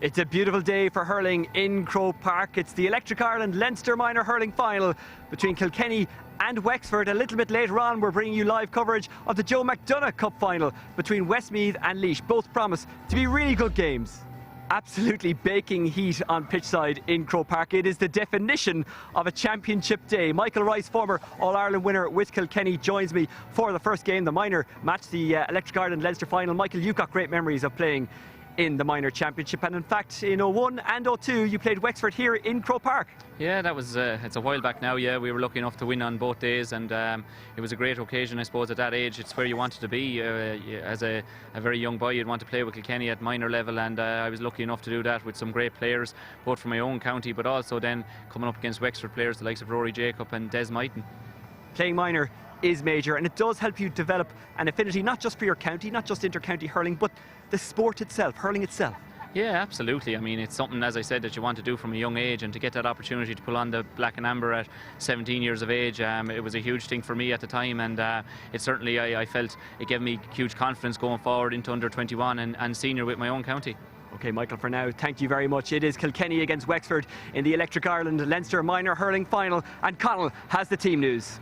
It's a beautiful day for hurling in Croke Park. It's the Electric Ireland Leinster Minor Hurling Final between Kilkenny and Wexford. A little bit later on, we're bringing you live coverage of the Joe McDonagh Cup Final between Westmeath and Laois. Both promise to be really good games. Absolutely baking heat on pitchside in Croke Park. It is the definition of a championship day. Michael Rice, former All-Ireland winner with Kilkenny, joins me for the first game, the minor match, the Electric Ireland Leinster final. Michael, you've got great memories of playing in the minor championship, and in fact in 01 and 02 you played Wexford here in Croke Park. Yeah, that was it's a while back now. Yeah, we were lucky enough to win on both days, and it was a great occasion, I suppose. At that age, it's where you wanted to be. As a very young boy, you'd want to play with Kilkenny at minor level, and I was lucky enough to do that with some great players, both from my own county, but also then coming up against Wexford players, the likes of Rory Jacob and Des Myton. Playing minor is major, and it does help you develop an affinity not just for your county, not just inter-county hurling, but the sport itself, hurling itself. Yeah, absolutely. It's something, as I said, that you want to do from a young age, and to get that opportunity to pull on the black and amber at 17 years of age, it was a huge thing for me at the time, and it certainly, I felt it gave me huge confidence going forward into under 21 and senior with my own county. Okay, Michael, for now, thank you very much. It is Kilkenny against Wexford in the Electric Ireland Leinster Minor Hurling Final, and Conall has the team news.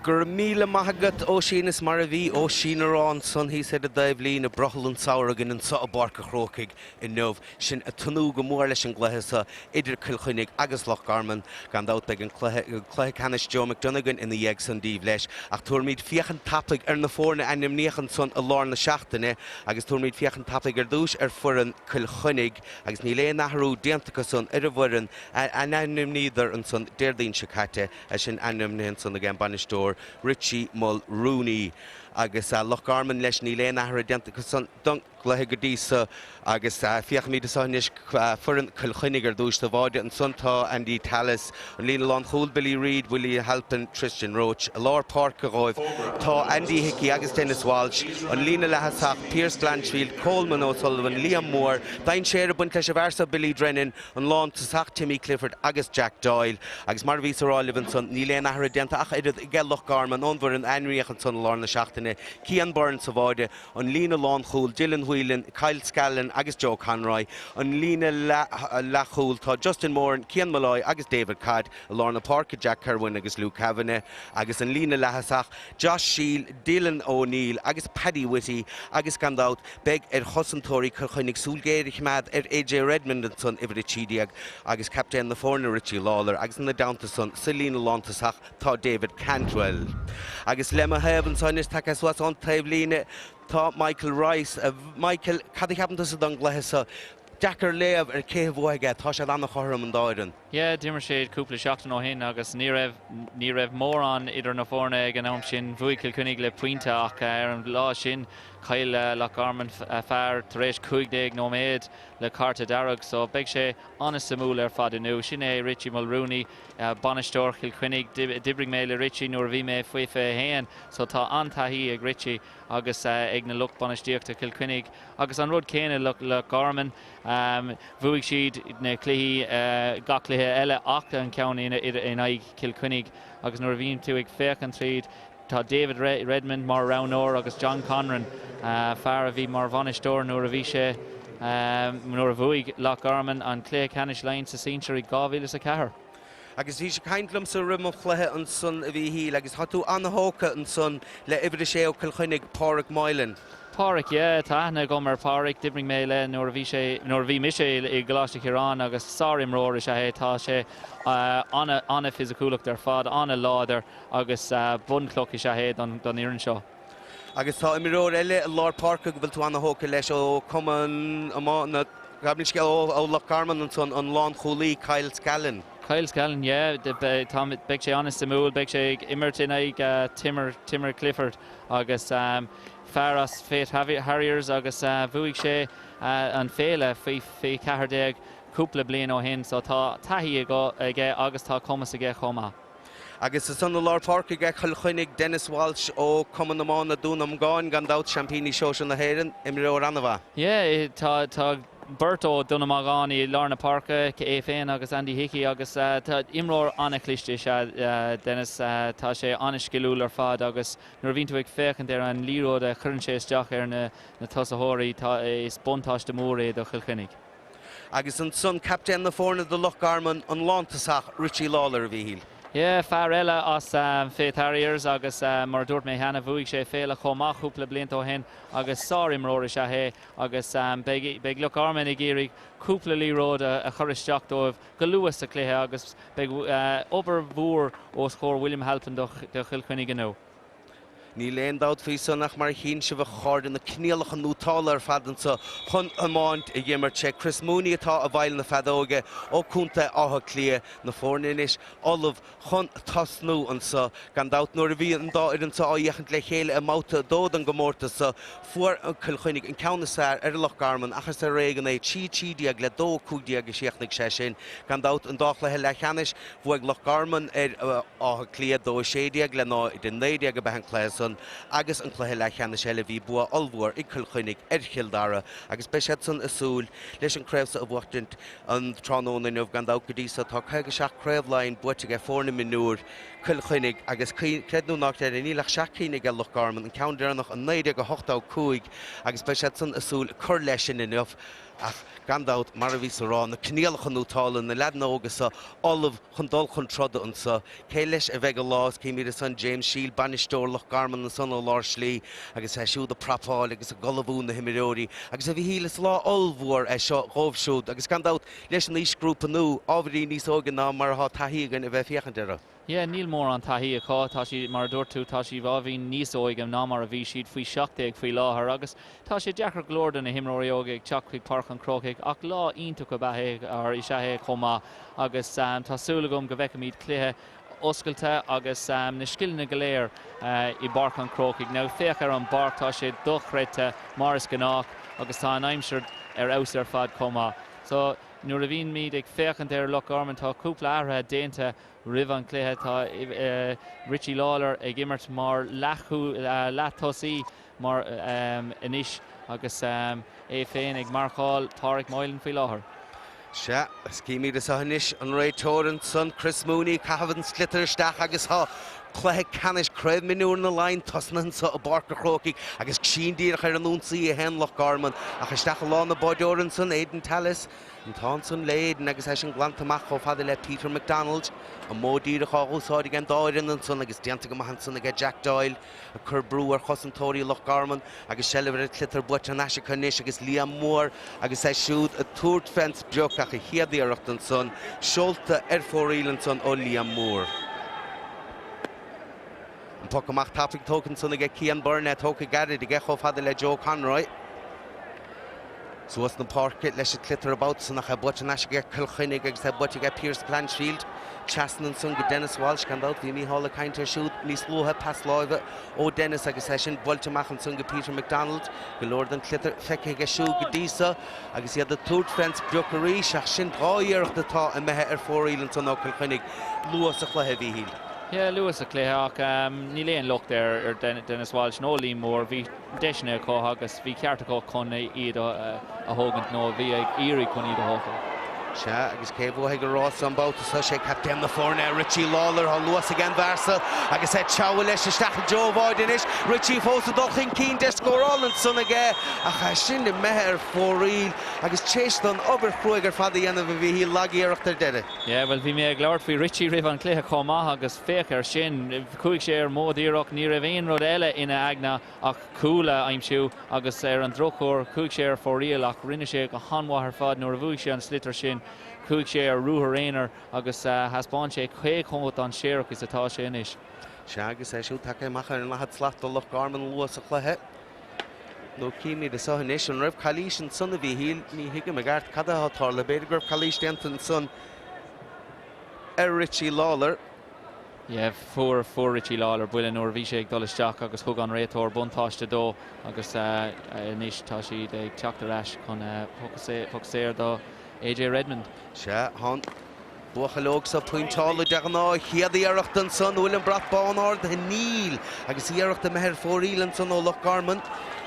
Go raibh míle maith agat, Oisín. Is mar a bhí Oisín a rá ansan thíos ar an dtaobhlíne, brothall an samhradh againn anso i bPáirc a' Chrócaigh inniu. Sinn ag tnúth go mór leis an gcluiche so idir Cill Chainnigh agus Loch Garman. Gan dabht beidh an cluiche, cluiche ceannais Joe McDonagh againn ina dhiaidh san daoibh leis. Ach tabharfaimid féachaint tapaidh ar na foirne a ainmníodh ansan i lár na seachtaine agus tabharfaimid féachaint tapaidh ar dtús ar foireann Chill Chainnigh agus níl aon athrú déanta acu san ar an bhfoireann a ainmníodar ansan Déardaoin seo caite. É sin ainmnithe ansan ag an bainisteoir Richie Mulrooney. Agus Loch Garman leis, níl aon athrú déanta acu san don gcluiche go dtí so. Agus féachfaimid anso anois foireann Chill Chainnigh ar dtús. Sa bháide ansan tá Andy Tallis, an líne lánchúil Billy Reid, Willie Halpin, Tristan Roche. I lár páirce dhóibh tá Andy Hickey agus Denis Walsh, an líne leath-thosach Pearse Blanchfield, Coleman O'Sullivan, Liam Moore. Dainséar ag baint leis an bhfear so Billy Drennan. An lántosach, Timmy Clifford agus Jack Doyle. Agus mar a bhíos a rá libh ansan, níl aon athrú déanta ach oiread ag Loch Garman ón bhfoireann a ainmníodh ansan i lár na seachtaine. Cian Byrne sa bháide, an líne lánchúil, Dylan Whelan, Kyle Scallan agus Joe Conroy. An líne leathchúil, tá Justin Moran, Cian Molloy agus David Codd. I lár na páirce, Jack Kirwan agus Luke Kavanagh. Agus an líne leath-thosach, Josh Shiel, Dylan O'Neill agus Paddy Whitty agus gan dabht, Beidh ar chosantóirí Chill Chainnigh súil ghéar a choimeád ar AJ Redmond ansan, uimhir 13, agus captaen na foirne Richie Lawlor agus ina dteannta san sa líne lántosach tá David Cantwell. Agus le mo thaobh anso anois tagtha suas ón taobhlíne tá Michael Rice. Michael, cad a cheapann tusa don gcluiche so? Deacair léamh ar cé a bhuafaidh é, tá siad an-chothrom an dá fhoireann. Yeah, d'imir siad cúpla seachtain ó shin agus ní raibh, ní raibh mórán idir na foirne ag an am sin. Bhuaigh Cill Chainnigh le pointe ach ar an lá sin chaill Loch Garman fear tar éis 15 nóiméad le cárta dearg so beidh sé an-suimiúil ar fad inniu. Sin é Richie Mulrooney, bainisteoir Chill Chainnigh. D'oibrigh mé le Richie nuair a bhí mé faoi 21 so tá an-taithí ag Richie agus ag na lucht bainistíochta Chill Chainnigh agus an rud céanna le Loch Garman. Bhuaigh siad na cluichí, gach cluiche eile ach an ceann in aghaidh Chill Chainnigh agus nuair a bhíonn tú ag féachaint tríd, tá David Redmond mar roghnóir agus John Conran, fear a bhí mar bhainisteoir nuair a bhí sé, nuair a bhuaigh Loch Garman an cluiche ceannais Laighean sa sinsir i 2004. Agus bhís ag caint liomsa roimh an chluiche ansan a Mhíchíl agus tá tú an-thógtha ansan le uimhir a sé ó Cill Chainnigh, Páraic Moylan. Páraic, yeah, tá aithne agam ar Pháraic, d'oibrigh mé leis nuair a bhí sé, nuair a bhí mise i gColáiste Chiaráin agus sár-imreoir is ea é, tá sé an-fhisiciúlacht ar fad, an-láidir agus bunchloch is ea é don fhoireann seo. Agus tá imreoir eile i lár páirce go bhfuil tú an-thógtha leis ó Cumann Iomána, gabh mo leithscéal, ó Loch Garman ansan, an lánchúlaí Kyle Scallan. Kyle Scallan, yeah, beidh sé an-suimiúil, beidh sé ag imirt in aghaidh Timur, Timur Clifford agus fear as Faythe Harriers agus bhuaigh sé an féile faoi 14 cúpla bliain ó shin so tá taithí aige agus tá cumas aige chomh maith. Agus ansan i lár páirce ag Cill Chainnigh, Denis Walsh ó Cumann Iomána Dún Iongáin, gan dabht, seaimpíní sóisir na hÉireann, imreoir an-mhaith. Yeah, tá tá beirt ó Dún Iongáin i lár na páirce, é féin agus Andy Hickey agus tá imreoir an-chliste is ea Denis, tá sé an-sciliúil ar fad agus nuair a bhíonn tú ag féachaint ar an liathróid a chuireann sé isteach ar na na tosaitheoirí, tá is buntáiste mór é do Chill Chainnigh. Agus ansan captaen na foirne do Loch Garman, an lántosach, Richie Lawlor, a Mhíchíl. Yeah, fear eile as Faythe Harriers agus mar a dúirt mé cheana, bhuaigh sé Féile chomh maith cúpla blianta ó shin agus sár-imreoir is ea é agus beidh Loch Garman ag iarraidh cúpla liathróid a chur isteach dóibh go luath sa chluiche agus beidh obair mhór os comhair William Halpin do Chill Chainnigh inniu. Níl aon dabht faoi san ach mar a chíonn sibh a chairde na coinníollacha nótálta ar fad anso chun iomáint a dh'imirt. Sé Chris Mooney atá i bhfeighil na feadóige ó Contae Átha Cliath. Na foirne anois ullamh chun tosnú anso. Gan dabht nuair a bhí an dá fhoireann so á fhéachaint le chéile i mbabhta 2 den gcomórtas so fuair Cill Chainnigh an ceann is fearr ar Loch Garman ach is ar éigean é, 3 13 le 2 15 a chríochnaigh sé sin. Gan dabht an dá chluiche leathcheannais Bhuaigh Loch Garman ar Áth Cliath 2 16 le 0 19 ab ea an cluiche san agus an cluiche leathcheannais eile bhí bua ollmhór ag Cill Chainnigh ar Chill Dara agus beidh siad san ag súil leis an craobh so a bhuachtaint an tráthnóna inniu. Gan dabht go dtí so tá 57 Craobh Laighean buaite aige foirne mionúir Chill Chainnigh agus creid nó ná creid é níl ach 7 cinn aige Loch Garman, an ceann deireanach i 1985 agus beidh siad san ag súil cur leis sin inniu. Ach gan dabht, mar a bhíos a rá, na coinníollacha nótálta, na leaideanna óga so ullamh chun dul chun troda anso. Cé leis a bheidh an lá is címid ansan James Shiel, bainisteoir Loch Garman ansan ó lár slí agus é siúd ag prapáil agus ag ullmhú na himreoirí. Agus a Mhíchíl, is lá ollmhór é seo dhóibh siúd agus gan dabht leis an aoisghrúpa nua, ábhairín níos óige ná mar atá taithí againn a bheith ag féachaint orthu. Yeah, níl mórán taithí acu. Tá siad, mar a dúirt tú, tá siad ábhairín níos óige ná mar a bhí siad, faoi 17 faoi láthair agus tá sé deacair go leor do na himreoirí óga ag teacht chuig Páirc an Chrócaigh ach lá iontach ab ea é, or is ea é chomh maith agus tá súil agam go bhfeicfimid cluiche oscailte agus na scileanna go léir i bPáirc an Chrócaigh. Now féach ar an bpáirc, tá sé dochreidte mar is gnách agus tá an aimsir ar fheabhas ar fad chomh maith. So nuair a bhímid ag féachaint ar Loch Garman tá cúpla athruithe déanta Roimh an chluiche tá Richie Lawlor ag imirt mar leath-tosaí mar anois agus é féin ag marcáil Pádraig Moylan faoi láthair. Sea, is címid anseo anois an réiteoir ansan, Chris Mooney, ag caitheamh an sliotar isteach agus tá cluiche ceannais Craobh Mionúir na Laighean tosnaithe anseo i bPáirc an Chrócaigh agus sin díreach ar an ionsaí a théann Loch Garman ach isteach i lámha an bháireora ansan, Aidan Tallis. An t-ádh ansan le Aidan agus é sin glanta amach chomh fada le Peter McDonald. An modh díreach á úsáid ag an dá fhoireann ansan agus déanta go maith ansan aige Jack Doyle ag cur brú ar chosantóirí Loch Garman agus seilbh ar an tsliotar buaite thar n-ais acu anois agus Liam Moore agus é siúd ag tabhairt fén sprioc ach a chéad iarracht ansan seolta ar fóraoil ansan ó Liam Moore. An poc amach tapaidh tógtha ansan aige Cian Byrne, é tógtha gairid aige chomh fada le Joe Conroy. Suas na páirce leis an tsliotar an babhta san ach é buaite thar n-ais aige Cill Chainnigh agus é buaite aige Pearse Blanchfield. Trasna ansan go Denis Walsh, gan dabht bhí Mícheál ag caint air siúd níos luaithe, pas láimhe ó Denis agus é sin buailte amach ansan go Peter McDonald. Go leor den tsliotar feicthe aige siúd go dtí so agus iad ag tabhairt fén sprioc arís ach sin 2 iarracht atá imithe ar fóraoil ansan ó Cill Chainnigh luath sa chluiche, a Mhíchíl. Yeah, luath sa chluiche ach níl aon locht ar Denis Walsh nó Liam Moore. Bhí deiseanna acu agus bhí ceart acu chun iad a thógaint nó bhí ag iarraidh chun iad a thógáil. Sea, agus cé a bhuafaidh an rás an babhta seo? Sé captaen na foirne, Richie Lawlor. Tá luas ag an bhfear so agus é ag treabhadh leis isteach i dtreo an bháide anois. Richie fós ag dul chun cinn, deis scórála ansan aige ach é sin imithe ar fóraoil agus tar éis don obair chruaidh ar fad a dhéanamh a Mhíchíl, lag-iarracht ar deireadh. Yeah, bhuel bhí mé ag labhairt faoi Richie roimh an chluiche chomh maith agus féach air sin, chuaigh sé ar mhód díreach, ní raibh aon rud eile ina aigne ach cúl a aimsiú agus ar an drochuair chuaigh sé ar fóraoil ach rinne sé go han-mhaith ar fad nuair a bhuaigh sé an sliotar sin, chuaigh sé ar ruathar aonair agus thaispeáin sé cé chomh dainséarach is atá sé anois. Sea, agus é siúd tagtha amach ar an ndaichead slat do Loch Garman luath sa chluiche. Nó címid anseo anois, an raibh calaois ansan a Mhíchíl? Ní thuigim i gceart cad atá tarlaithe. B'fhéidir go raibh calaois déanta ansan ar Richie Lawlor. Yeah, fuair, fuair Richie Lawlor buille nuair a bhí sé ag dul isteach agus thug an réiteoir buntáiste dó agus anois tá siad ag teacht ar ais chun poc saor do AJ Redmond. Sea, tá an buachaill óg seo pointeála de ghnáth, chéad iarracht ansan, bhfuil an brat bán ardaithe? Níl! Agus iarracht imithe ar fóraoil ansan ó Loch Garman.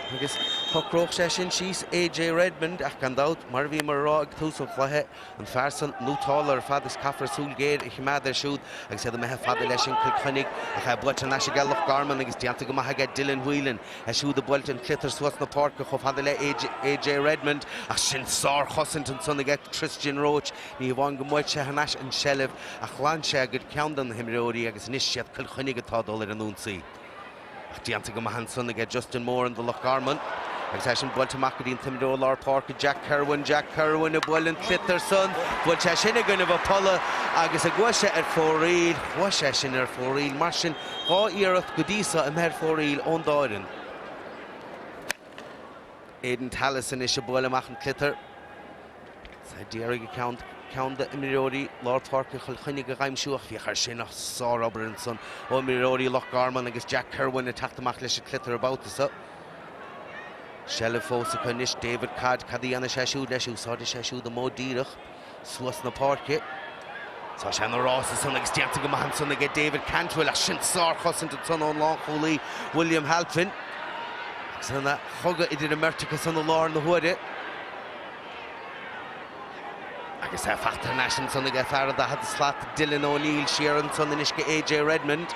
Agus shocródh sé sin síos AJ Redmond ach gan dabht, mar a bhíomar a rá ag tús an chluiche, an fear san nótálta ar fad is caithfear súil ghéar a choimeád air siúd agus iad imithe fada leis sin Cill Chainnigh ach é buailte thar n-ais aige Loch Garman agus déanta go maith aige Dylan Whelan é siúd ag buailt an tsliotair suas na páirce chomh fada le AJ Redmond ach sin sárchosaint ansan aige Tristan Roche ní hamháin go mbuail sé thar n-ais an tseilbh ach ghlan sé a gcuid ceann de na himreoirí agus anois siad Cill Chainnigh atá ag dul ar an ionsaí. Ach déanta go maith ansan aige Justin Moran do Loch Garman. Agus é sin buailte amach go dtí an t-imreoir lár páirce Jack Kirwan. Jack Kirwan ag bualadh an tsliotair san. Bhuail sé sin i gcoinnibh an pholla agus an gcuaigh sé ar fóraoil. Chuaigh sé sin ar fóraoil. Mar sin, 2 iarracht go dtí so imithe ar fóraoil ón dá fhoireann. Aidan Tallis anois ag bualadh amach an tsliotair. Is é d'iarraidh ceann ceann d'imreoirí lár páirce Chill Chainnigh a dh'aimsiú ach féach air sin ach sárobair ansan ó imreoirí Loch Garman agus Jack Kirwan ag teacht amach leis an tsliotar an babhta so. Seilbh fós acu anois David Codd, cad a dhéanfaidh sé siúd leis? Úsáidfidh sé siúd an modh díreach suas na páirce. Tá sé ina rás ansan agus déanta go maith ansan aige David Cantwell ach sin sárchosaint ansan ón lánchúlaí William Halpin. Agus ana chogadh idir an mbeirt acu san i láthair na huaire. Agus é fachta thar n-ais ansan aige fear an 40 slat, Dylan O'Neill, siar ansan anois go AJ Redmond.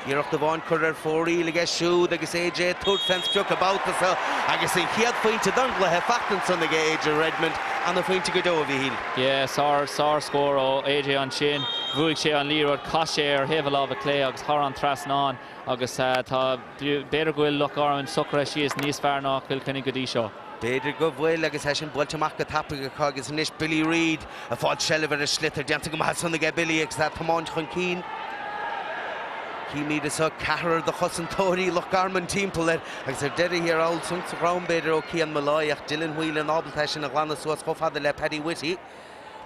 Iarracht amháin curtha ar fóraoil aige siúd agus AJ ag tabhairt fén sprioc an babhta so agus an chéad phointe don gcluiche fachta ansan aige AJ Redmond. Ana phointe go deo, a Mhíchíl. Yeah, sár, sár scór ó AJ ansin. Bhuaigh sé an liathróid, chas sé ar thaobh a láimhe clé agus thar an trasnán agus tá, b'fhéidir go bhfuil Loch Garman socraithe síos níos fearr ná Cill Chainnigh go dtí seo. B'fhéidir go bhfuil agus é sin buailte amach go tapaidh acu agus anois Billy Reid ag fáil seilbh ar an sliotar. Déanta go maith ansan aige Billy agus é ag tiomáint chun cinn. Címid anso ceathrar de chosantóirí Loch Garman timpeall air agus ar deireadh thiar thall ansan sa dhroim b'fhéidir ó Cian Molloy ach Dylan Whelan ábalta é sin a ghlanadh suas chomh fada le Paddy Whitty.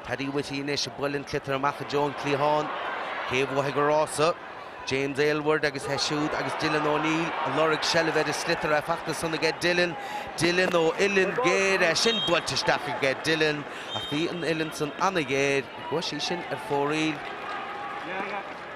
Paddy Whitty anois ag bualadh an tsliotair amach i dtreo an chliatháin. Cé a bhuafaidh an rása? James Aylward agus é siúd agus Dylan O'Neill ag lorg seilbh ar an sliotar é fachta ansan aige Dylan. Dylan ó uillinn ghéar é sin buailte isteach aige Dylan ach bhí an uillinn san ana-ghéar. Chuaigh sí sin ar fóraoil.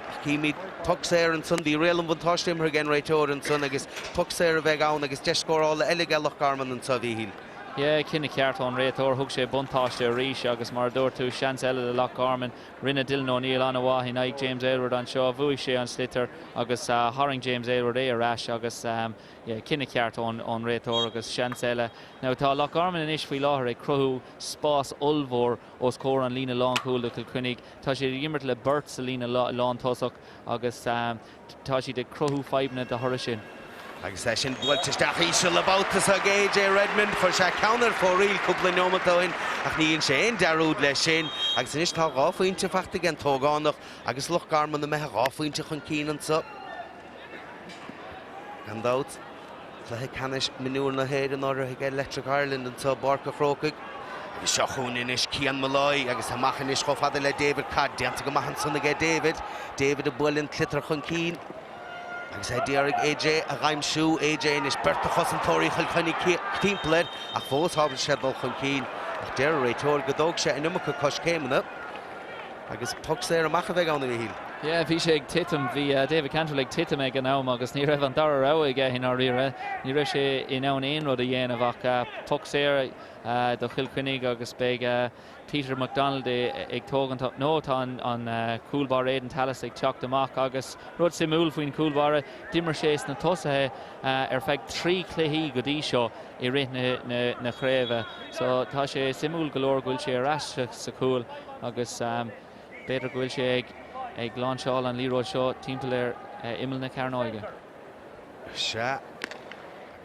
Ach címid poc saor ansan. Bhí riail an bhuntáiste imeartha ag an réiteoir ansan agus poc saor a bheidh ann agus deis scórála eile aige Loch Garman anso, a Mhíchíl. Yeah, cinneadh ceart ón réiteoir. Thug sé buntáiste arís agus mar a dúirt tú, seans eile do Loch Garman. Rinne Dylan O'Neill an-mhaith in aghaidh James Aylward anseo. Bhuaigh sé an sliotar agus tharraing James Aylward é ar ais agus yeah, cinneadh ceart ón réiteoir agus seans eile. Now tá Loch Garman anois faoi láthair ag cruthú spás ollmhór os comhair an líne lánchúil do Chill Chainnigh. Tá siad ag imirt le beirt sa líne lántosach agus Tá siad ag cruthú fadhbanna de thoradh sin. Agus é sin buailte isteach íseal an babhta seo ag AJ Redmond. Chuir sé ceann ar fóraoil cúpla neomat ó shin ach ní dhein sé aon dearúd leis sin. Agus anois tá 2 phointe fachta ag an t-ógánach agus Loch Garman imithe 2 phointe chun cinn anso. Gan dabht. Cluiche ceannais mionúir na hÉireann urraithe ag Electric Ireland anseo i bPáirc an Chrócaigh. Agus seo chugainn anois Cian Molloy agus amach anois chomh fada le David Codd. Déanta go maith ansan aige David. David ag bualadh an tsliotair chun cinn agus é d'iarraidh AJ a dh'aimsiú. AJ anois beirt de chosantóirí Chill Chainnigh timpeall air ach fós ábalta sé dul chun cinn. Ach deir an réiteoir go dtóg sé an iomarca coiscéimeanna. Agus poc saor amach a bheidh ann, a Mhíchíl. Yeah, bhí sé ag titim, bhí David Cantwell ag titim ag an am agus ní raibh an dara rogha aige i ndáiríre. Ní raibh sé in ann aon rud a dhéanamh ach poc saor do Chill Chainnigh agus beidh Peter McDonald ag tógaint, nó tá an cúl báire Aidan Tallis ag teacht amach agus rud suimiúil faoin chúl báire, d'imir sé sna tosaithe ar feadh 3 chluichí go dtí seo i rith na craoibhe so tá sé suimiúil go leor go bhfuil sé ar ais sa chúl. Agus b'fhéidir go bhfuil sé ag láinseáil an liathróid seo timpeall ar imeall na cearnóige. Sea,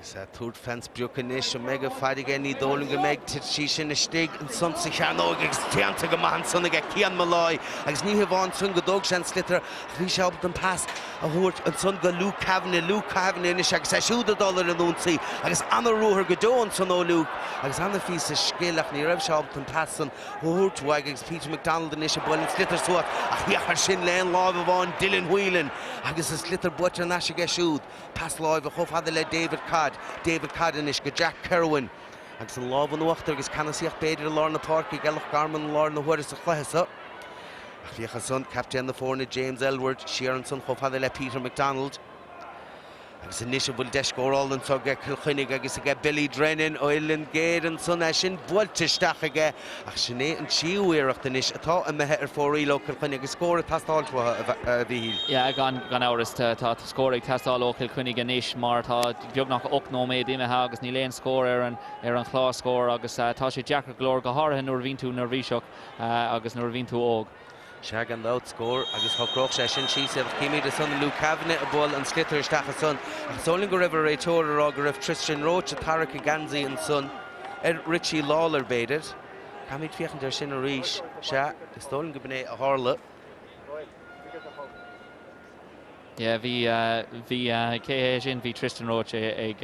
agus é ag tabhairt fén sprioc anois, an mbeidh an fhaid aige? Ní dóigh liom go mbeidh. Titfidh sí sin istigh ansan sa chearnóg agus déanta go maith ansan aige Cian Molloy agus ní hamháin san go dtóg sé an sliotar ach bhí sé ábalta an pas a thabhairt ansan go Luke Kavanagh. Luke Kavanagh anois agus é siúd ag dul ar an ionsaí agus ana-ruathar go deo ansan ó Luke agus ana-phíosa scil ach ní raibh sé ábalta an pas san thabhairt uaidh agus Peter McDonald anois ag bualadh an sliotar suas ach féach air sin le haon láimh amháin Dylan Whelan agus an sliotar buaite thar n-ais aige siúd. Pas láimhe chomh fada le David Codd. David Codd anois go Jack Kirwan agus an lámh in uachtar agus ceannasaíocht b'fhéidir i lár na páirce ag Loch Garman i láthair na huaire sa chluiche seo. Ach féach ansan, captaen na foirne James Aylward siar ansan chomh fada le Peter McDonald. Agus anois an bhfuil deis scórála anseo aige Cill Chainnigh agus aige Billy Drennan ó uillinn ghéar ansan é sin buailte isteach aige ach sin é an tríú iarracht anois atá imithe ar fóraoil ó Chill Chainnigh agus scór ag teastáilt uathu a Mhíchíl. Yeah, gan amhras tá scór ag teastáil ó Chill Chainnigh anois mar tá beagnach 8 nóiméad imithe agus níl aon scór ar an ar an chlár scóir agus tá sé deacair go leor, go háirithe nuair a bhíonn tú neirbhíseach agus nuair a bhíonn tú óg. Sea, gan dabht, scór agus shocródh sé sin síos iad. Címid ansan Luke Kavanagh ag bualadh an sliotar isteach ansan ach is dóigh liom go raibh an réiteoir ag rá go raibh Tristan Roche ag tarrac an geansaí ansan ar Richie Lawlor, b'fhéidir. Caithfimid féachaint air sin arís. Sea, is dóigh liom go b'in é a tharla. Yeah, bhí, bhí, cé hé sin? Bhí Tristan Roche ag,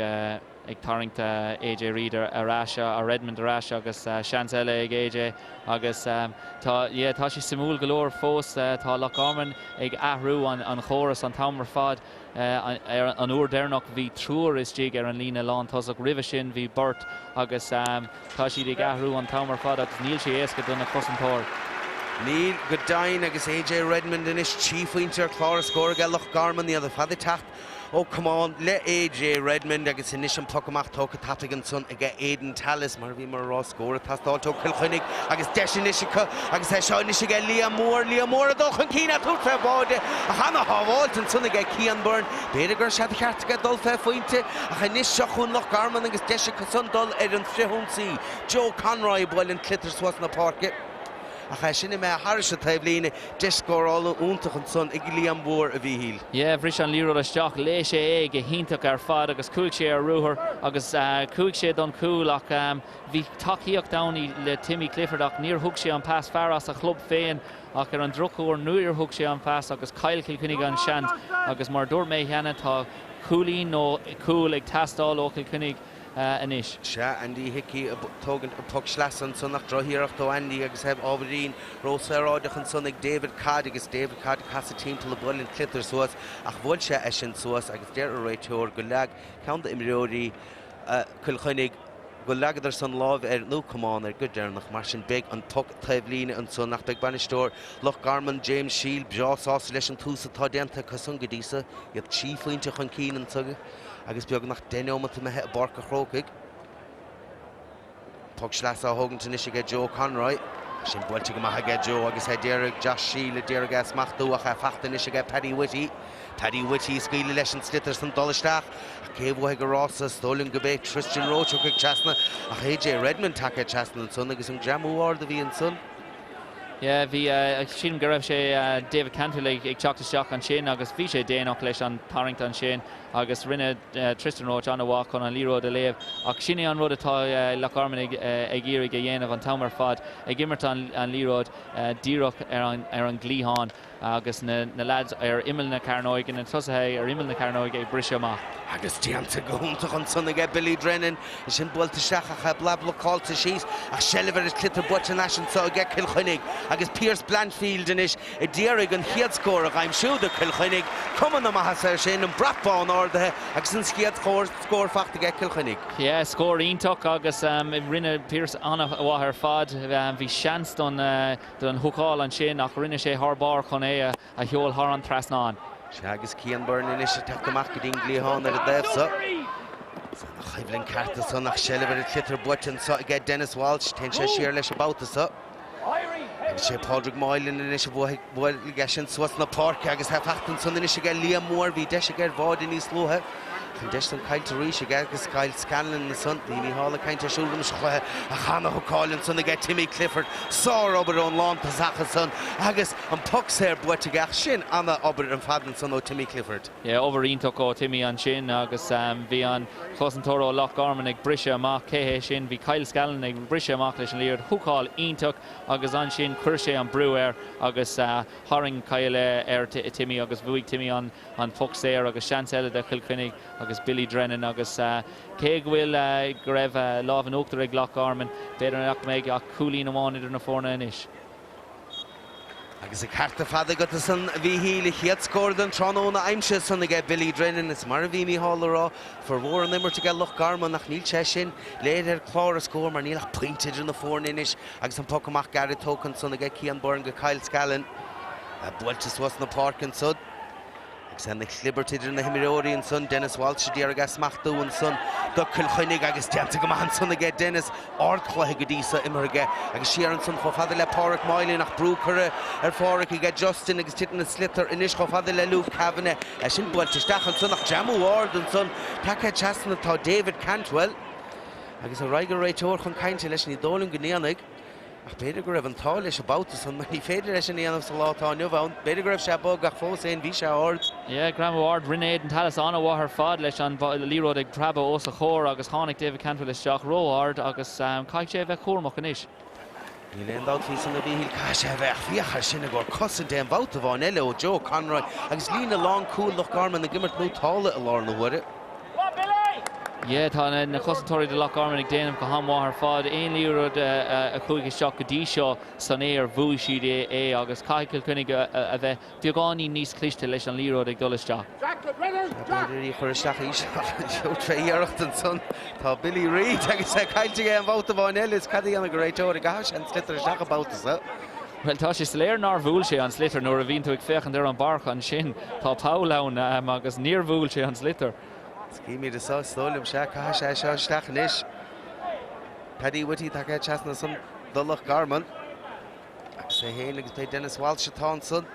ag tarraingt AJ Reid ar ais, Redmond ar ais agus seans eile ag AJ agus tá, yeah, tá sé suimiúil go leor fós. Tá Loch Garman ag athrú an chóras an t-am ar fad. Ar an uair deireanach bhí triúr istigh ar an líne lántosach, roimhe sin bhí beirt agus tá siad ag athrú an t-am ar fad agus níl sé éasca do na cosantóir. Níl go deimhin agus AJ Redmond anois 3 phointe ar chlár a scór aige Loch Garman, iad ar fad ag teacht ó camán le AJ Redmond agus anois an poc amach tógtha tapaidh ansan aige Aidan Tallis mar a bhíomar a rá scór ag teastáilt ó Cill Chainnigh agus deis anois acu agus é seo anois aige Liam Moore, Liam Moore ag dul chun cinn á tabhairt fé bháide ach ana-shábháilt ansan aige Cian Byrne. B'fhéidir go raibh sé de cheart aige dul fé phointe ach anois seo chugainn Loch Garman agus deis acu san dul ar an frithionsaí. Joe Conroy ag bualadh an tsliotair suas na páirce ach é sin imithe thairis an taobhlíne. Deis scórála iontach ansan ag Liam Moore, a Mhíchíl. Yeah, bhris an liathróid isteach, léigh sé é go hiontach ar fad agus chuaigh sé ar ruathar agus chuaigh sé don chúl ach bhí tacaíocht ann le Timmy Clifford ach níor thug sé an pas, fear as a chlub féin ach ar an drochuair níor thug sé an pas agus chaill Cill Chainnigh an seans agus mar a dúirt mé cheana tá cúilín nó cúl ag teastáil ó Chill Chainnigh anois. Sea, Andy Hickey ag tógaint an poc sleasa ansan ach drochiarracht ó Andy agus é ábhairín róshaoráideach ansan ag David Codd agus David Codd ag casadh timpeall ag bualadh an tsliotair suas ach bhuail sé eisean suas agus deir an réiteoir go leag ceann d'imreoirí Chill Chainnigh go leagadar san láimh air nó camán air go deireanach. Mar sin beidh an poc taobhlíne ansan ach beidh bainisteoir Loch Garman James Shiel breá sásta leis an tús atá déanta acu san go dtí so, iad 3 phointe chun cinn ansan. Agus beagnach 10 neomat imithe i bPáirc a' Chrócaigh. Poc sleasa á thógaint anois aige Joe Conroy. Sin buailte go maith aige Joe agus é d'iarraidh Josh Shiel a d'iarraidh é a smachtú ach é fachta anois aige Paddy Whitty. Paddy Whitty ag scaoileadh leis an sliotar san dul isteach ach cé a bhuafaidh an rása? Is dóigh liom go b'é Tristan Roche a chuaigh trasna ach AJ Redmond tagtha trasna ansan agus an greamú ard a bhí ansan. Yeah, bhí, sílim go raibh sé David Canfield ag teacht isteach ansin agus bhí sé déanach leis an tarraingt ansin agus rinne Tristan Roche an-mhaith chun an liathróid a léamh ach sin é an rud atá Loch Garman ag iarraidh a dhéanamh an t-am ar fad, ag imirt an liathróid díreach ar an gcliathán. Agus na leaids ar imeall na cearnóige, na tosaithe ar imeall na cearnóige ag briseadh amach. Agus déanta go hiontach ansan aige Billy Drennan. É sin buailte isteach ach é blocáilte síos ach seilbh ar an tsliotar buaite thar n-ais anso aige Cill Chainnigh. Agus Pearse Blanchfield anois ag iarraidh an chéad scór a dh'aimsiú do Chill Chainnigh. Cuma na maitheasa air sin, an brat bán ardaithe agus an chéad scór fachta aige Cill Chainnigh. Yeah, scór iontach agus rinne Pearse an-mhaith ar fad. Bhí seans don. don húcáil ansin ach rinne sé thar barr chun é a sheol thar an trasnán. Sea, agus Cian Byrne anois ag teacht amach go dtí'n gcliathán ar an dtaobh so. Is ana-choimhlint ceart ansan ach seilbh ar an tsliotar buaite anso aige Denis Walsh. Téann sé siar leis an babhta so. Agus sé Pádraig Moylan anois a bhuailfidh é sin suas na páirce agus é fachta ansan anois aige Liam Moore. Bhí deis aige ar bháide níos luaithe. Ach an deis san caillte arís aige agus Kyle Scanlon ansan. Bhí Mícheál ag caint ar siúl roimis an chluiche ach ana-húcáil ansan aige Timmy Clifford. Sár-obair ón lántosach ansan agus an poc saor buaite aige ach sin ana-obair ar fad ansan ó Timmy Clifford. Yeah, obair iontach ó Timmy ansin agus bhí an chosantóir ó Loch Garman ag briseadh amach. Cé hé sin? Bhí Kyle Scanlon ag briseadh amach leis an liathróid. Húcáil iontach agus ansin chuir sé an brú air agus tharraing Kyle ar Timmy agus bhuaigh Timmy an an poc saor agus seans eile do Chill Chainnigh agus Billy Drennan agus cé go bhfuil go raibh lámh in uachtar ag Loch Garman, b'fhéidir nach mbeidh ach cúilín amháin idir na foirne anois. Agus an ceart ar fad agat ansan, a Mhíchíl, a chéad scór den tráthnóna aimsithe ansan aige Billy Drennan. Is mar a bhí Mícheál a rá, formhór an imirt aige Loch Garman ach níl sé sin léirithe ar chlár an scóir mar níl ach pointe idir na foirne anois agus an poc amach gairid tógtha ansan aige Cian Byrne go Kyle Scallan. Buailte suas na páirce ansan. Agus ana chlibirt idir na himreoirí ansan, Denis Walsh a d'iarraidh é a smachtú ansan do Cill Chainnigh agus déanta go maith ansan aige Denis. Ardchluiche go dtí so imeartha aige agus siar ansan chomh fada le Páraic Moylan ach brú curtha ar Pháraic aige Justin agus titeann an sliotar anois chomh fada le Luke Kavanagh. É sin buailte isteach ansan ach greamú ard ansan. Tagtha trasna tá David Cantwell agus an raghaidh an réiteoir chun cainte leis ní dóigh liom go ndéanfaidh. Ach b'fhéidir go raibh an t-ádh leis an babhta san mar ní féidir é sin a dhéanamh sa lá atá inniu ann. B'fhéidir go raibh sé bog ach fós féin bhí sé ard. Yeah, greamú ard. Rinne Aidan Tallis an-mhaith ar fad leis an liathróid ag preabadh os a chomhair agus tháinig David Cantwell isteach ró-ard agus caithfidh sé a bheith cúramach anois. Níl aon dabht faoi san a Mhíchíl, caithfidh sé a bheith ach féach air sin i gcomhair cosaint é an babhta amháin eile ó Joe Conroy agus líne lánchúil Loch Garman ag imirt nótála i láthair na huaire. Yeah, tá na cosantóirí do Loch Garman ag déanamh go han-mhaith ar fad. Aon liathróid a chuaigh isteach go dtí seo san aer, bhuaigh siad é agus caithfidh Cill Chainnigh a bheith beagáinín níos cliste leis an liathróid ag dul isteach. B'fhéidir í a chur isteach íseal tré iarracht ansan. Tá Billy Reid agus é caillte aige an babhta amháin eile. Is cad a dhéanfaidh an réiteoir? An gcaithfidh sé an sliotar isteach an babhta seo? Bhuel, tá sé soiléir nár bhuail sé an sliotar. Nuair a bhíonn tú ag féachaint ar an bpáirc ansin, tá poll ann agus níor bhuail sé an sliotar. Címid anso, is dóigh liom, sea, caithfidh sé seo isteach anois. Paddy Whitty tagtha trasna ansan do Loch Garman. Agus é féin agus pé Denis Walsh atá ansan.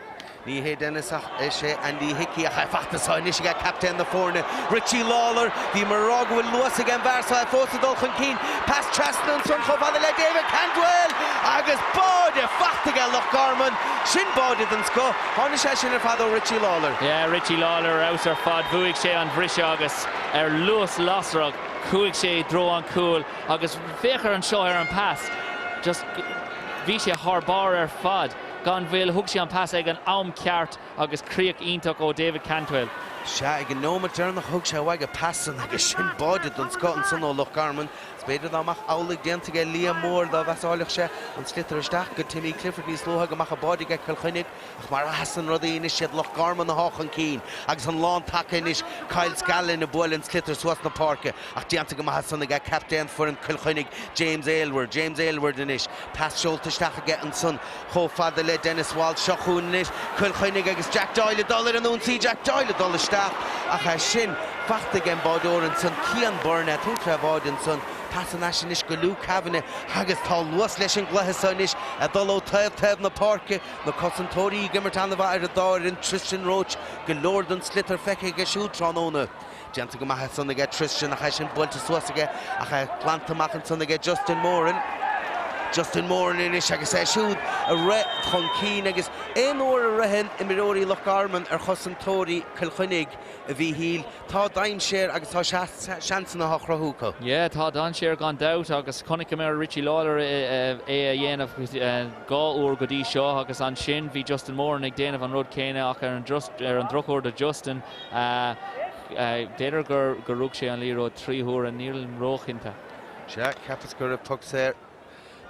Ní hé Denis ach is é Andy Hickey ach é faighte anso anois aige captaen na foirne, Richie Lawlor. Bhíomar ag rá go bhfuil luas ag an bhfear seo, é fós ag dul chun cinn. Pas trasna ansan chomh fada le David Cantwell agus báide faighte aige Loch Garman. Sin báide den scoth. Tháinig sé sin ar fad ó Richie Lawlor. Yeah, Richie Lawlor ar fheabhas ar fad. Bhuaigh sé an bhriseadh agus ar luas lasrach chuaigh sé i dtreo an chúil agus féach ar anseo ar an pas. Just bhí sé thar barr ar fad. Gan mhoill, thug sé an pas ag an am ceart agus críoch iontach ó David Cantwell. Sea, ag an nóimeat deireanach thug sé uaidh an pas san agus sin báide den scoth ansan ó Loch Garman. Is b'fhéidir dá mbeadh amhlaidh déanta aige Liam Moore dá bpasáilfeadh sé an sliotar isteach go Timmy Clifford níos luaithe go mbeadh an báide aige Cill Chainnigh ach mar a sheasann rudaí anois siad Loch Garman athá chun cinn agus an lán taca anois Kyle Scallon ag bualadh an sliotar suas na páirce ach déanta go maith ansan aige captaen foireann Cill Chainnigh James Aylward. James Aylward anois. Pas seolta isteach aige ansan chomh fada le Denis Walsh. Seo chugainn anois Cill Chainnigh agus Jack Doyle ag dul ar an ionsaí. Jack Doyle ag dul isteach ach é sin faighte ag an báideoir ansan, Cian Byrne, é tabhairt fé bháide ansan. Pas in ais anois go Luke Kavanagh agus tá luas leis an gcluiche seo anois ag dul ó taobh taobh na páirce. Na cosantóirí ag imirt an-mhaith ar an dá fhoireann. Tristan Roche, go leor den sliotar feicthe aige siúd tráthnóna. Déanta go maith ansan aige Tristan ach é sin buailte suas aige ach é glanta amach ansan aige Justin Moran. Justin Moran anois agus é siúd ag rith chun cinn agus aon uair a ritheann imreoirí Loch Garman ar chosantóirí Chill Chainnigh, a Mhíchíl, tá dainséar agus tá seansanna á chruthú acu. Yeah, tá dainséar gan dabht agus chonaiceamar Richie Lawlor é a dhéanamh 2 uair go dtí seo agus ansin bhí Justin Moran ag déanamh an rud céanna ach ar an drochuair do Justin, B'fhéidir gur rug sé an liathróid 3 huaire, nílim róchinnte. Sea, cheapas go raibh poc saor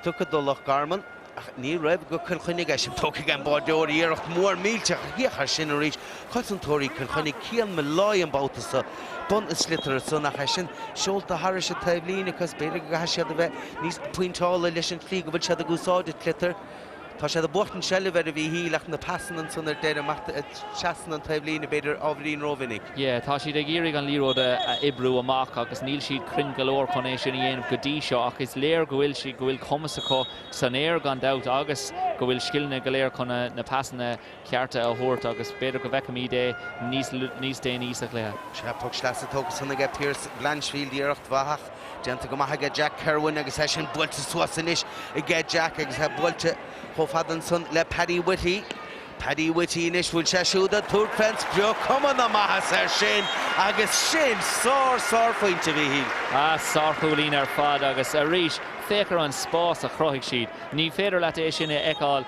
tugtha do Loch Garman, ach ní raibh go Cill Chainnigh. É sin tógtha ag an báideoir, iarracht mhór millteach, ach féach air sin arís, cosantóirí Cill Chainnigh, Cian Molloy an babhta seo, bun an sliotair ansan, ach é sin seolta thairis an taobhlíne agus b'fhéidir go gcaithfidh siad a bheith níos pointeála leis an tslí go bhfuil siad ag úsáid an tsliotair. Tá siad ag buachtaint seilbh air a Mhíchíl ach na pasanna ansan ar deireadh amach trasna an taobhlíne b'fhéidir ábhairín rómhinic. Yeah, tá siad ag iarraidh an liathróid a oibriú amach agus níl siad cruinn go leor chun é sin a dhéanamh go dtí seo ach is léir go bhfuil siad, go bhfuil cumas acu san aer gan dabht agus go bhfuil scileanna go léir chun na pasanna cearta a thabhairt agus b'fhéidir go bhfeicfimid é níos, níos déanaí sa chluiche. Sea, poc sleasa tógtha ansan aige Pearse Blanchfield, iarracht mhaith ach Déanta go maith aige Jack Kirwan agus é sin buailte suas anois aige Jack agus é buailte chomh fada ansan le Paddy Whitty. Paddy Whitty anois, bhfuil sé siúd ag tabhairt fén sprioc, cuma na maitheasa air sin agus sin sár sárphointe a Mhíchíl. Ah, sárchúilín ar fad agus arís, féach ar an spás a chruthaigh siad. Ní féidir leat é sin a fheiceáil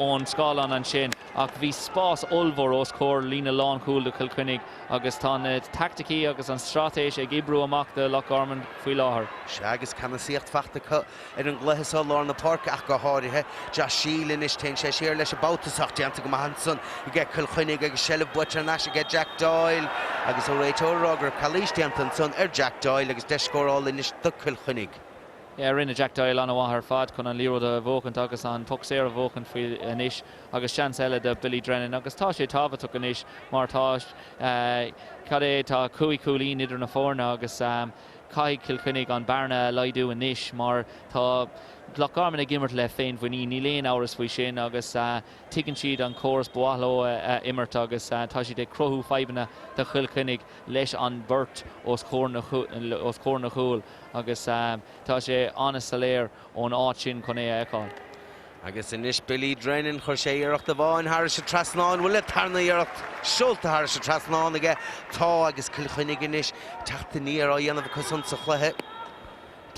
ón scáileán ansin ach bhí spás ollmhór os comhair líne lánchúil do Chill Chainnigh Agus tá na taicticí agus an straitéis ag oibriú amach do Loch Garman faoi láthair. Sea, agus ceannasaíocht faighte acu ar an gcluiche seo, lár na páirce ach go háirithe. Josh Shiel anois, téann sé siar leis an babhta seo ach déanta go maith ansan aige Cill Chainnigh agus seilbh buaite thar n-ais aige Jack Doyle agus an réiteoir ag rá go raibh calaois déanta ansan ar Jack Doyle agus deis scórála anois do Chill Chainnigh. Yeah, rinne Jack Doyle an-mhaith ar fad chun an liathróid a bhuachaint agus an poc saor a bhuachaint faoi anois agus seans eile do Billy Drennan agus tá sé tábhachtach anois mar tá cad é tá chúig chúilín idir na foirne agus caithfidh Cill Chainnigh an bearna a laghdú anois mar tá Loch Garman ag imirt le féinmhuinín, níl aon amhras faoi sin agus tuigeann siad an córas ba mhaith leo a imirt agus tá siad ag cruthú fadhbanna do Chill Chainnigh leis an bport os comhair na gcúl agus tá sé an-soiléir ón áit sin chun é a fheiceáil. Agus anois Billy Drennan, chuir sé iarracht amháin thairis an trasnán, bhfuil an tarna iarracht seolta thairis an trasnán aige? Tá, agus Cill Chainnigh anois teacht aniar á dhéanamh acu san sa chluiche.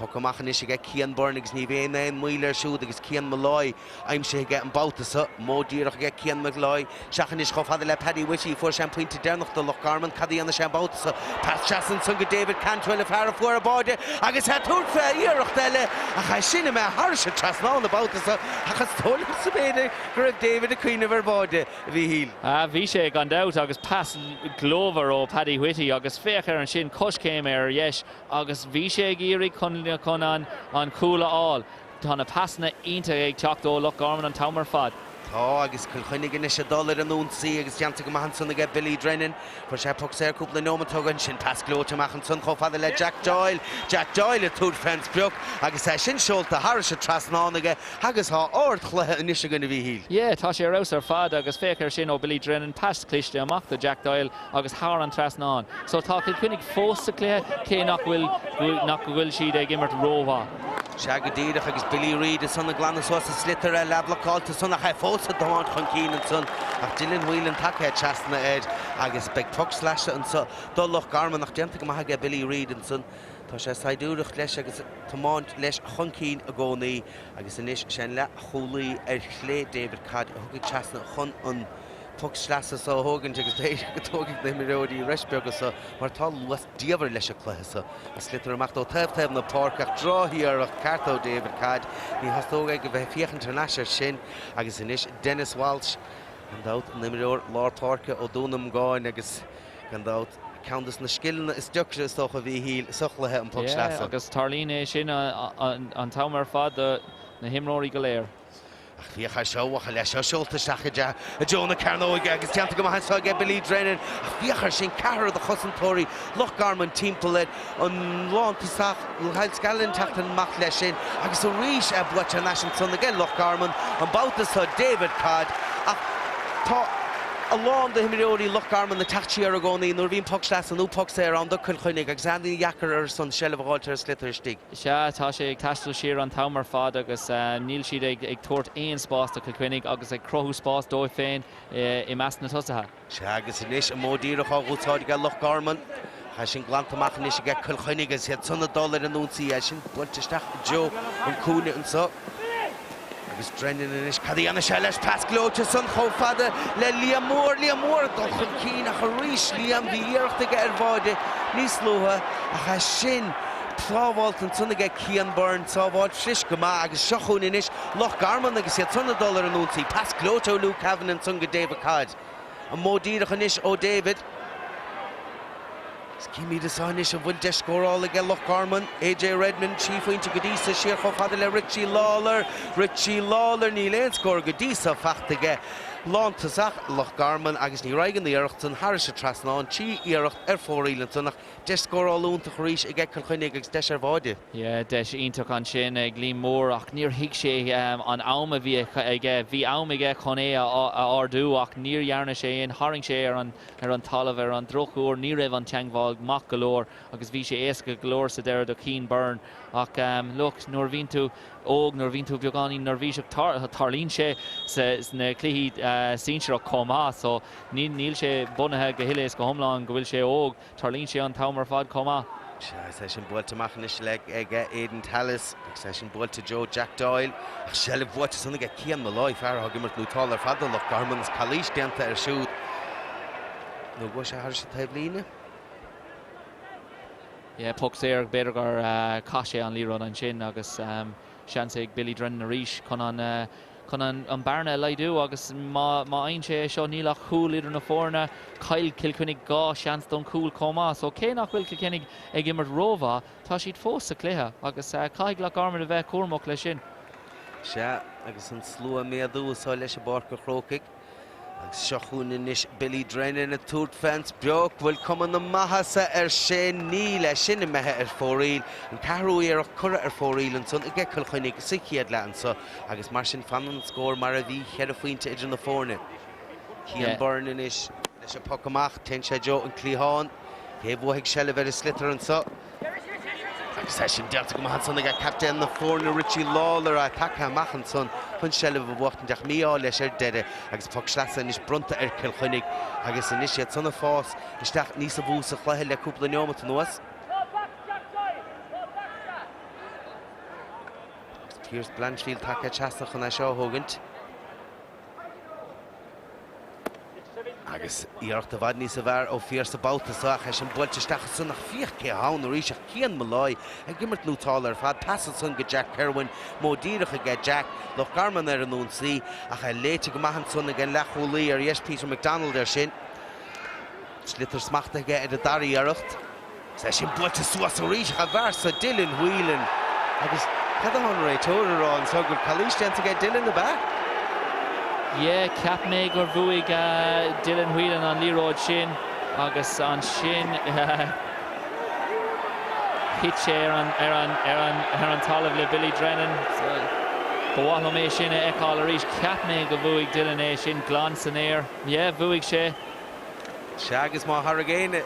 Poc amach anois aige Cian Byrne agus ní bheidh aon mhoill air siúd agus Cian Molloy aimsithe aige an babhta seo. Modh díreach aige Cian Molloy. Isteach anois chomh fada le Paddy Whitty. Fuair sé an pointe deireanach do Loch Garman. Cad a dhéanfaidh sé an babhta seo? Pas deas ansan go David Cantwell, an fear a fuair an báide agus é ag tabhairt fé iarracht eile ach é sin imithe thairis an trasnán an babhta seo ach is dóigh liomsa b'fhéidir go raibh David ag cuimhneamh ar bháide, a Mhíchíl. Bhí sé gan dabht agus pas glórmhar ó Paddy Whitty agus féach air ansin, coiscéim ar dheis agus bhí sé ag iarraidh chun an cúl a fháil. Tá na pasanna iontacha ag teacht ó Loch Garman an t-am ar fad. Tá, agus Cill Chainnigh anois ag dul ar an ionsaí agus déanta go maith ansan aige Billy Drennan. Fuair sé poc saor cúpla neomat ó shin. Pas gleoite amach ansan chomh fada le Jack Doyle. Jack Doyle ag tabhairt fén sprioc agus é sin seolta thairis an trasnán aige agus tá ardchluiche anois againn a Mhíchíl. Yeah, tá sé ar fheabhas ar fad agus féach air sin ó Billy Drennan, pas cliste amach do Jack Doyle agus thar an trasnán. So tá Cill Chainnigh fós sa chluiche cé nach bhfuil nach bhfuil siad ag imirt rómhaith. Sea go díreach agus Billy Reid ansan ag glanadh suas an sliotar é leathbhlocáilte ansan ach é fós ag tiomáint chun cinn ansan ach Dylan Whelan tagtha trasna air agus beidh poc sleasa anso do Loch Garman ach déanta go maith aige Billy Reid ansan. Tá sé ag saighdiúireacht leis agus ag tiomáint leis chun cinn i gcónaí agus anois sé an leathchúlaí ar chlé David Codd a thiocfaidh trasna chun an poc sleasa so a thógaint agus b'fhéidir go dtógfaidh na himreoirí rest beag anso mar tá luas diamhair leis an cluiche so. An sliotar amach ó taobh taobh na páirce ach drochiarracht ceart ó David Codd. Ní theastódh aige bheith ag féachaint thar n-ais air sin agus anois Denis Walsh gan dabht an imreoir lár páirce ó Dún na nGall agus gan dabht ceann des na scileanna is deacra is dócha a Mhíchíl sa chluiche an poc Yeah, sleasa. agus tarlaíonn é sin an t-am ar fad do na himreoirí go léir. Ach féach air seo, bhuachaill é seo seolta isteach i dtreo na cearnóige agus déanta go maith anseo aige Billy Drennan. Ach féach air sin, ceathrar de chosantóirí Loch Garman timpeall air, an lántosach Kyle Scallon teacht amach leis sin agus arís é buaite thar n-ais ansan aige Loch Garman, an babhta seo David Codd. Ach tá a lán de himreoirí Loch Garman ag teacht siar i gcónaí nuair a bhíonn poc sleasa nó poc saor ann do Cill Chainnigh agus an-dheacair orthu san seilbh a dh'fháilt ar an sliotar istigh. Sea, tá sé ag taisteal siar an t-am ar fad agus níl siad ag tabhairt aon spás do Chill Chainnigh agus ag cruthú spás dóibh féin i measc na tosaithe. Sea, agus anois an modh díreach á úsáid aige Loch Garman. Tá sin glanta amach anois aige Cill Chainnigh agus iad san ag dul ar an ionsaí. É sin buailte isteach i dtreo an cúinne anso. Agus Drennan anois, cad a dhéanfaidh sé leis? Pas gleoite san chomh fada le Liam Moore. Liam Moore ag dul chun cinn ach arís Liam, bhí iarracht aige ar bháide níos luaithe ach é sin sábháilte ansan aige Cian Byrne. Sábháilt flis go maith agus seo chugainn anois Loch Garman agus iad san ag dul ar an ionsaí. Pas gleoite ó Luke Kavanagh ansan go David Codd. An modh díreach anois ó David. Is címid anso anois an bhfuil deis scórála aige Loch Garman. AJ Redmond, 3 phointe go dtí so, siar chomh fada le Richie Lawlor. Richie Lawlor, níl aon scór go dtí so fachta aige. Lántosach Loch Garman agus ní raghaidh an iarracht san thairis an trasnán. 3 iarracht ar fóraoil ansan ach deis scórála iontach arís aige Cill Chainnigh agus deis ar bháide. Yeah, deis iontach ansin ag Liam Moore ach níor thuig sé an am a bhí aige. Bhí am aige chun é a ardú ach níor dhearna sé aon. Tharraing sé ar an Ar an talamh, ar an drochuair, ní raibh an teangmháil maith go leor agus bhí sé éasca go leor sa deireadh do Cian Byrne. Ach look, nuair a bhíonn tú óg, nuair a bhíonn tú beagáinín neirbhíseach, tarlaíonn sé sna cluichí sinsearach chomh maith. So níl sé bunaithe go huile is go hiomlán go bhfuil sé óg. Tarlaíonn sé an t-am ar fad chomh maith. Sea, is é sin buailte amach anois aige Aidan Tallis agus é sin buailte i dtreo Jack Doyle. Ach seilbh buaite ansan aige Cian Molloy, fear atá ag imirt nótálta ar fad do Loch Garman is calaois déanta air siúd. Nó go bhfuil sé thairis an taobhlíne? Yeah, poc saor, b'fhéidir gur chaith sé an liathróid ansin agus seans ag Billy Drennan arís chun an. chun an bearna a laghdú agus má fhaigheann sé é seo níl ach cúl idir na foirne. Chaill Cill Chainnigh 2 sheans don chúl chomh maith so cé nach bhfuil Cill Chainnigh ag imirt rómhaith, tá siad fós sa chluiche agus caithfidh Loch Garman a bheith cúramach leis sin. Sea, agus an slua ag méadú anso leis i bPáirc an Chrócaigh. Agus seo chugainn anois Billy Drennan ag tabhairt fén sprioc. Bhfuil cuma na maitheasa air sin? Níl, é sin imithe ar fóraoil. An ceathrú iarracht curtha ar fóraoil ansan aige Cill Chainnigh sa chéad leath anso agus mar sin fanann an scór mar a bhí, cheithre phointe idir na foirne. Cian Byrne anois leis an poc amach, téann sé i dtreo an cliathán. Cé a bhuafaidh seilbh ar an sliotar anso? Agus é sin déanta go maith ansan aige captaen na foirne Richie Lawlor é tagtha amach ansan chun seilbh a bhuachtaint ach mí-ádh leis ar deireadh agus poc sleasa anois bronnta ar Cill Chainnigh agus anois iad san ag fás isteach níosa mhó sa chluiche le cúpla neomat anuas. Agus Pearse Blanchfield tagtha trasna chun é seo a thógaint. Agus iarracht i bhfad níosa bhfearr ó Phearse an babhta seo ach é sin buailte isteach ansan ach féach cé atá ann arís ach Cian Molloy ag imirt nótála ar fad. Pas ansan go Jack Kirwan, modh díreach aige Jack. Loch Garman ar an ionsaí ach é léite go maith ansan ag an leathchúlaí ar dheis Peter McDonald air sin. Sliotar smachtaithe aige ar an dara iarracht. Is é sin buailte suas arís ach an fear so Dylan Whelan agus cad atá an réiteoir a rá anseo go bhfuil calaois déanta aige Dylan ab ea? Yeah, cheap mé gur bhuaigh Dylan Whelan an liathróid sin agus ansin thit sé ar an ar an ar an ar an talamh le Billy Drennan. Ba mhaith liom é sin a fheiceáil arís. Cheap mé go bhuaigh Dylan é sin glan san aer. Yeah, bhuaigh sé. Sea, agus má thairg éinne,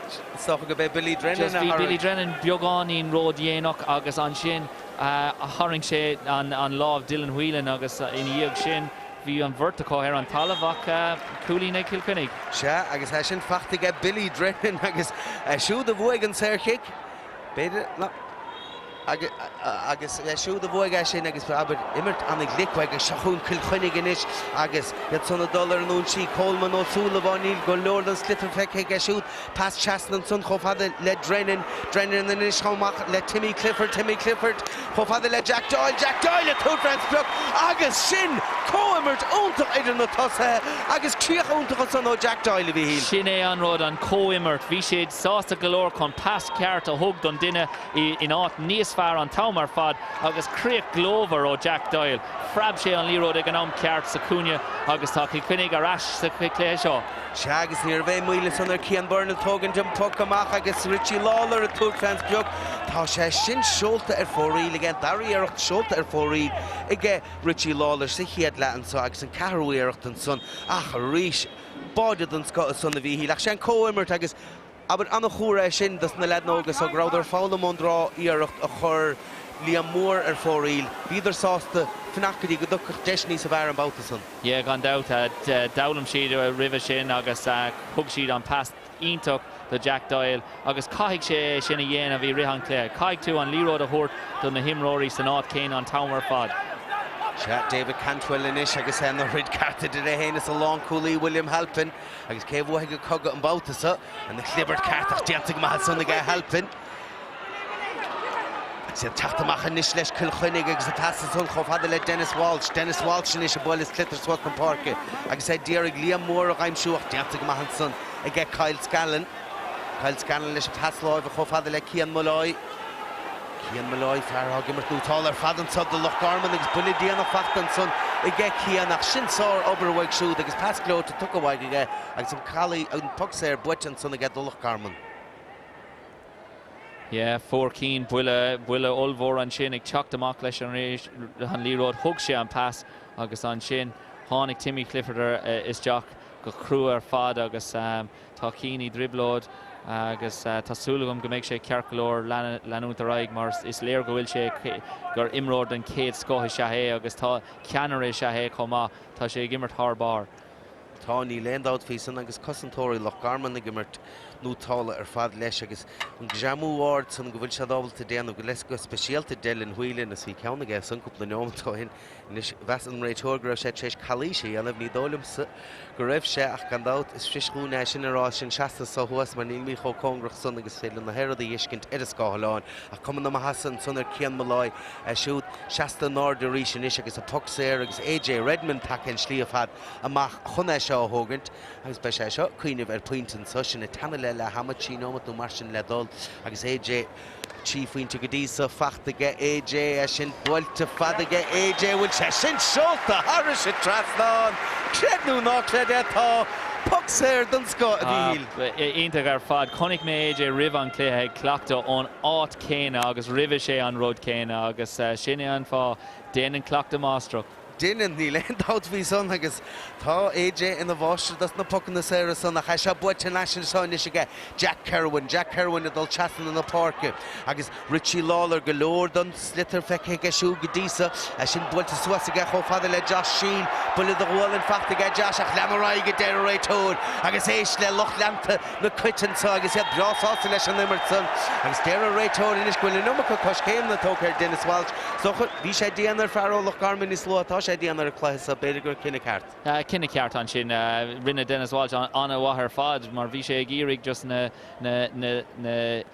is dócha go b'é Billy Drennan a thairg. Bhí Billy Drennan beagáinín ródhéanach agus ansin tharraing sé an lámh Dylan Whelan agus ina dhiaidh sin bhí an bheirt acu ar an talamh ach cúilín ag Cill Chainnigh. Sea, agus é sin fachta aige Billy Drennan agus siúd a bhuaigh an saorchic, b'fhéidir, ná. Agus é siúd a bhuaigh é sin agus, abair, imirt an-ghlic uaidh. Seo chugainn Cill Chainnigh anois agus iad san ag dul ar an ionsaí. Coleman Ó Súilleabháin, níl go leor den sliotar feicthe aige siúd. Pas trasna ansan chomh fada le Drennan. Drennan anois chomh maith le Timmy Clifford. Timmy Clifford chomh fada le Jack Doyle. Jack Doyle ag tabhairt fén sprioc agus sin comhimirt iontach idir na tosaithe agus críoch iontach ansan ó Jack Doyle, a Mhíchíl. Sin é an rud, an comhimirt. Bhí siad sásta go leor chun pas ceart a thug don duine. in áit níos fearr an t-am ar fad agus críoch ghlórmhar ó Jack Doyle. Phreab sé an liathróid ag an am ceart sa chúinne agus tá Cill Chainnigh ar ais sa chluiche seo. Sea, agus ní raibh aon mhoill ansan ar Cian Byrne ag tógaint an poc amach agus Richie Lawlor ag tabhairt fén sprioc. Tá sé sin seolta ar fóraoil aige, an dara iarracht seolta ar fóraoil aige Richie Lawlor sa chéad leath anso agus an ceathrú iarracht ansan ach arís báide den scoth ansan a Mhíchíl ach sé an comhimirt agus Abair, an-chomhartha é sin dos na leaideanna óga so go rabhadar ag foghlaim ón dá iarracht a chuir Liam Moore ar fóraoil. Bhíodar sásta fanacht go dtí go dtiocfadh deis níosa bhfearr an babhta san. Yeah, gan dabht. D'fhoghlaim siad roimhe sin agus thug siad an pas iontach do Jack Doyle agus caithfidh sé é sin a dhéanamh i rith an chluiche. Caithfidh tú an liathróid a thabhairt do na himreoirí san áit chéanna an t-am ar fad. Sea, David Cantwell anois agus é ina throid ceart idir é féin is an lánchúlaí William Halpin. Agus cé a bhuafaidh an cogadh an babhta seo? An chlibirt ceart ach déanta go maith ansan aige Halpin. Agus iad teacht amach anois leis Cill Chainnigh agus an pas ansan chomh fada le Denis Walsh. Denis Walsh anois ag bualadh sliotar suas na páirce agus é d'iarraidh Liam Moore a dh'aimsiú ach déanta go maith ansan aige Kyle Scanlon. Kyle Scanlon leis an pas láimhe chomh fada le Cian Molloy. Cian Molloy, fear atá ag imirt nótála ar fad anso do Loch Garman agus buille déanach fachta ansan aige Cian ach sin sár obair uaidh siúd agus pas gleoite tugtha uaidh aige agus an calaí, an poc saor buaite ansan aige do Loch Garman. Yeah, fuair Cian buille, buille ollmhór ansin ag teacht amach leis an liathróid, thug sé an pas agus ansin tháinig Timmy Clifford isteach go crua ar fad agus Tá Cian i dtrioblóid agus tá súil agam go mbeidh sé ceart go leor leanúint ar aghaidh mar is léir go bhfuil sé gur imreoir den chéad scoth is ea é agus tá ceannaire is ea é chomh maith. Tá sé ag imirt thar barr. Tá, níl aon dabht faoi san agus cosantóirí Loch Garman ag imirt Nótálta ar fad leis agus an greamú ard san go bhfuil siad ábalta déanamh go leis go speisialta Dylan Whelan is bhí ceann aige san cúpla neomat ó shin. Anois mheas an réiteoir go raibh sé tar éis calaois a dhéanamh, ní dóigh liomsa go raibh sé ach gan dabht is fuirist dhúinn é sin a rá sinn seasta anso thuas mar nílimid chomh cóngarach san agus is féidir linn na rudaí a fheiscint ar an scáileán ach cuma na maitheasa ansan ar Cian Molloy é siúd seasta in airde arís anois agus an poc saor agus AJ Redmond tagtha an slí ar fad amach chun é seo a thógaint. Agus beidh sé seo ag cuimhneamh ar phointe anso, sinn ag teannadh le leath ama, 3 nóimeat nó mar sin le dul agus AJ 3 phointe go dtí so fachta aige AJ, é sin buailte fada aige AJ, bhfuil sé sin seolta thairis an trasnán? Creid nó ná creid é tá poc saor den scoth a Mhíchíl. Iontach ar fad. Chonaic mé AJ roimh an cluiche ag cleachtadh ón áit céanna agus roimhe sé an rud céanna agus sin é an fáth. Déanann cleachtadh máistreacht. Déanann, níl aon dabht faoi san agus tá AJ ina mháistir dos na pocanna saora san ach é seo buailte thar n-ais anseo anois aige Jack Kirwan, Jack Kirwan ag dul trasna na páirce agus Richie Lawlor go leor don sliotar feicthe aige siúd go dtí so, é sin buailte suas aige chomh fada le Josh Sheehan, buille de ghualainn fachta aige Josh ach lean ar aghaidh a deir an réiteoir agus éist le lucht leanta na Cait anso agus iad breá sásta leis an imirt san agus deir an réiteoir anois go bhfuil an iomarca coiscéimeanna tógtha ar Denis Walsh. Is dócha, bhí sé dian ar fear ó Loch Garman níos luaithe, tá sé dian ar an cluiche so, b'fhéidir gur cinneadh ceart. Cinneadh ceart ansin. Rinne Denis Walsh an-mhaith ar fad mar bhí sé ag iarraidh just na na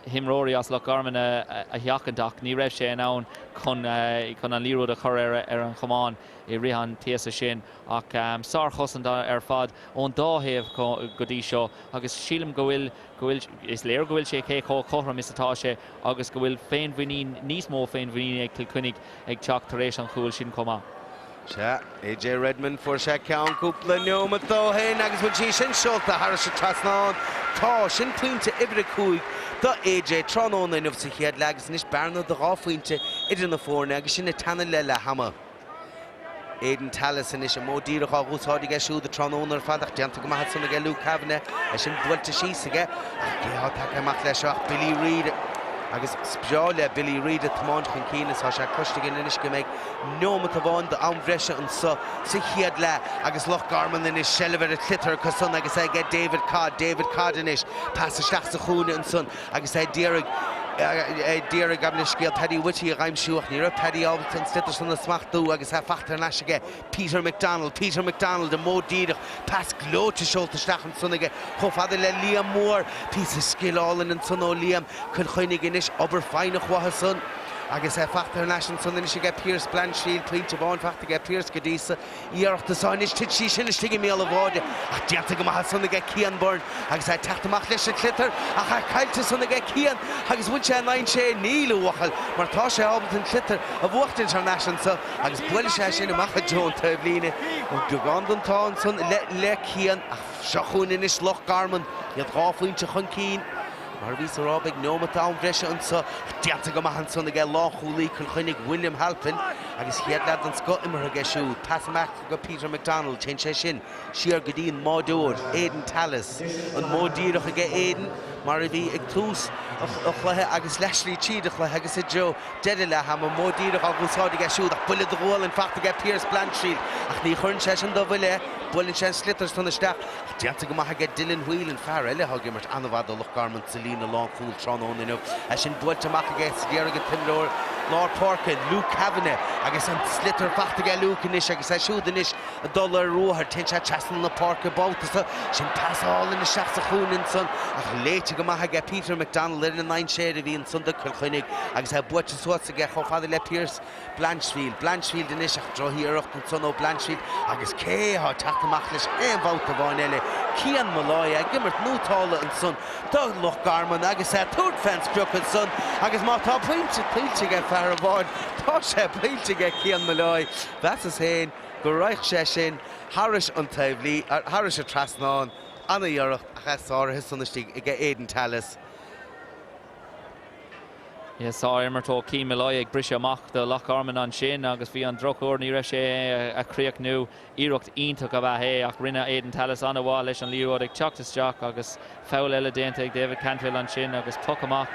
himreoirí as Loch Garman a sheachaint ach ní raibh sé in ann chun an liathróid a chur ar an chamán i rith an píosa sin. Ach sárchosaint ar fad ón dá thaobh go dtí seo agus sílim go bhfuil, go bhfuil, is léir go bhfuil sé cé chomh cothrom is atá sé agus go bhfuil féinmhuinín, níos mó féinmhuiníne ag Cill Chainnigh ag teacht tar éis an chúil sin chomh maith. Sea, AJ Redmond, fuair sé ceann cúpla neomat ó shin agus bhfuil sí sin seolta thairis an trasnán? Tá, sin pointe uimhir 5 do AJ tráthnóna inniu sa chéad leath agus anois bearna de dhá phointe idir na foirne agus sinn ag teannadh le leath ama. Aidan Tallis anois, an modh díreach á dh'úsáid aige siúd an tráthnóna ar fad ach déanta go maith ansan aige Luke Kavanagh, é sin buailte síos aige ach cé atá tagtha amach leis seo ach Billy Reid agus is breá le Billy Reid ag tiomáint chun cinn is tá sé cloiste againn anois go mbeidh neomat amháin d'am bhreise anso sa chéad leath agus Loch Garman anois seilbh ar an tsliotar acu san agus é aige David Codd, David Codd anois, pas isteach sa chúinne ansan Agus é d'iarraidh é d'iarraidh gabh mo leithscéal Paddy Whitty a dh'aimsiú ach ní raibh Paddy ábalta an sliotar san a smachtú agus é fachta thar n-ais aige Peter McDonald, Peter McDonald an modh díreach, pas gleoite seolta isteach ansan aige chomh fada le Liam Moore, píosa scil álainn ansan ó Liam, Cill Chainnigh anois, obair foighneach uathu san agus é fachta thar n-ais ansan anois aige Pearse Blanchfield, pointe amháin fachta aige Pearse go dtí so. Iarracht anso anois, thit sí sin istigh i mbéal an bháide ach déanta go maith ansan aige Cian Byrne agus é ag teacht amach leis an tsliotar ach é caillte ansan aige Cian agus bhfuil sé in dainséar? Níl, a bhuachaill, mar tá sé ábalta an tsliotar a bhuachtaint thar n-ais anso agus buailfidh sé sin amach i dtreo an taobhlíne. Beagán den t-ádh ansan le Cian ach seo chugainn anois Loch Garman, iad dhá phointe chun cinn. Mar a bhíos a rá, beidh neomat am bhreise anso ach déanta go maith ansan aige lánchúlaí Chill Chainnigh William Halpin agus chéad leath den scoth imeartha aige siúd. Pas amach go Peter McDonald, téann sé sin siar go dtí an mbáireoir, Aidan Tallis. An modh díreach aige Aidan mar a bhí ag tús an chluiche agus leathshlí tríd an chluiche agus i dtreo deireadh leath ama. Modh díreach á úsáid aige siúd ach buille de ghualainn fachta aige Pearse Blanchfield ach ní chuireann sé sin de bhuille é. Buaileann sé an sliotar san isteach. Déanta go maith aige Dylan Whelan, fear eile atá ag imirt an-mhaith do Loch Garman sa líne lánchúil tráthnóna inniu. É sin buailte amach aige sa deireadh ag an t-imreoir lár páirce, Luke Kavanagh, agus an sliotar fachta aige Luke anois agus é siúd anois ag dul ar ruathar. Téann sé trasna na páirce babhta so. Sin pas álainn isteach sa chúinne ansan ach léite go maith aige Peter McDonald ar an ndainséar a bhí ansan do Cill Chainnigh agus é buailte suas aige chomh fada le Pearse Blanchfield, Blanchfield anois ach drochiarracht ansan ó Blanchfield agus cé atá ag teacht amach leis aon bhabhta amháin eile? Cian Molloy ag imirt nótála ansan do Loch Garman agus é ag tabhairt fén sprioc ansan agus má tá pointe tuillte aige fear amháin tá sé tuillte aige Cian Molloy. Mheasas féin go raghadh sé sin thairis an taobh, thairis an trasnán. Ana-iarracht ach é sáraithe san istigh aige Aidan Tallis. Sár-imirt ó Cian Molloy ag briseadh amach do Loch Garman ansin agus bhí an drochuair ní raibh sé a chríochnú. Iarracht iontach ab ea é ach rinne Aidan Tallis an-mhaith leis an liathróid ag teacht isteach agus foul eile déanta ag David Cantwell ansin agus poc amach,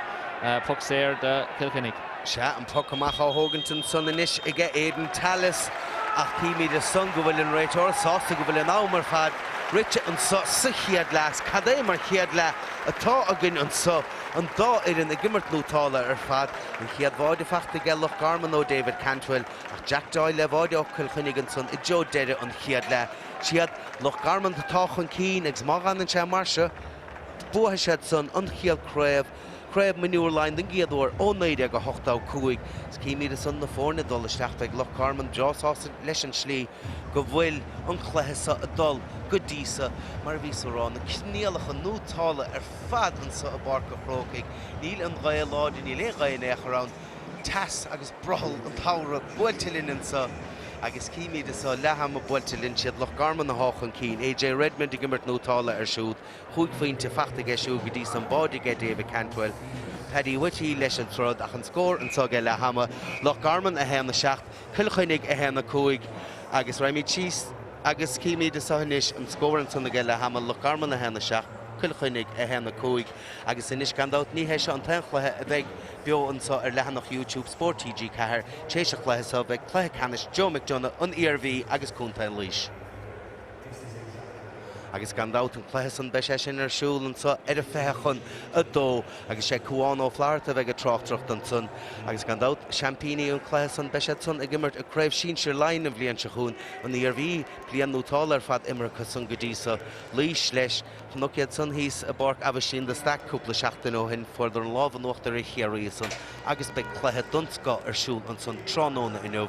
poc saor do Chill Chainnigh. Sea, an poc amach á thógaint ansan anois aige Aidan Tallis ach címid ansan go bhfuil an réiteoir sásta go bhfuil an am ar fad. Rite anso sa chéad leath. Cad é mar chéad leath atá againn anso. An dá fhoireann ag imirt nótála ar fad. An chéad bháide fachta aige Loch Garman ó David Cantwell ach Jack Doyle le báide ó Chill Chainnigh ansan i dtreo deireadh an chéad leath. Siad Loch Garman atá chun cinn agus má dh'fhanann sé mar seo buafaidh siad san an chéad craobh, Craobh Mionúr Laighean den gcéad uair ó 1985. Is címid ansan na foirne ag dul isteach. Beidh Loch Garman breá sásta leis an slí go bhfuil an cluiche seo ag dul go dtí so. Mar a bhíos a rá, na coinníollacha nótála ar fad anso i bPáirc an Chrócaigh. Níl an ghaoth láidir, níl aon ghaoth in aon chor ann. Teas agus brothall an tsamhraidh buailte linn anso agus címid anso leath ama buailte linn. Siad Loch Garman athá chun cinn. AJ Redmond ag imirt nótála ar siúd. Chúig phointe fachta aige siúd go dtí san báide aige David Cantwell. Paddy Whitty leis an troid ach an scór anso ag leath ama, Loch Garman 1, 7, Cill Chainnigh 1, 5 agus raghaimid síos agus címid anso anois an scór ansan ag leath ama, Loch Garman 1, 7, Cill Chainnigh 1, 5 agus anois gan dabht ní hé seo an t-aon chluiche a bheidh beo anso ar leathanach YouTube Spórt TG4 tar éis an chluiche seo beidh cluiche ceannais Joe McDonagh, an Iarmhí agus Contae Laois. Agus gan dabht an cluiche san beidh sé sin ar siúl anso ar a 1:40 agus sé Cuán Ó Flatharta a bheidh ag tráchtaireacht ansan. Agus gan dabht seaimpíní an chluiche san beidh siad san ag imirt i gCraobh Sinsir Laighean an bhliain seo chugainn, an Iarmhí, bliain nótála ar fad imeartha acu san go dtí so. Laois leis, chonac iad san thíos i bPáirc Aibhistín de Staic cúpla seachtain ó shin, fuaireadar an lámh in uachtar ar Chiarraí ansan agus beidh cluiche den scoth ar siúl ansan tráthnóna inniu.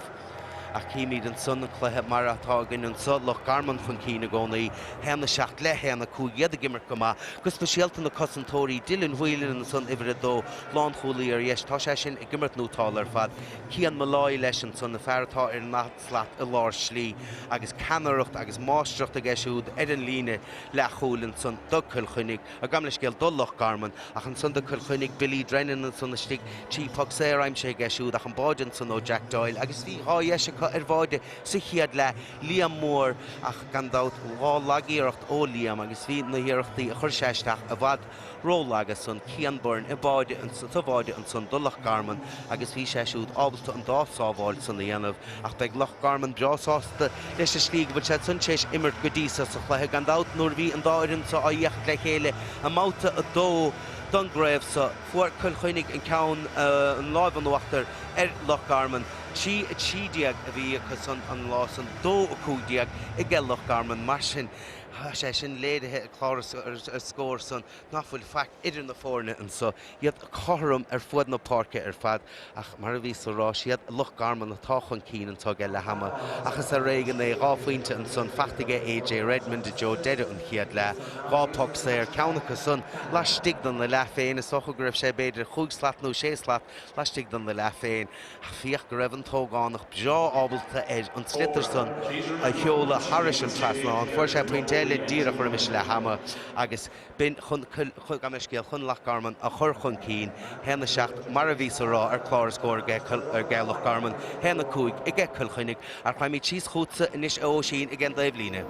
Ach címid ansan an cluiche mar atá againn anso, Loch Garman chun cinn i gcónaí, 1, 7 le 1, 5, iad ag imirt go maith, go speisialta na cosantóirí, Dylan Whelan ansan uimhir 2, lánchúlaí ar dheis, tá sé sin ag imirt nótála ar fad, Cian Molloy leis ansan, an fear atá ar an ndaichead slat i lár slí agus ceannaireacht agus máistreacht aige siúd ar an líne leathchúil ansan do Cill Chainnigh. Gabh mo leithscéal do Loch Garman, ach ansan do Cill Chainnigh, Billy Drennan ansan istigh, 3 phoc saor aimsithe aige siúd ach an báide ansan ó Jack Doyle agus bhí dhá dheis acu ar bháide sa chéad leath, Liam Moore ach gan dabht dhá lagiarracht ó Liam agus bhí na hiarrachtaí a chuir sé isteach i bhfad rólag ansan, Cian Byrne i báide sa bháide ansan do Loch Garman agus bhí sé siúd ábalta an dá sábháil san a dhéanamh ach beidh Loch Garman breá sásta leis an slí go bhfuil siad san tar éis imirt go dtí so sa chluiche. Gan dabht nuair a bhí an dá fhoireann so á fhéachaint le chéile i mbabhta 2 don gcraobh so, fuair Cill Chainnigh an ceann, an láimh in uachtar ar Loch Garman. 3, 13 a bhí acu san an lá san, 2, 15 aige Loch Garman. Mar sin, tá sé sin léirithe ag clár an scóir san nach bhfuil faic idir na foirne anso. Iad cothrom ar fuaid na páirce ar fad ach mar a bhíos a rá, siad Loch Garman atá chun cinn anso ag leath ama ach is ar éigean é. 2 phointe ansan fachta aige AJ Redmond i dtreo deireadh an chéad leath. 2 poc saor, ceann acu san laistigh den leath féin. Is dócha go raibh sé b'fhéidir chúig slat nó sé slat laistigh den leath féin ach féach go raibh an t-ógánach breá ábalta air an sliotar san a sheoladh thairis an trasnán. Fuair sé pointe eile díreach roimis leath ama agus b'in chun, gabh mo leithscéal, chun Loch Garman a chur chun cinn, 1, 7, mar a bhíos a rá ar chlár an scóir aige Loch Garman, 1, 5 aige Cill Chainnigh. Ach raghaimid síos chugatsa anois a Oisín ag an dtaobhlíne.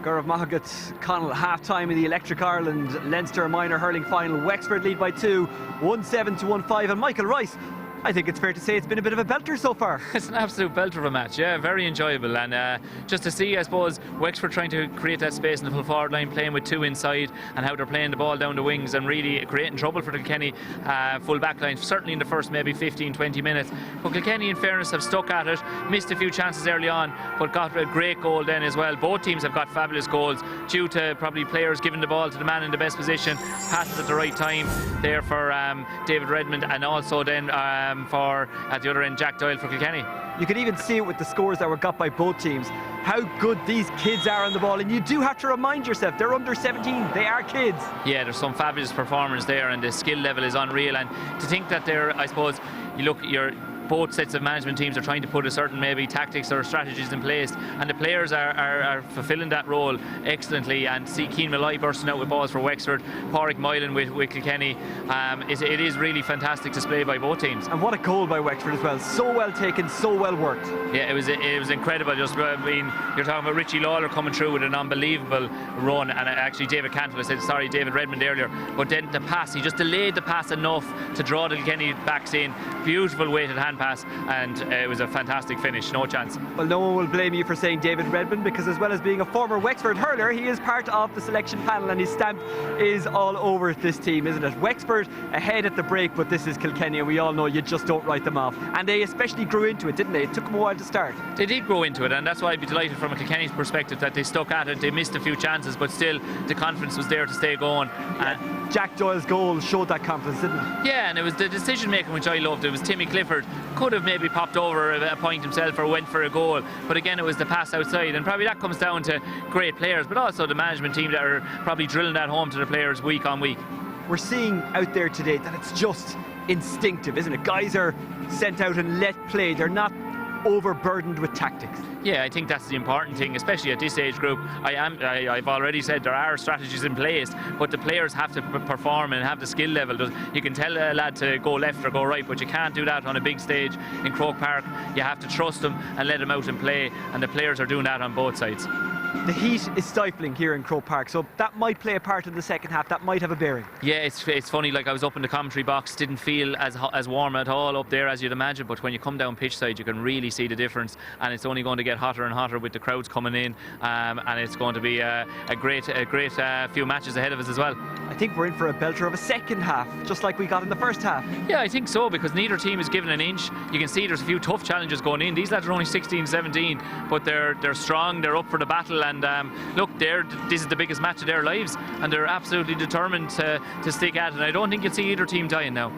Go raibh maith agat, Conall. Half time in the Electric Ireland Leinster Minor Hurling Final. Wexford lead by 2, 1-7 to 1-5 and Michael Rice I think it's fair to say it's been a bit of a belter so far. It's an absolute belter of a match, yeah, very enjoyable. And uh, just to see, I suppose, Wexford trying to create that space in the full forward line, playing with two inside, and how they're playing the ball down the wings and really creating trouble for the Kilkenny uh, full back line, certainly in the first maybe 15, 20 minutes. But Kilkenny, in fairness, have stuck at it, missed a few chances early on, but got a great goal then as well. Both teams have got fabulous goals due to probably players giving the ball to the man in the best position, passes at the right time there for um, David Redmond and also then um, for at the other end Jack Doyle for Kilkenny. You can even see it with the scores that were got by both teams how good these kids are on the ball and you do have to remind yourself they're under 17 they are kids. Yeah, there's some fabulous performers there and the skill level is unreal and to think that they're I suppose you look you're both sets of management teams are trying to put a certain maybe tactics or strategies in place and the players are, are, are fulfilling that role excellently and see Keane Malloy bursting out with balls for Wexford, Pádraig Moylan with, with Kilkenny. Um, it, it is really fantastic display by both teams. And what a goal by Wexford as well. So well taken, so well worked. Yeah, it was it was incredible. Just I mean, you're talking about Richie Lawler coming through with an unbelievable run and actually David Cantwell I said sorry David Redmond earlier, but then the pass he just delayed the pass enough to draw the Kilkenny backs in. Beautiful weighted hand. hand pass and it was a fantastic finish, no chance. Well, no one will blame you for saying David Redmond because as well as being a former Wexford hurler, he is part of the selection panel and his stamp is all over this team, isn't it? Wexford ahead at the break, but this is Kilkenny and we all know you just don't write them off. And they especially grew into it, didn't they? It took them a while to start. They did grow into it and that's why I'd be delighted from a Kilkenny's perspective that they stuck at it. They missed a few chances, but still the confidence was there to stay going. Yeah. Uh, Jack Doyle's goal showed that confidence, didn't it? Yeah, and it was the decision making which I loved. It was Timmy Clifford could have maybe popped over a point himself or went for a goal, but again it was the pass outside, and probably that comes down to great players, but also the management team that are probably drilling that home to the players week on week. We're seeing out there today that it's just instinctive, isn't it? Guys are sent out and let play. They're not overburdened with tactics. Yeah, I think that's the important thing, especially at this age group. I am, I, I've already said there are strategies in place, but the players have to perform and have the skill level. You can tell a lad to go left or go right, but you can't do that on a big stage in Croke Park. You have to trust them and let them out and play, and the players are doing that on both sides. The heat is stifling here in Croke Park, so that might play a part in the second half. That might have a bearing. Yeah, it's, it's funny. Like I was up in the commentary box, didn't feel as as warm at all up there as you'd imagine. But when you come down pitch side, you can really see the difference, and it's only going to get hotter and hotter with the crowds coming in, um, and it's going to be a, a great a great uh, few matches ahead of us as well. I think we're in for a belter of a second half, just like we got in the first half. Yeah, I think so because neither team is given an inch. You can see there's a few tough challenges going in. These lads are only 16, 17, but they're they're strong. They're up for the battle, and um, look, they're this is the biggest match of their lives, and they're absolutely determined to, to stick at it. And I don't think you'll see either team dying now.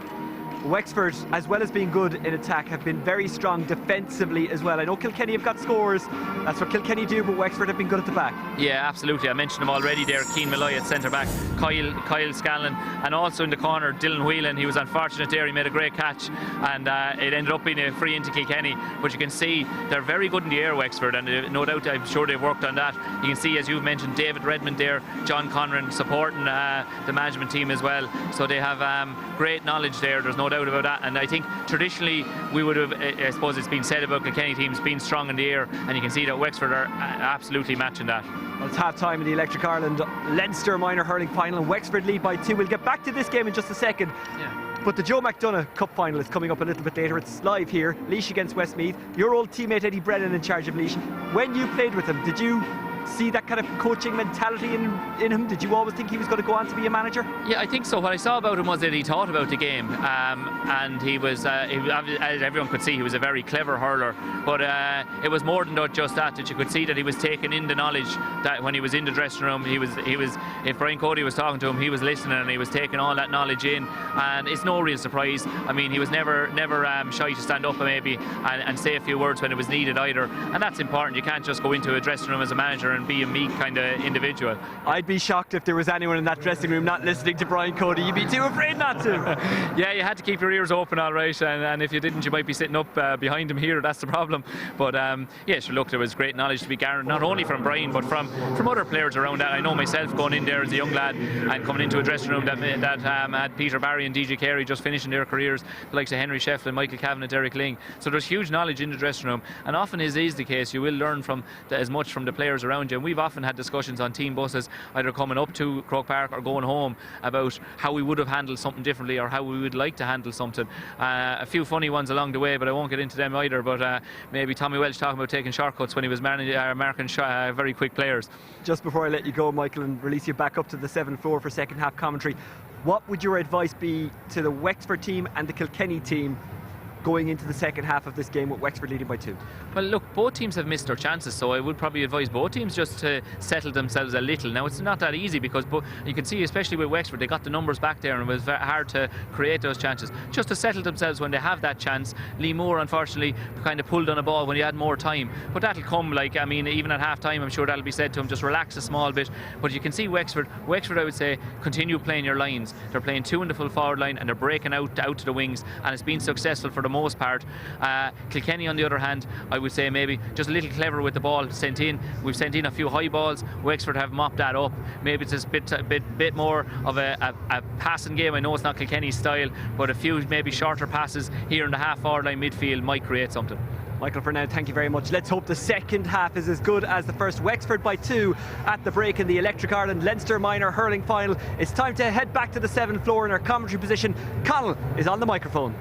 Wexford, as well as being good in attack, have been very strong defensively as well. I know Kilkenny have got scores. That's what Kilkenny do, but Wexford have been good at the back. Yeah, absolutely. I mentioned him already there. Keane Malloy at centre back, Kyle, Kyle Scanlon, and also in the corner, Dylan Whelan. He was unfortunate there. He made a great catch, and uh, it ended up being a free into Kilkenny. But you can see they're very good in the air, Wexford, and uh, no doubt I'm sure they've worked on that. You can see, as you've mentioned, David Redmond there, John Conran supporting uh, the management team as well. So they have um, great knowledge there. There's no doubt about that. And I think traditionally we would have, eh, I suppose it's been said about Kilkenny teams being strong in the air, and you can see that Wexford are uh, absolutely matching that. Well, it's half time in the Electric Ireland Leinster minor hurling final, and Wexford lead by two. We'll get back to this game in just a second. Yeah. But the Joe McDonagh Cup final is coming up a little bit later. It's live here. Laois against Westmeath. Your old teammate Eddie Brennan in charge of Laois. When you played with him, did you see that kind of coaching mentality in, in him? Did you always think he was going to go on to be a manager? Yeah, I think so. What I saw about him was that he thought about the game, um, and he was, uh, he, as everyone could see, he was a very clever hurler. But uh, it was more than just that, that you could see that he was taking in the knowledge that when he was in the dressing room, he was, he was if Brian Cody was talking to him, he was listening and he was taking all that knowledge in. And it's no real surprise. I mean, he was never, never um, shy to stand up maybe and, and say a few words when it was needed either. And that's important. You can't just go into a dressing room as a manager and be a meek kind of individual. I'd be shocked if there was anyone in that dressing room not listening to Brian Cody. You'd be too afraid not to. yeah, you had to keep your ears open all right, and, and if you didn't, you might be sitting up uh, behind him here. That's the problem. But um, yeah, sure, look, there was great knowledge to be garnered, not only from Brian, but from, from other players around that. I know myself going in there as a young lad and coming into a dressing room that, that um, had Peter Barry and DJ Carey just finishing their careers, the likes of Henry Shefflin, Michael Kavanagh, Derek Ling. So there's huge knowledge in the dressing room, and often as is the case, you will learn from the, as much from the players around you. And we've often had discussions on team buses, either coming up to Croke Park or going home, about how we would have handled something differently or how we would like to handle something. Uh, a few funny ones along the way, but I won't get into them either. But uh, maybe Tommy Welch talking about taking shortcuts when he was managing, uh, marking sh uh, very quick players. Just before I let you go, Michael, and release you back up to the 7th floor for second half commentary, what would your advice be to the Wexford team and the Kilkenny team going into the second half of this game with Wexford leading by two? Well, look, both teams have missed their chances, so I would probably advise both teams just to settle themselves a little. Now, it's not that easy because you can see, especially with Wexford, they got the numbers back there and it was hard to create those chances. Just to settle themselves when they have that chance. Lee Moore, unfortunately, kind of pulled on a ball when he had more time. But that'll come, like, I mean, even at half time, I'm sure that'll be said to him, just relax a small bit. But you can see Wexford, Wexford, I would say, continue playing your lines. They're playing two in the full forward line and they're breaking out, out to the wings, and it's been successful for the most part. Uh, Kilkenny, on the other hand, I would say maybe just a little clever with the ball sent in. We've sent in a few high balls. Wexford have mopped that up. Maybe it's a bit, a bit, bit more of a, a, a passing game. I know it's not Kilkenny's style, but a few maybe shorter passes here in the half forward line midfield might create something. Michael, for now, thank you very much. Let's hope the second half is as good as the first. Wexford by two at the break in the Electric Ireland Leinster Minor Hurling Final. It's time to head back to the seventh floor in our commentary position. Connell is on the microphone.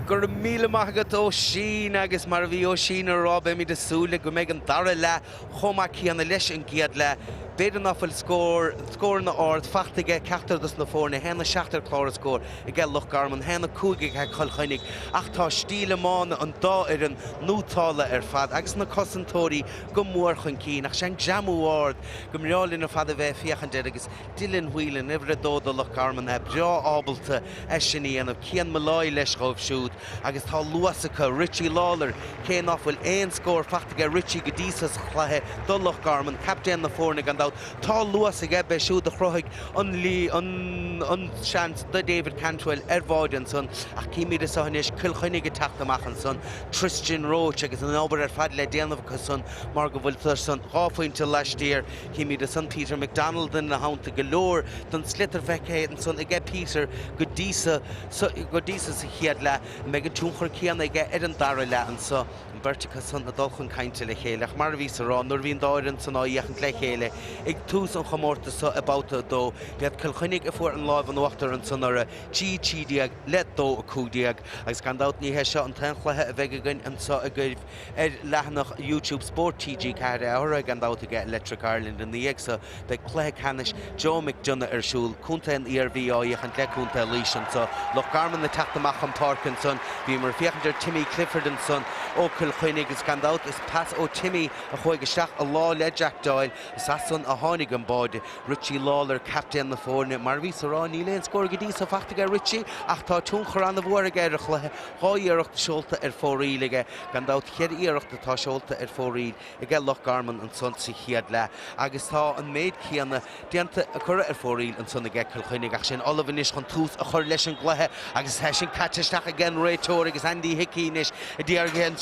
Go raibh míle maith agat Oisín agus mar a bhí Oisín a rá beimid ag súil le go mbeidh an dara leath chomh maith céanna leis an gcéad leath. B'fhéidir ná fuil scór, scóranna ard fachta aige ceachtar dos na foirne, 1-7 ar chlár an scóir aige Loch Garman, 1-5 aige Cill Chainnigh ach tá stíl iomána an dá fhoireann nótálta ar fad agus na cosantóirí go mór chun cinn ach sé an greamú ard go mbreá linn ar fad a bheith ag féachaint air agus Dylan Whelan, uimhir 2 do Loch Garman, é breá ábalta é sin a dhéanamh. Cian Molloy leis dhóibh siúd agus tá luas acu. Richie Lawlor, cé ná fuil aon scór fachta aige Richie go dtí so sa chluiche do Loch Garman, captaen na foirne gan dabht, tá luas aige, b'é siúd a chruthaigh an an seans do David Cantwell ar bháide ansan. Ach címid anso anois Cill Chainnigh ag teacht amach ansan, Tristan Roche agus an obair ar fad le déanamh acu san mar go bhfuiltear san 2 phointe laistiar. Címid ansan Peter McDonald ina theannta go leor den sliotar feicthe ansan aige Peter go dtí so go dtí so sa chéad leath. An mbeidh an tionchar céanna aige ar an dara leath anso? An bheirt acu san ag dul chun cainte le chéile ach mar a bhíos a rá nuair a bhí an dá fhoireann san á fhéachaint le chéile ag tús an chomórtais so i mbabhta 2, b'iad Cill Chainnigh a fuair an lámh in uachtar ansan orthu, 3 13 le 2 15 agus gan dabht ní hé seo an t-aon chluiche a bheidh againn anso agaibh Ar leathanach YouTube Spórt TG4 é urraithe gan dabht aige Electric Ireland ina dhiaidh so beidh cluiche ceannais Joe McDonagh ar siúl, Contae an Iarmhí á fhéachaint le Contae Laoise anso. Loch Garman ag teacht amach chun páirce ansan. Bhíomar ag féachaint ar Timmy Clifford ansan ó Cill Chainnigh agus gan dabht is pas ó Timmy a chuaigh isteach i lámh le Jack Doyle. Is as san a tháinig an báide. Richie Lawlor, captaen na foirne. Mar a bhíos a rá, níl aon scór go dtí so fachta aige Richie ach tá tionchar an-mhór aige ar an chluiche. 2 iarracht seolta ar fóraoil aige, gan dabht 4 iarracht atá seolta ar fóraoil aige Loch Garman ansan sa chéad leath agus tá an méid céanna déanta, curtha ar fóraoil ansan aige Cill Chainnigh ach sin ullamh anois chun tús a chur leis an gcluiche agus tá sin caite isteach aige an réiteoir agus Andy Hickey anois a d'iarraidh an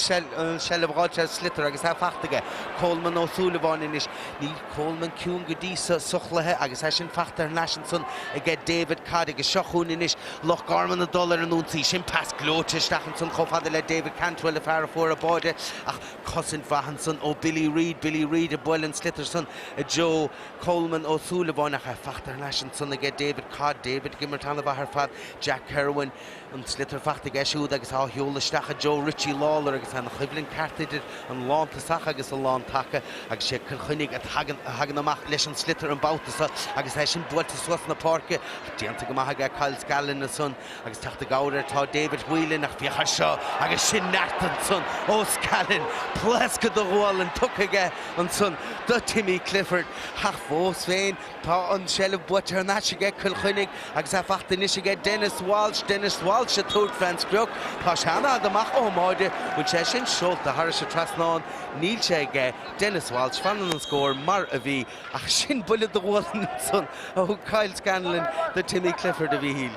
seilbh a dh'fháilt ar sliotar agus é fachta aige Coleman Ó Súilleabháin anois. Níl Coleman ciúin go dtí so sa chluiche agus é sin fachta thar n-ais ansan aige David Codd agus seo chugainn anois Loch Garman ag dul ar an ionsaí. Sin pas gleoite isteach ansan chomh fada le David Cantwell, an fear a fuair an báide ach cosaint mhaith ansan ó Billy Reid. Billy Reid ag bualadh an sliotar san i dtreo Coleman Ó Súilleabháin ach é fachta thar n-ais ansan aige David Codd. David ag imirt an-mhaith ar fad. Jack Kirwan. An sliotar fachta aige siúd agus á sheoladh isteach i dtreo Richie Lawlor agus an choimhlint ceart idir an lántosach agus an lántaca agus sé Cill Chainnigh a thagann amach leis an sliotar an babhta seo agus é sin buailte suas na páirce ach déanta go maith aige Kyle Scallan ansan agus teacht i gcabhair air tá David Whelan ach féach air seo agus sin neart ansan ó Scallan, pléascadh de ghualainn tugtha aige ansan do Timmy Clifford ach fós féin Tá an tseilbh buaite thar n-ais aige Cill Chainnigh agus é fachta anois aige Denis Walsh. Denis Walsh ag tabhairt fén sprioc. Tá sé an-fhada amach ón mbáide. Bhfuil sé sin seolta thairis an trasnán? Níl sé aige Denis Walsh. Fanann an scór mar a bhí ach sin buille de ghualainn ansan a thug Kyle Scanlon do Timmy Clifford a Mhíchíl.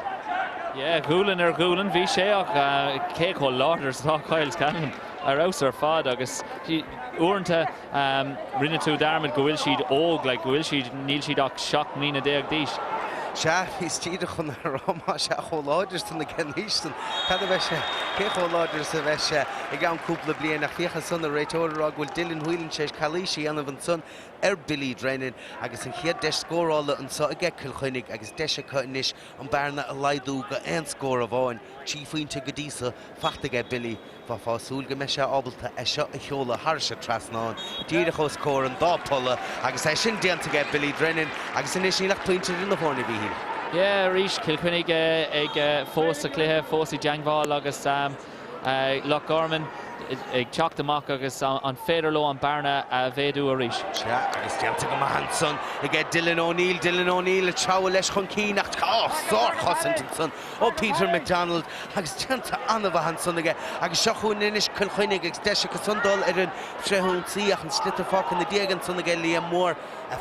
Yeah, gualainn ar ghualainn bhí sé ach cé chomh láidir is atá Kyle Scanlon ar fheabhas ar fad agus uaireanta Rinne tú dearmad go bhfuil siad óg, like, go bhfuil siad, níl siad ach 17 mbliana d'aois. Sea, bhíos díreach chun a rá, má sé chomh láidir san ag an aois san, cad a bheidh sé, cé chomh láidir is a bheidh sé i gceann cúpla bliain. Ach féach ansan, an réiteoir ag rá go bhfuil Dylan Whelan tar éis calaois a dhéanamh ansan ar Billy Drennan agus an chéad deis scórála anso aige Cill Chainnigh agus deis acu anois an bearna a laghdú go aon scór amháin, 3 phointe go dtí so fachta aige Billy. Bheifeá ag súil go mbeidh sé ábalta é seo a sheoladh thairis an trasnán, díreach os comhair an dá pholla, agus é sin déanta aige Billy Drennan, agus anois níl ach pointe idir na foirne, a Mhíchíl. Yeah, arís Cill Chainnigh ag fós sa chluiche, fós i dteangmháil agus Loch Garman ag teacht amach agus an féidir leo an bearna a mhéadú arís? Sea, agus déanta go maith ansan aige Dylan O'Neill, Dylan O'Neill ag treabhadh leis chun cinn ach sárchosaint ansan ó Peter McDonald agus déanta an-mhaith ansan aige agus seo chugainn anois Cill Chainnigh agus deis acu san dul ar an bhfrithionsaí ach an sliotar fágtha ina diaidh ansan aige Liam Moore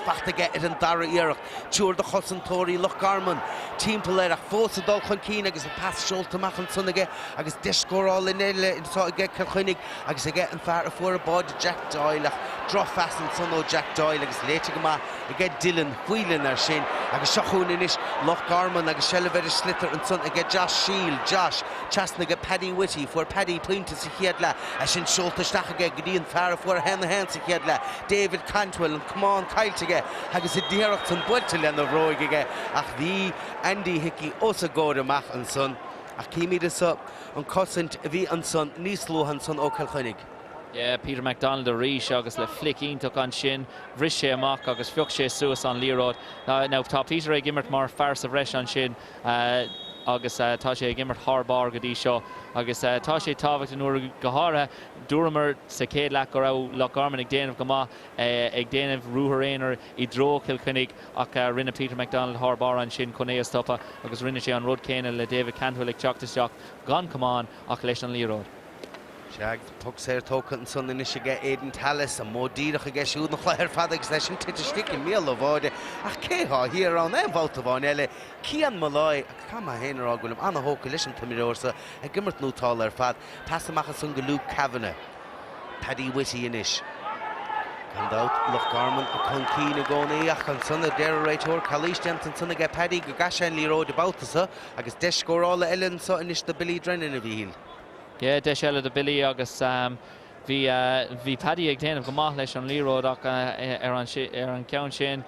fachta aige ar an dara iarracht. Triúr de chosantóirí Loch Garman timpeall air ach fós ag dul chun cinn agus an pas seolta amach ansan aige agus deis scórála eile anseo aige Cill Chainnigh agus aige an fear a fuair an báide Jack Doyle ach drochphas ansan ó Jack Doyle agus léite go maith aige Dylan Whelan air sin agus seo chugainn anois Loch Garman agus seilbh ar an sliotar ansan aige Josh Shiel, Josh, trasna go Paddy Whitty, fuair Paddy pointe sa chéad leath, é sin seolta isteach aige go dtí an fear a fuair 1-1 sa chéad leath, David Cantwell, an camán caillte aige agus an iarracht san buailte lena bhróig aige ach bhí Andy Hickey os a gcomhair amach ansan. Ach címid anso an cosaint a bhí ansan níos luaithe ansan ó Cill Chainnigh. Yeah, Peter McDonald arís agus le flic iontach ansin, bhris sé amach agus phioc sé suas an liathróid. Now tá Peter ag imirt mar fear sa bhreis ansin agus tá sé ag imirt thar barr go dtí seo agus tá sé tábhachtach nuair go háirithe dúramar sa chéad leath go raibh Loch Garman ag déanamh go maith ag déanamh ruathar aonair i dtreo Chill Chainnigh ach rinne Peter McDonald thar barr ansin chun é a stopadh agus rinne sé an rud céanna le David Cantwell ag teacht isteach gan camán ach leis an liathróid. Sea, agus poc saor tógtha ansan anois aige Aidan Tallis, an modh díreach aige siúd an chluiche ar fad agus é sin tite istigh i mbéal an bháide. Ach cé thá thiar ann aon bhabhta amháin eile? Cian Molloy, agus caithfidh mé féin a rá go bhfuilim ana-thógtha leis an t-imreoir so, ag imirt nótálta ar fad. Pas amach ansan go Luke Kavanagh. Paddy Whitty anois. Gan dabht, Loch Garman chun cinn i gcónaí ach ansan a deir an réiteoir, calaois déanta ansan aige Paddy go gcaithfidh sé an liathróid an babhta so agus deis scórála eile anso anois do Billy Drennan, a Mhíchíl. Yeah, deis eile do Billy agus bhí bhí Paddy ag déanamh go maith leis an liathróid ach ar an ar an gceann sin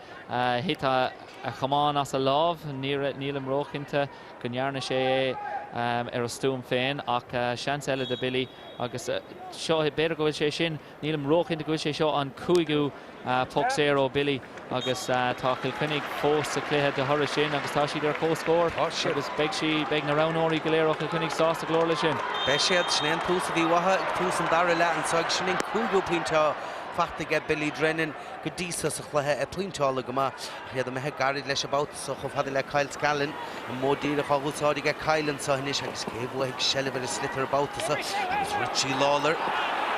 thit a chamán as a lámh. Nílim róchinnte go ndearna sé é ar a stuaim féin ach seans eile do Billy agus seo b'fhéidir go bhfuil sé sin Nílim róchinnte go bhfuil sé seo an cúigiú poc saor ó Billy agus tá Cill Chainnigh fós sa chluiche de thoradh sin agus tá siad ar comhscór agus beidh sí, beidh na roghnóirí go léir ó Chill Chainnigh sásta go leor leis sin. Beidh siad. Sin é an tús a bhí uathu ag tús an dara leath anseo agus sin an cúigiú pointe faighte aige Billy Drennan go dtí seo sa chluiche, é pointeáilte go maith ach iad imithe gairid leis an babhta seo chomh fada le Kyle Scallan. An modh díreach á úsáid aige Kyle anseo anois agus cé a bhuafaidh seilbh ar an sliotar an babhta seo agus Richie Lawlor.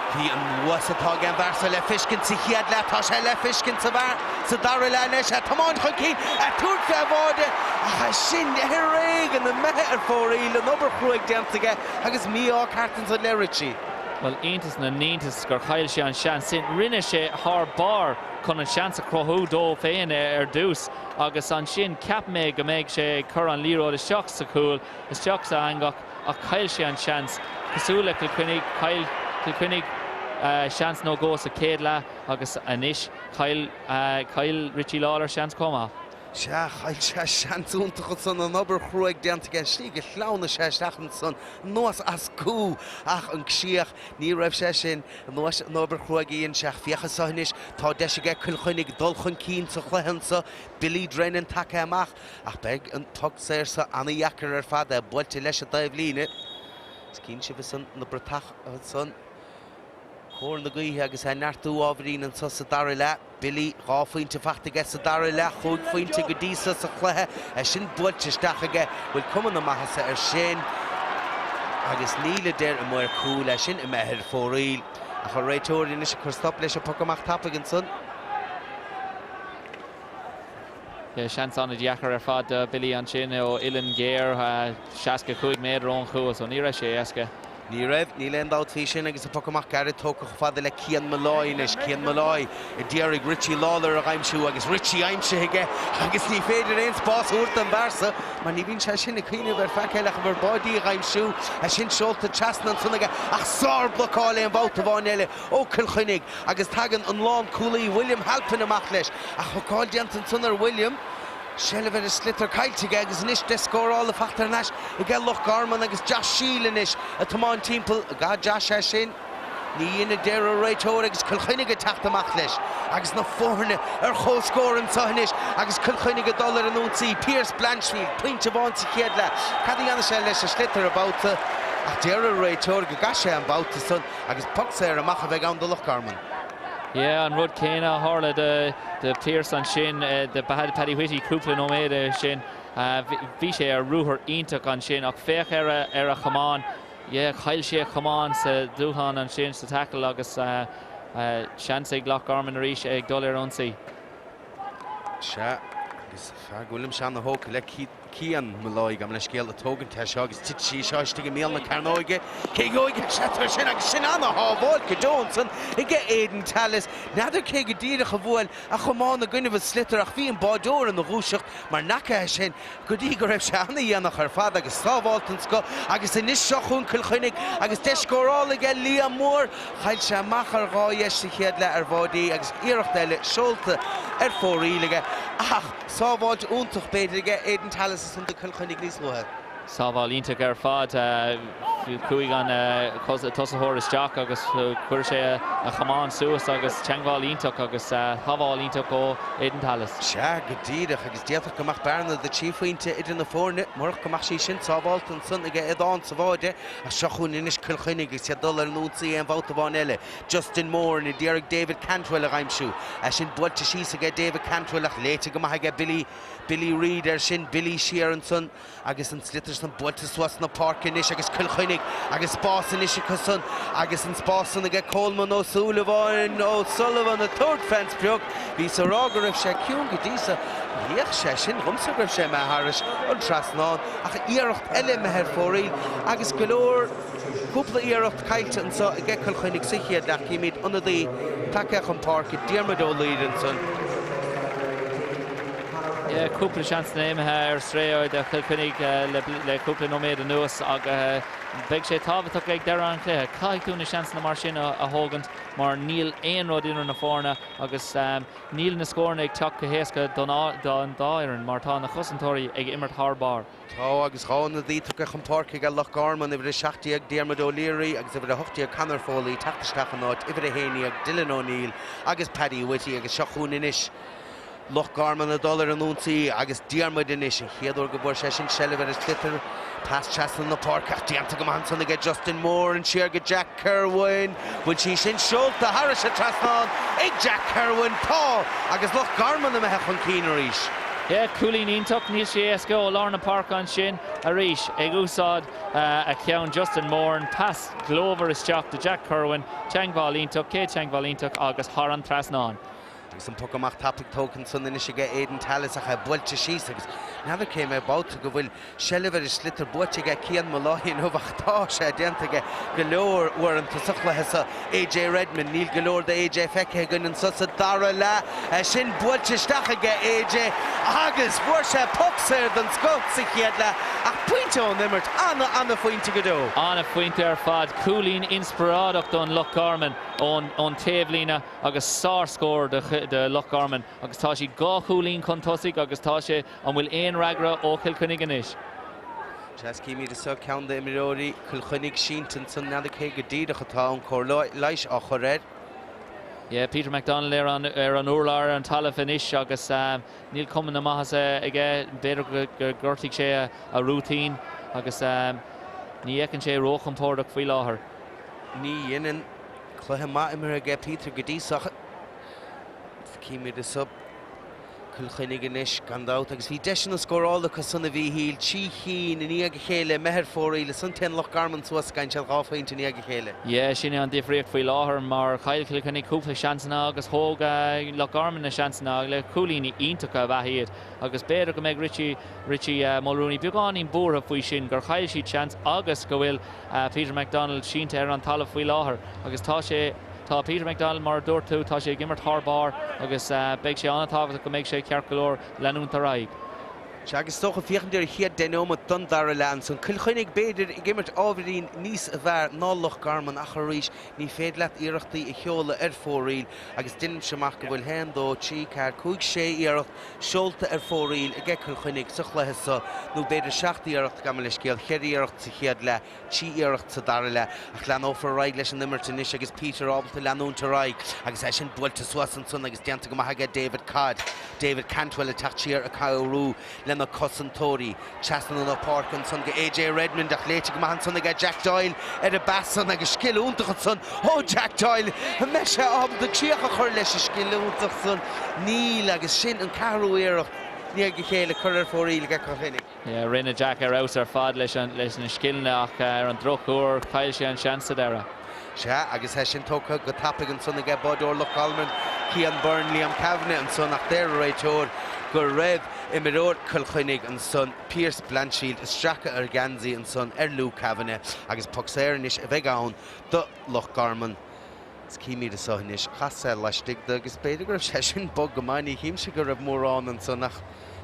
Bhí an luas atá ag an bhfear seo le feiscint sa chéad leath, tá sé le feiscint sa bhfear sa dara leath anois. É ag tiomáint chun cinn, é ag tabhairt fé bháide ach é sin ar éigean imithe ar fóraoil, an obair chruaidh déanta aige agus mí-ádh ceart ansan le Richie. Bhuel, iontas na n-iontas gur chaill sé an seans sin. Rinne sé thar barr chun an seans a chruthú dó féin ar dtús agus ansin cheap mé go mbeidh sé ag cur an liathróid isteach sa chúl, isteach sa eangach ach chaill sé an seans. Cosúil le Cill Chainnigh, chaill Cill Chainnigh seans nó dhó sa chéad leath agus anois chaill, chaill Richie Lawlor seans chomh maith. Sea, chaill sé seans iontach ansan, an obair chruaidh déanta aige, an slí go sleamhnaigh sé isteach ansan, anuas as cú, ach an críoch, ní raibh sé sin, anuas an obair chruaidh a dhein sé, ach féach anso anois, tá deis aige Cill Chainnigh dul chun cinn sa chluiche anso, Billy Drennan tagtha amach, ach beidh an poc saor so ana-dheacair ar fad, é buailte leis an dtaobhlíne. Is cíonn sibh ansan na bratacha ansan, cóir na gaoithe agus é ag neartú ábhairín anso sa dara leath. Billy, 2 phointe faighte aige sa dara leath, chúig phointe go dtí so sa chluiche, é sin buailte isteach aige, bhfuil cuma na maitheasa air sin agus níl a deir an maor cúil, é sin imithe ar fóraoil. Ach an réiteoir anois ag cur stop leis an poc amach tapaidh ansan. Seans an-deacair ar fad do Billy ansin ó uillinn ghéar, 65 méadar ón chúl, so ní raibh sé éasca. Ní raibh, níl aon dabht faoi sin agus an poc amach gairid tógtha chomh fada le Cian Molloy anois. Cian Molloy a d'iarraidh Richie Lawlor a aimsiú agus Richie aimsithe aige agus ní féidir aon spás a thabhairt don bhfear so mar ní bhíonn sé sin ag cuimhneamh ar faic eile ach uimhir báidí a aimsiú. É sin seolta trasna ansan aige ach sár-bhlocáil aon bhabhta amháin eile ó Cill Chainnigh agus tagann an lánchúlaí William Halpin amach leis ach hocáil déanta ansan ar William. Seilbh ar an sliotar caillte aige agus anois deis scórála faighte thar n-ais aige Loch Garman agus Josh Shiel anois ag tiomáint timpeall. Gabh Josh é sin. Ní dhein a deir an réiteoir agus Cill Chainnigh ag teacht amach leis agus na foirne ar comhscór anseo anois agus Cill Chainnigh ag dul ar an ionsaí. Pearse Blanchfield, pointe amháin sa chéad leath. Cad a dhéanfaidh sé leis an sliotar an babhta? Ach deir an réiteoir go gcaithfidh sé an babhta san agus poc saor amach a bheidh ann do Loch Garman. Yeah, an rud céanna a tharla do Pearse ansin, do Paddy Whitty cúpla nóiméad ó shin. Bhí sé ar ruathar iontach ansin ach féach ar a chamán. Yeah, chaill sé a chamán sa dúshlán ansin, sa tackle agus seans ag Loch Garman arís ag dul ar ionsaí. Sea, agus fear go bhfuilimse ana-thógtha le Cian Molloy, gabh mo leithscéal, ag tógaint é seo agus titfidh sí seo istigh i mbéal na cearnóige. Cé gheobhaidh an sliotar sin agus sin ana-shábháil go deo ansan aige Aidan Tallis. N'fheadar cé go díreach a bhuail a chamán i gcoinnibh an sliotar ach bhí an báideoir ina dhúiseacht mar n'fheaca é sin go dtí go raibh sé ana-dhéanach ar fad agus sábháilt den scoth agus anois seo chugainn Cill Chainnigh agus deis scórála aige Liam Moore. Chaill sé amach ar dhá dheis sa chéad leath ar bháidí agus iarracht eile seolta ar fóraoil aige ach Sábháilt iontach b'fhéidir aige Aidan Tallis ansan do Cill Chainnigh níos luaithe. Sábháil iontach ar fad. Chuaigh an tosaitheoir isteach agus chuir sé a chamán suas agus teagmháil iontach agus sábháil iontach ó Aidan Tallis. Sea, go díreach, agus d'fhéadfadh go mbeadh bearna de thrí phointe idir na foirne murach go mbeadh sí sin sábhálta ansan aige Aodán sa bháide. Ach seo chugainn anois Cill Chainnigh agus iad ag dul ar an ionsaí aon bhabhta amháin eile. Justin Moran a d'iarraidh David Cantwell a dh'aimsiú. É sin buailte síos aige David Cantwell ach léite go maith aige Billy Billy Reid air sin. Billy siar ansan agus an sliotar san buailte suas na páirce anois agus Cill Chainnigh agus spás anois acu san agus an spás san aige Coleman Ó Súilleabháin O'Sullivan ag tabhairt fén sprioc. Bhíos a rá go raibh sé ciúin go dtí so. D'fhéach sé sin dhomsa go raibh sé imithe thairis an trasnán ach iarracht eile imithe ar fóraoil agus go leor Cúpla iarracht caillte anso aige Cill Chainnigh sa chéad leath. Címid ionadaí tagtha chun páirce, Diarmuid Ó Laoire ansan. Cúpla seansanna imithe ar strae do Chill Chainnigh le cúpla nóiméad anuas ach beidh sé tábhachtach ag deireadh an chluiche. Caithfidh tú na seansanna mar sin a thógaint mar níl aon rud idir na foirne agus níl na scóranna ag teacht go héasca don dá fhoireann mar tá na cosantóirí ag imirt thar barr. Tá, agus 2 ionadaí tugtha chun páirce aige Loch Garman, uimhir 17 Diarmuid O'Leary agus uimhir 18 Conor Foley teacht isteach in áit uimhir 11 Dylan O'Neill agus Paddy Whitty agus seo chugainn anois Loch Garman ag dul ar an ionsaí agus Diarmuid anois, an chéad uair go bhfuair sé sin seilbh ar an sliotar, pas trasna na páirce ach déanta go maith ansan aige Justin Moran siar go Jack Kirwan. Bhfuil sí sin seolta thairis an trasnán ag Jack Kirwan? Tá! Agus Loch Garman imithe chun cinn arís. Yeah, cúilín iontach, níl sé éasca ó lár na páirce ansin arís ag úsáid a cheann Justin Moran, pas glórmhar isteach do Jack Kirwan, teagmháil iontach, céad teagmháil iontach agus thar an trasnán. Agus an poc amach tapaidh tógtha ansan anois aige Aidan Tallis ach é buailte síos agus n'fheadar cé mhéad babhta go bhfuil seilbh ar an sliotar buaite aige Cian Molloy inniu ach tá sé déanta aige go leor uaireanta sa chluiche seo. AJ Redmond, níl go leor de AJ feicthe againn anso sa dara leath. É sin buailte isteach aige AJ agus fuair sé poc saor den scoth sa chéad leath ach pointe ón imirt, ana, ana-phointe go deo. Ana-phointe ar fad. Cúilín inspioráideach don Loch Garman ón taobhlíne. agus sár-scór do Loch Garman agus tá siad 2 chúilín chun tosaigh agus tá sé, an bhfuil aon fhreagra ó Chill Chainnigh anois? Sea, címid anso ceann d'imreoirí Chill Chainnigh sínte ansan, n'fheadar cé go díreach atá an cóir leighis á chur air. Yeah, Peter McDonald ar an ar an urlár ar an talamh anois agus níl cuma na maitheasa aige, b'fhéidir gur ghortaigh sé a rúitín agus ní fheiceann sé róchompordach faoi láthair. Ní dhéanann. Cluiche maith imeartha aige Peter go dtí so. Címid anso Cill Chainnigh anois gan dabht agus bhí deiseanna scórála acu san a Mhíchíl, 3 chinn i ndiaidh a chéile imithe ar fóraoil ansan téann Loch Garman suas faigheann siad 2 phointe i ndiaidh a chéile. Yeah, sin é an difríocht faoi láthair mar chaill Cill Chainnigh cúpla seansanna agus thóg Loch Garman na seansanna le cúilíní iontacha ab ea iad agus b'fhéidir go mbeidh Richie Richie Mulrooney beagáinín buartha faoi sin gur chaill siad seans agus go bhfuil Peter McDonald sínte ar an talamh faoi láthair agus tá sé, tá Peter McDonald, mar a dúirt tú, tá sé ag imirt thar barr agus beidh sé an-tábhachtach go mbeidh sé ceart go leor leanúint ar aghaidh. Sea, agus is dócha, féachaint ar an chéad deich nóimeat don dara leath ansan, Cill Chainnigh, b'fhéidir, ag imirt ábhairín níos fearr ná Loch Garman ach arís, ní féidir leat iarrachtaí a sheoladh ar fóraoil agus deinimse amach go bhfuil haon, dó, trí, ceathair, cúig, sé iarracht seolta ar fóraoil aige Cill Chainnigh sa chluiche so, nó b'fhéidir 7 iarracht, gabh mo leithscéal, cheithre iarracht sa chéad leath, 3 iarracht sa dara leath, ach leanófar ar aghaidh leis an imirt anois agus Peter ábalta leanúint ar aghaidh agus é sin buailte suas ansan agus déanta go maith aige David Codd, David Cantwell ag teacht siar ag cabhrú lena cosantóirí. Trasna na páirce ansan go AJ Redmond ach léite go maith ansan aige Jack Doyle ar an bpas san agus scil iontach ansan ó Jack Doyle. An mbeidh sé ábalta críoch a chur leis an scil iontach san? Níl agus sin an ceathrú iarracht i ndiaidh a chéile curtha ar fóraoil ag Cill Chainnigh. Yeah, rinne Jack ar fheabhas ar fad leis na scileanna ach ar an drochuair chaill sé an seans sa deireadh. Sea, agus é sin tógtha go tapaidh ansan aige báideoir Loch Garman, Cian Byrne, Liam Kavanagh ansan ach deir an réiteoir go raibh imreoir Chill Chainnigh ansan, Pearse Blanchfield, ag stracadh ar gheansaí ansan ar Luke Kavanagh agus poc saor anois a bheidh ann do Loch Garman. Is címid anso anois, chas sé laistigh de agus b'fhéidir go raibh sé sin bog go maith, ní chímse go raibh mórán ansan ach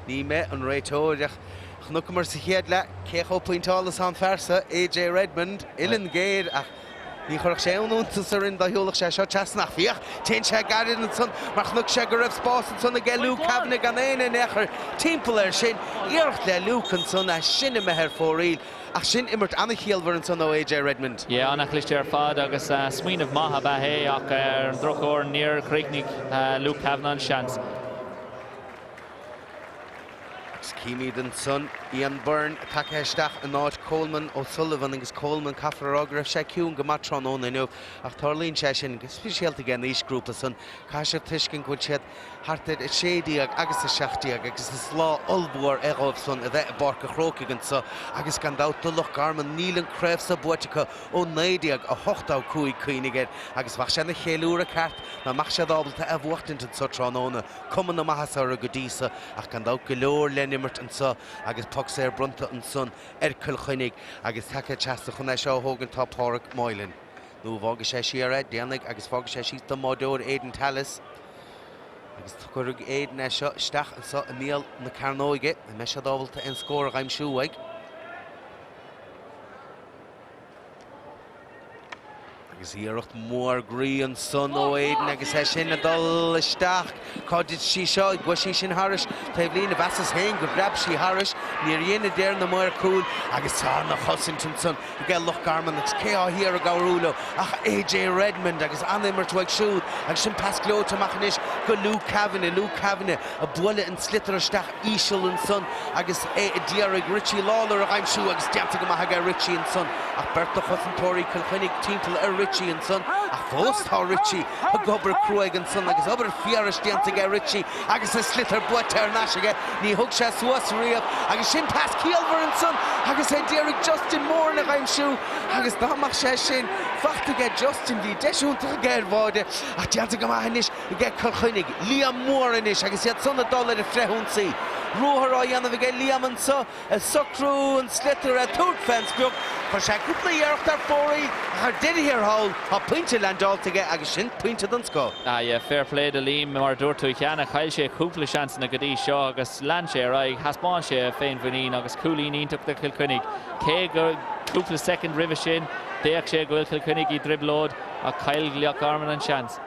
ní mé an réiteoir ach chonaiceamar sa chéad leath cé chomh pointeáil is atá an fear so, AJ Redmond, uillinn géar ach. Ní chuirfeadh sé aon iontas orainn dá sheolfadh sé seo trasna ach féach, téann sé gairid ansan mar chonaic sé go raibh spás ansan aige Luke Kavanagh gan éinne in aon chor timpeall air sin. Iarracht le Luke ansan é sin imithe ar fóraoil ach sin imirt an-chiallmhar ansan ó AJ Redmond. Yeah, an-chliste ar fad agus smaoineamh maith ab ea é ach ar an drochuair níor chríochnaigh Luke Kavanagh an seans. Agus címid ansan Ian Byrne tagtha isteach in áit Coleman O'Sullivan agus Coleman, caithfear a rá go raibh sé ciúin go maith tráthnóna inniu ach tarlaíonn sé sin go speisialta ag an aoisghrúpa san. Caithfidh siad tuiscint go bhfuil siad thart ar 16 agus 17 agus is lá ollmhór é dhóibh san a bheith i bPáirc a' Chrócaigh anso agus gan dabht do Loch Garman níl an craobh so buaite acu ó 1985, cuimhnigh air, agus bheadh sé ina cheiliúradh ceart dá mbeadh siad ábalta é a bhuachtaint anso tráthnóna. Cuma na maitheasa orthu go dtí so ach gan dabht go leor le n-imirt anso agus poc saor bronnta ansan ar Cill Chainnigh agus tagtha trasna chun é seo a thógaint tá Páraic Moylan. Nó an bhfágfaidh sé siar é? Déanfaidh agus fágfaidh sé síos don mbáireoir Aidan Tallis agus cuirfidh Aidan é seo isteach anso i mbéal na cearnóige. An mbeidh siad ábalta aon scór a dh'aimsiú uaidh? Agus iarracht mhór groí ansan ó Aidan agus é sin ag dul isteach. Cá dtit sí seo? Ghabh sí sin thairis taobhlíne. Mheasas féin go bpreab sí thairis. Níor dhein a deir na maoir cúil agus tá ana chosaint ansan aige Loch Garman agus cé atá thiar ag cabhrú leo ach AJ Redmond agus an-imirt uaidh siúd agus sin pas gleoite amach anois go Luke Kavanagh. Luke Kavanagh ag bualadh an sliotar isteach íseal ansan agus é a d'iarraidh Richie Lawlor a dh'aimsiú agus déanta go maith aige Richie ansan ach beirt de chosantóirí Chill Chainnigh timpeall ar Richie ansan ach fós tá Richie ag obair cruaidh ansan agus obair phiarais déanta aige Richie agus a sliotar buaite thar n-ais aige ní thug sé suas riamh agus sin pas ciallmhar ansan agus é d'iarraidh Justin Moran a dh'aimsiú agus dá mbeadh sé sin fachta aige Justin bhí deis iontach aige ar bháide ach déanta go maith anois aige Cill Chainnigh. Liam Moore anois agus iad san ag dul ar an frithionsaí. Ruathar á dhéanamh aige Liam anso ag socrú an sliotar ag tabhairt fén sprioc. Chuir sé cúpla iarracht ar fóraoil ach ar deireadh thiar thall tá pointe leaindeáilte aige agus sin pointe den scoth. Ah yeah, fair play do Liam, mar a dúirt tú cheana, chaill sé cúpla seansanna go dtí seo agus lean sé ar aghaidh, thaispeáin sé a féinmhuinín agus cúilín iontach do Chill Chainnigh. Cé go cúpla soicind roimhe sin, d'fhéach sé go bhfuil Cill Chainnigh i dtrioblóid ach chaill Loch Garman an seans.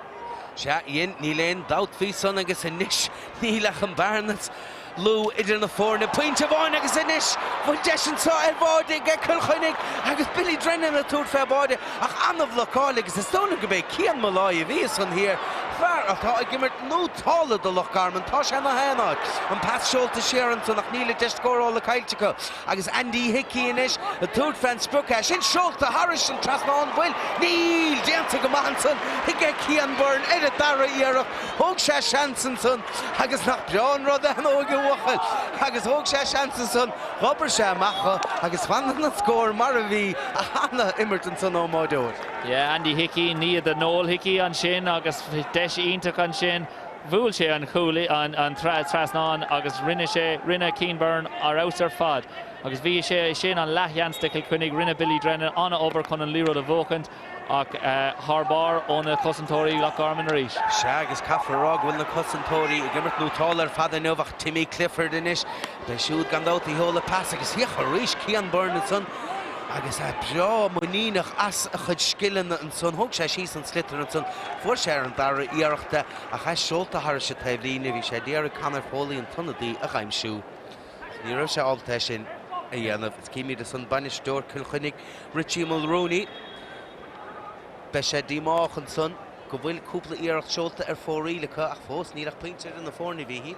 Sea, dhein, níl aon dabht faoi san agus anois níl ach an bearna is lú idir na foirne. Pointe amháin agus anois bhfuil deis anseo ar bháide aige Cill Chainnigh agus Billy Drennan ag tabhairt fé bháide ach an-bhlocáil agus is dóigh liom go b'é Cian Molloy a bhí ansan thiar, fear atá ag imirt nótála do Loch Garman. Tá sé ina haon áit. An pas seolta siar ansan ach níl an deis scórála caillte acu. Agus Andy Hickey anois ag tabhairt fén sprioc, é sin seolta thairis an trasnán, bhfuil? Níl! Déanta go maith ansan aige Cian Byrne ar an dara iarracht. Thóg sé seans ansan agus nach breá an rud é an óige a bhuachaill! Agus thóg sé seans ansan, dh'obair sé amach dho agus fanann an scór mar a bhí ach ana-imirt ansan ón mbáireoir. Yeah, Andy Hickey, nia do Noel Hickey ansin agus deis iontach ansin. Bhuail sé an chúl, an trasnán agus rinne sé, rinne Cian Byrne ar fheabhas ar fad agus bhí sé sin an leathsheans do Chill Chainnigh. Rinne Billy Drennan an-obair chun an liathróid a bhuachaint ach thar barr ó na cosantóirí Loch Garman arís. Sea agus caithfear a rá go bhfuil na cosantóirí ag imirt nótála ar fad inniu ach Timmy Clifford anois, beidh siúd gan dabht a sheoladh pas agus féach arís Cian Byrne ansan agus é breá muiníneach as a chuid scileanna ansan. Thóg sé síos an sliotar ansan, fuair sé ar an dara iarracht é. Ach é seolta thairis an taobhlíne, bhí sé d'iarraidh Conor Foley an t-ionadaí a dh'aimsiú. Ach ní raibh sé ábalta é sin a dhéanamh. Is címid ansan bainisteoir Cill Chainnigh, Richie Mulrooney. Beidh sé díomách ansan go bhfuil cúpla iarracht seolta ar fóraoil acu ach fós níl ach pointe idir na foirne, a Mhíchíl.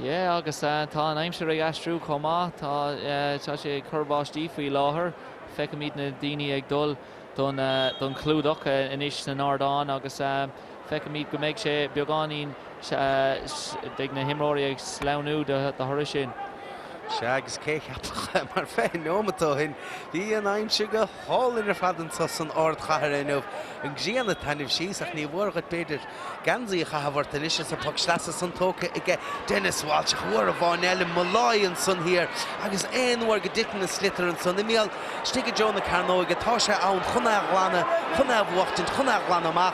Yeah, agus tá an aimsir ag aistriú chomh maith. Tá tá sé ag cur báistí faoi láthair. Feicimid na daoine ag dul don don chlúdach anois san ardán agus Feicimid go mbeidh sé beagáinín, beidh na himreoirí ag sleamhnú de thoradh sin. Sea, agus cé a cheapfadh é, mar 20 neomat ó shin, bhí an aimsir go hálainn ar fad anseo san ardchathair inniu. An ghrian ag taitneamh síos, ach ní mhór dhuit, b'fhéidir, geansaí a chaitheamh ort anois is an poc sleasa san tógtha aige Denis Walsh, ach uair amháin eile, Molloy ansan thiar, agus aon uair go dtiteann an sliotar ansan i mbéal istigh i dtreo na cearnóige, tá sé ann chun é a ghlanadh, chun é a bhuachtaint, chun é a ghlanadh amach.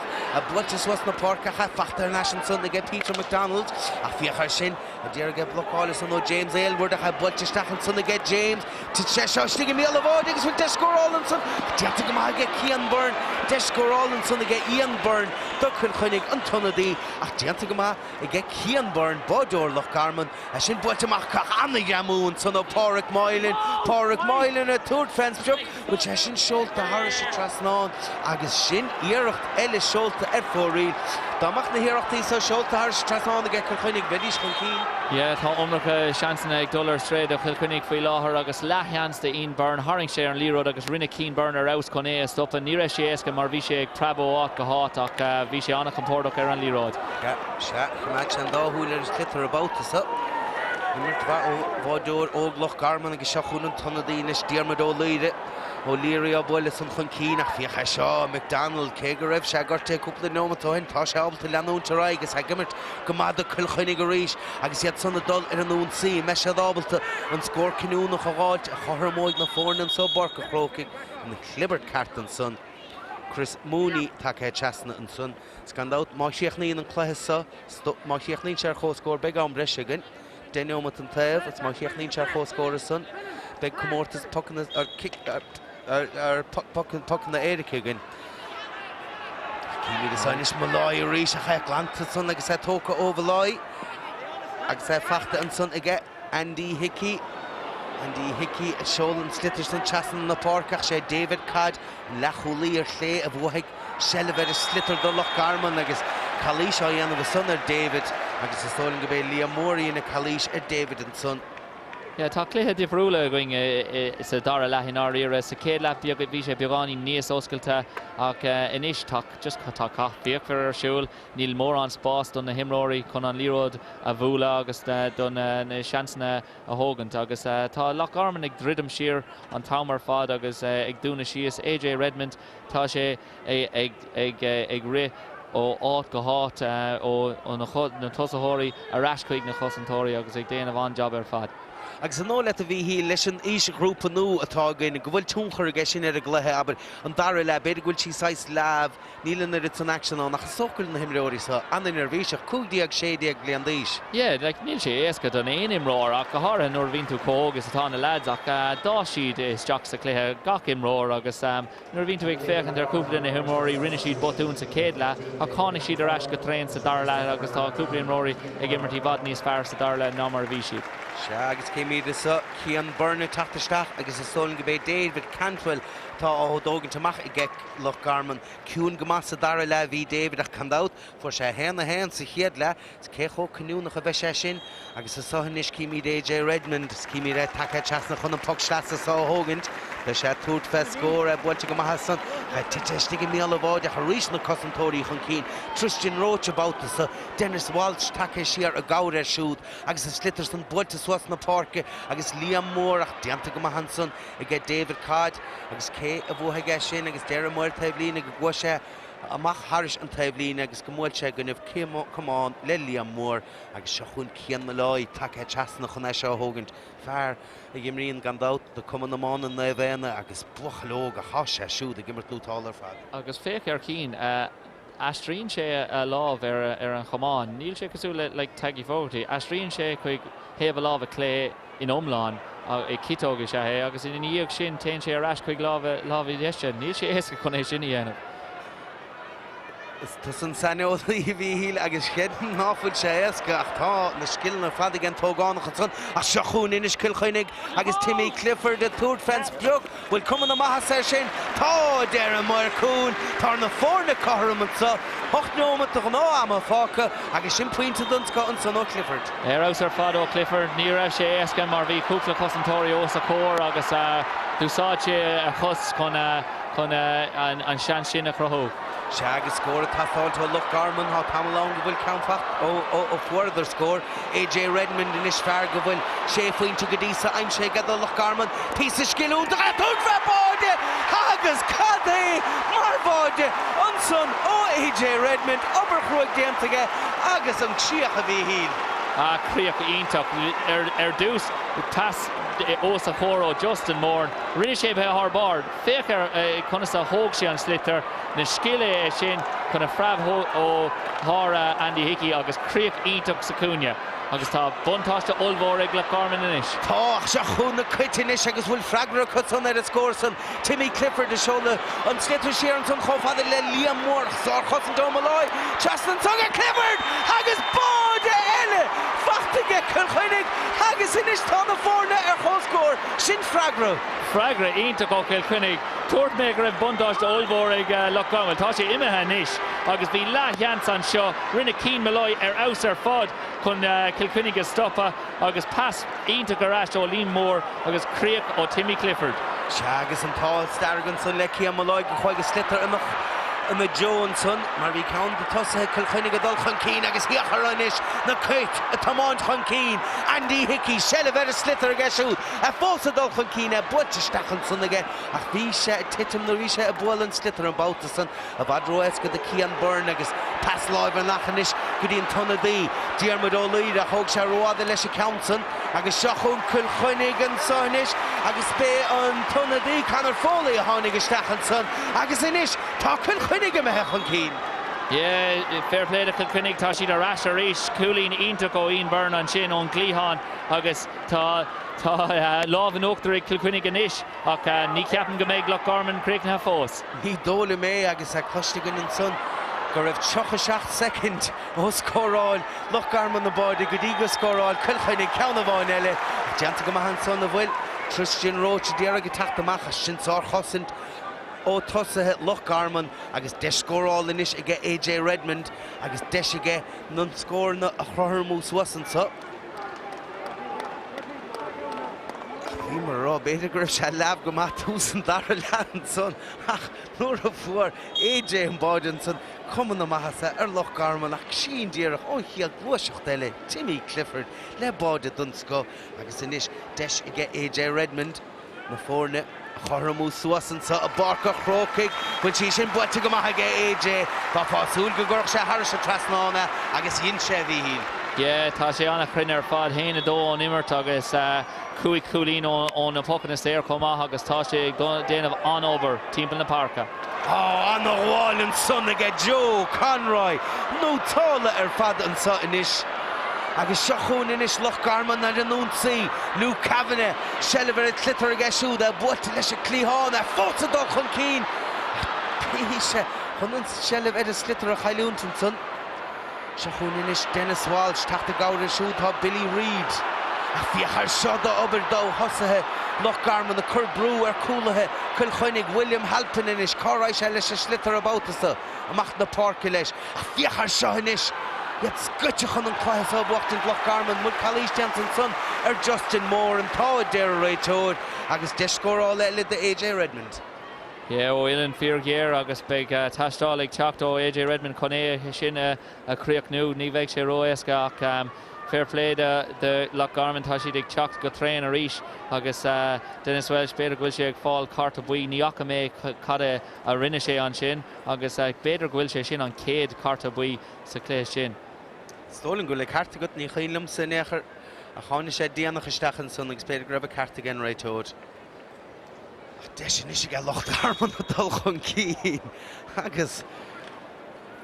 Buailte suas na páirce ach é fachta thar n-ais ansan aige Peter McDonald ach féach air sin a d'iarraidh é blocáil ansan ó James Aylward ach é buailte. buailte isteach ansan aige James. Tit sé seo istigh i mbéal an bháide agus bhfuil deis scórála ansan. Déanta go maith aige Cian Byrne. Deis scórála ansan aige Ian Byrne do Chill Chainnigh, an t-ionadaí, ach déanta go maith aige Cian Byrne, báideoir Loch Garman. É sin buailte amach ach an-ghreamú ansan ó Pháraic Moylan. Páraic Moylan ag tabhairt fén sprioc. Bhfuil sé sin seolta thairis an trasnán agus sin iarracht eile seolta ar fóraoil. Dá mbeadh na hiarrachtaí seo seolta thairis an trasnán aige Cill Chainnigh, bheidís chun cinn. Yeah, tá iomarca seansanna ag dul ar strae do Chill Chainnigh faoi láthair agus leathsheans do Ian Byrne. Tharraing sé ar an liathróid agus rinne Cian Byrne ar fheabhas chun é a stopadh. Ní raibh sé éasca mar bhí sé ag preabadh ó áit go háit ach bhí sé an-chompordach ar an liathróid. Sea, sea, choimeád sé an dá shúil ar an sliotar an babhta seo. Imirt mhaith ó bháideoir óg Loch Garman agus seo chugainn an t-ionadaí anois, Diarmuid Ó Laoire. O'Leary á bualadh san chun cinn ach féach é seo, McDonald, cé go raibh sé gortaithe cúpla neomat ó shin, tá sé ábalta leanúint ar aghaidh agus é ag imirt go maith do Chill Chainnigh arís agus iad san ag dul ar an ionsaí. An mbeidh siad ábalta an scór cinniúnach a dh'fháilt a chothromóidh na foirne anso i bPáirc an Chrócaigh? An chlibirt ceart ansan. Chris Mooney tagtha trasna ansan. 'S gan dabht, má chríochnaíonn an cluiche seo, má chríochnaíonn sé ar comhscór, beidh am breise againn, 10 neomat an taobh, agus má chríochnaíonn sé ar comhscór ansan, beidh comórtas pocanna, pocanna éirice againn. Címid anso anois Molloy arís, ach é glanta ansan agus é tógtha ó Mholloy agus é fachta ansan aige Andy Hickey. Andy Hickey ag seoladh an sliotar san trasna na páirce ach sé David Codd An leathchúlaí ar chlé a bhuafaidh seilbh ar an sliotar do Loch Garman agus calaois á dhéanamh ansan ar David agus is dóigh liom gurb é Liam Moore a dhein an calaois ar David ansan. Yeah, tá cluiche difriúla againn sa dara leath i ndáiríre. Sa chéad leath bhí sé beagáinín níos oscailte ach anois tá just tá cath fíochmhar ar siúl. Níl mórán spás do na himreoirí chun an liathróid a bhualadh agus do na seansanna a thógaint agus tá Loch Garman ag druidim siar an t-am ar fad agus ag dúnadh síos. AJ Redmond, tá sé ag rith ó áit go háit, ó na tosaitheoirí ar ais chuig na cosantóirí agus ag déanamh an-jab ar fad. Agus an dóigh leat, a Mhíchíl, leis an aoisghrúpa nua atá againn, go bhfuil tionchar aige sin ar an gcluiche, abair, an dara leath, b'fhéidir go bhfuil sí saghas leamh, Níl an oiread san aicsean ann ach is dócha go bhfuil na himreoirí seo an-neirbhíseach, 15, 16 bliain d'aois. Yeah, like, níl sé éasca don aon imreoir ach go háirithe nuair a bhíonn tú chomh hóg is atá na lads ach d'fhás siad isteach sa chluiche, gach imreoir agus nuair a bhíonn tú ag féachaint ar chúpla de na himreoirí, rinne siad botúin sa chéad leath ach tháinig siad ar ais go tréan sa dara leath agus tá cúpla imreoirí ag imirt i bhfad níos fearr sa dara leath ná mar a bhí siad. Sea, agus címid anso Cian Byrne ag teacht isteach agus is dóigh liom gurb é David Cantwell atá á dtógaint amach aige. Loch Garman. Ciúin go maith sa dara leath a bhí David ach gan dabht fuair sé 1-1 sa chéad leath. Is cé chomh cinniúnach a bheidh sé sin? Agus anso anois címid AJ Redmond is címid é tagtha trasna chun an poc sleasa seo a thógaint. Beidh sé ag tabhairt fé scór, é buailte go maith ansan. É tite istigh i mbéal an bháide ach arís na cosantóirí chun cinn. Tristan Roche an babhta seo. Denis Walsh tagtha siar i gcabhair air siúd agus an sliotar san buailte suas na páirce agus Liam Moore ach déanta go maith ansan aige David Codd agus cé a bhuafaidh é sin agus deir an maor taobhlíne go gcuaigh sé amach thairis an taobhlíne agus go mbuail sé i gcoinnibh camán le Liam Moore agus seo chugainn Cian Molloy tagtha trasna chun é seo a thógaint. Fear a imríonn gan dabht do Cumann Iomána Naomh Éanna agus buachaill óg ach tá sé siúd ag imirt nótálta ar fad. Agus féach ar Chian. Aistríonn sé a lámh ar an chamán. Níl sé cosúil le like Taggy Fogarty. Aistríonn sé chuig thaobh a láimhe clé in iomlán, ciotóg is ea é, agus ina dhiaidh sin téann sé ar ais chuig lámh a láimhe deise. Níl sé éasca chun é sin a dhéanamh. Is tusa an saineolaí, a Mhíchíl, agus creidim ná fuil sé éasca ach tá na scileanna ar fad ag an t-ógánach ansan. Ach seo chugainn anois Cill Chainnigh agus Timmy Clifford ag tabhairt fén sprioc. Bhfuil cuma na maitheasa air sin? Tá, a deir an maor cúil. Tá na foirne cothrom anso. 8 neomat de ghnáth-ama fágtha agus sin pointe den scoth ansan ó Clifford. Ar fheabhas ar fad ó Clifford. Ní raibh sé éasca mar bhí cúpla cosantóirí os a chomhair agus d'úsáid sé a chos chun an seans sin a chruthú. Sea, agus scór ag teastáilt ó Loch Garman. Tá tamall ann go bhfuil ceann fachta ó fuaireadar scór. AJ Redmond anois, fear go bhfuil sé phointe go dtí so aimsithe aige do Loch Garman. Píosa scil iontach é tabhairt fé bháide agus cad é mar bháide ansan ó AJ Redmond. Obair chruaidh déanta aige agus an críoch a Mhíchíl. Ah, críoch iontach. Ar dtús, pas os a chomhair ó Justin Moran. Rinne sé thar barr. Féach ar conas a thóg sé an sliotar. Na scil é sin chun a phreab ó thar Andy Hickey agus críoch iontach sa chúinne. Agus tá buntáiste ollmhór ag Loch Garman anois. Tá, ach seo chugainn na Cait anois agus bhfuil freagra acu san ar an scór san. Timmy Clifford ag seoladh an sliotar siar ansan chomh fada le Liam Moore ach sárchosaint ó Molloy trasna ansan go Clifford agus báide eile faighte aige Cill Chainnigh agus anois tá na foirne ar comhscór. Sin freagra. Freagra iontach ó Chill Chainnigh. Dúirt mé go raibh buntáiste ollmhór ag Loch Garman. Tá sé imithe anois agus bhí leathsheans anseo. Rinne Cian Molloy ar fheabhas ar fad chun Cill Chainnigh a stopadh agus pas iontach ar ais ó Liam Moore agus críoch ó Timmy Clifford. Sea, agus an t-ádh dearg ansan le Cian Molloy gur chuaigh an sliotar ina ina dtreo ansan mar bhí ceann de tosaithe Chill Chainnigh ag dul chun cinn agus féach orthu anois, na Cait ag tiomáint chun cinn. Andy Hickey, seilbh ar an sliotar aige siúd, é fós ag dul chun cinn, é buailte isteach ansan aige ach bhí sé ag titim nuair a bhí sé ag bualadh an sliotar an babhta san. I bhfad ró-éasca do Cian Byrne agus pas láimhe amach anois go dtí an t-ionadaí, Diarmuid Ó Laoire, ach thóg sé rófhada leis an ceann san agus seo chugainn Cill Chainnigh anso anois agus b'é an t-ionadaí Conor Foley a tháinig isteach ansan agus anois tá Cill Chainnigh imithe chun cinn. Yeah, fair play do Chill Chainnigh, tá siad ar ais arís. Cúilín iontach ó Ian Byrne ansin ón gcliathán agus tá tá lámh in uachtar ag Cill Chainnigh anois. Ach ní cheapaim go mbeidh Loch Garman críochnaithe fós. Ní dóigh liom é agus é cloiste againn ansan go raibh 37 soicind ó scóráil Loch Garman na báide go dtí go scóráil Cill Chainnigh ceann amháin eile. Ach déanta go maith ansan an bhfuil Tristan Roche d'iarraidh ag teacht amach as sin sárchosaint ó tosaithe Loch Garman agus deis scórála anois aige AJ Redmond agus deis aige na scóranna a chothromú suas anso. Bhíomar ag rá b'fhéidir go raibh sé leamh go maith tús an dara leath ansan ach nuair a fuair AJ an báide ansan, cuma na maitheasa ar Loch Garman ach sin díreach ón chéad gluaiseacht eile, Timmy Clifford le báide den scoth agus anois deis aige AJ Redmond. Na foirne a chothromú suas anso i bPáirc an Chrócaigh. Bhfuil sí sin buailte go maith aige AJ. Bheifeá ag súil go gcuirfeadh sé thairis an trasnán é agus dhein sé, a Mhíchíl. Yeah, tá sé an-chruinn ar fad. Haon a dó ón imirt agus chúig chúilín ó na pocanna saor chomh maith agus tá sé ag déanamh an-obair timpeall na páirce. Tá ana-ghabháil ansan aige Joe Conroy. Nótálta ar fad anso anois. Agus seo chugainn anois Loch Garman ar an ionsaí. Luke Kavanagh, seilbh ar an tsliotar aige siúd, é buailte leis an cliathán, é fós ag dul chun cinn. Ach bhí sé chun an tseilbh ar an sliotar a chailliúint ansan. Seo chugainn anois Denis Walsh, teacht i gcabhair air siúd tá Billy Reid. Ach féach air seo d'obair do thosaithe Loch Garman ag cur brú ar cúlaithe Chill Chainnigh, William Halpin anois, cá raghaidh sé leis an sliotar an babhta seo? Amach na páirce leis. Ach féach air seo anois! Iad scoite chun an cluiche seo a bhuachtaint Loch Garman. An bhfuil calaois déanta ansan ar Justin Moran. Tá, a deir an réiteoir, agus deis scórála eile do AJ Redmond. Yeah, ó uillinn fíorghéar agus beidh taisteal ag teacht ó AJ Redmond chun é sin a chríochnú. Ní bheidh sé ró-éasca ach fair play do Loch Garman, tá siad ag teacht go tréan arís agus Denis Walsh, b'fhéidir go bhfuil sé ag fáil cárta buí, ní fhaca mé cad a rinne sé ansin. Agus b'fhéidir go bhfuil sé sin an chéad cárta buí sa chluiche sin. Is dóigh liom go bhfuil an ceart agat, ní cuimhin liomsa in aon chor, ach tháinig sé déanach isteach ansan agus b'fhéidir go raibh an ceart ag an réiteoir. Ach deis anois aige Loch Garman a dul chun cinn agus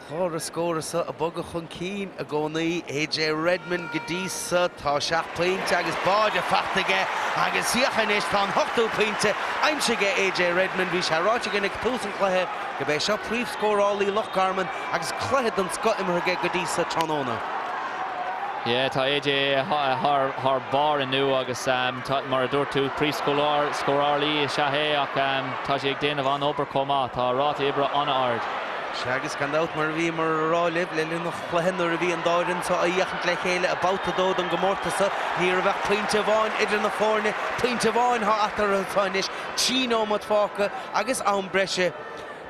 clár na scór seo ag bogadh chun cinn i gcónaí. AJ Redmond go dtí so, tá 7 pointe agus báide faighte aige agus féach anois, tá an hochtú pointe aimsithe aige AJ Redmond. Bhí sé ráite againn ag tús an chluiche gurb é seo príomhscórálaí Loch Garman agus cluiche den scoth imeartha aige go dtí so tráthnóna. Yeah, tá AJ thar barr inniu agus mar a dúirt tú, príomhscórálaí is ea é ach tá sé ag déanamh an-obair chomh maith. Tá a ráta oibre an-ard. Sea, agus gan dabht, mar a bhíomar a rá libh le linn an chluiche nuair a bhí an dá fhoireann seo ag féachaint le chéile i mbabhta a dó den gcomórtas seo, ní raibh ach pointe amháin idir na foirne, pointe amháin atá eatarthu anseo anois, 3 nóiméad fágtha agus am breise.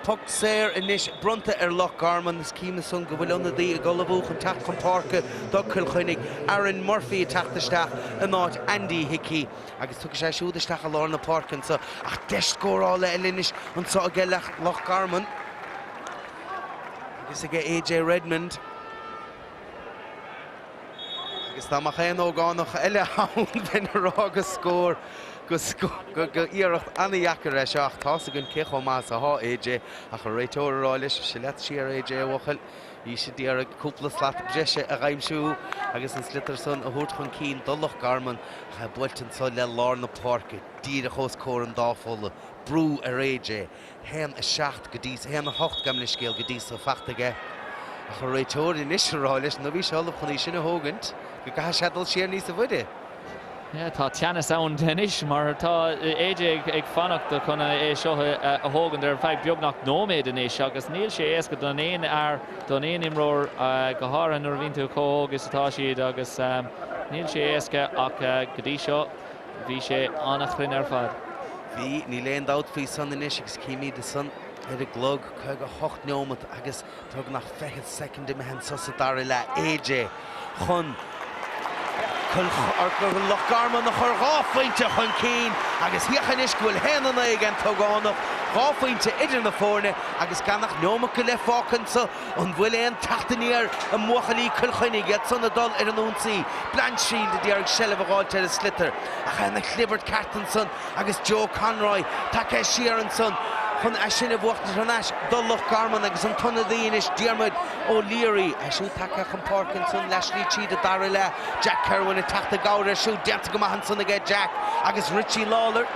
Poc saor anois bronnta ar Loch Garman is cím ansan go bhfuil ionadaí ag ullmhú chun teacht chun páirce do Chill Chainnigh, Aaron Murphy ag teacht isteach in áit Andy Hickey agus tiocfaidh sé siúd isteach i lár na páirce anso ach deis scórála eile anois anso aige Loch Garman agus aige AJ Redmond. Agus dá mbeadh aon ógánach eile ann bheinn ag rá gur scór, gur iarracht an-dheacair é seo ach tá's againn cé chomh maith is athá AJ ach an réiteoir ag rá leis, Sea leat siar AJ a bhuachaill. Bhí sé d'iarraidh cúpla slat breise a dh'aimsiú agus an sliotar san a thabhairt chun cinn do Loch Garman ach é buailte anso le lár na páirce díreach os comhair an dá pholla. Brú ar AJ. 1, 7 go dtí, 1, 8 gabh mo leithscéal go dtí so fachta aige. Ach an réiteoir anois ag rá leis nuair a bhí sé ullamh chun í sin a thógaint go gcaithfidh sé dul siar níosa bhfaide. Yeah, tá teannas ann anois mar tá AJ ag fanacht chun é seo a thógaint ar feadh beagnach nóiméad anois agus níl sé éasca don aon fhear, don aon imreoir, go háirithe nuair a bhíonn tú chomh hóg is atá siad agus níl sé éasca ach go dtí seo bhí sé an-chruinn ar fad. Bhí, níl aon dabht faoi san anois agus címid ansan ar an gclog, 58 neomat agus Beagnach 20 soicind imithe anso sa dara leath. AJ chun Loch Garman a chur dhá phointe chun cinn agus féach anois go bhfuil 1-9 ag an t-ógánach, dhá phointe idir na foirne agus gan ach neomat go leith fágtha anso. An bhfuil aon teacht aniar i mbuachaillí Chill Chainnigh, iad san ag dul ar an ionsaí? Blanchfield a d'iarraidh seilbh a dh'fháilt ar an sliotar ach ana chlibirt ceart ansan agus Joe Conroy tagtha siar ansan chun é sin a bhuachtaint thar n-ais do Loch Garman agus an t-ionadaí anois Diarmuid O'Leary, é siúd tagtha chun páirce ansan leathshlí tríd an dara leath. Jack Kirwan ag teacht i gcabhair air siúd, déanta go maith ansan aige Jack agus Richie Lawlor,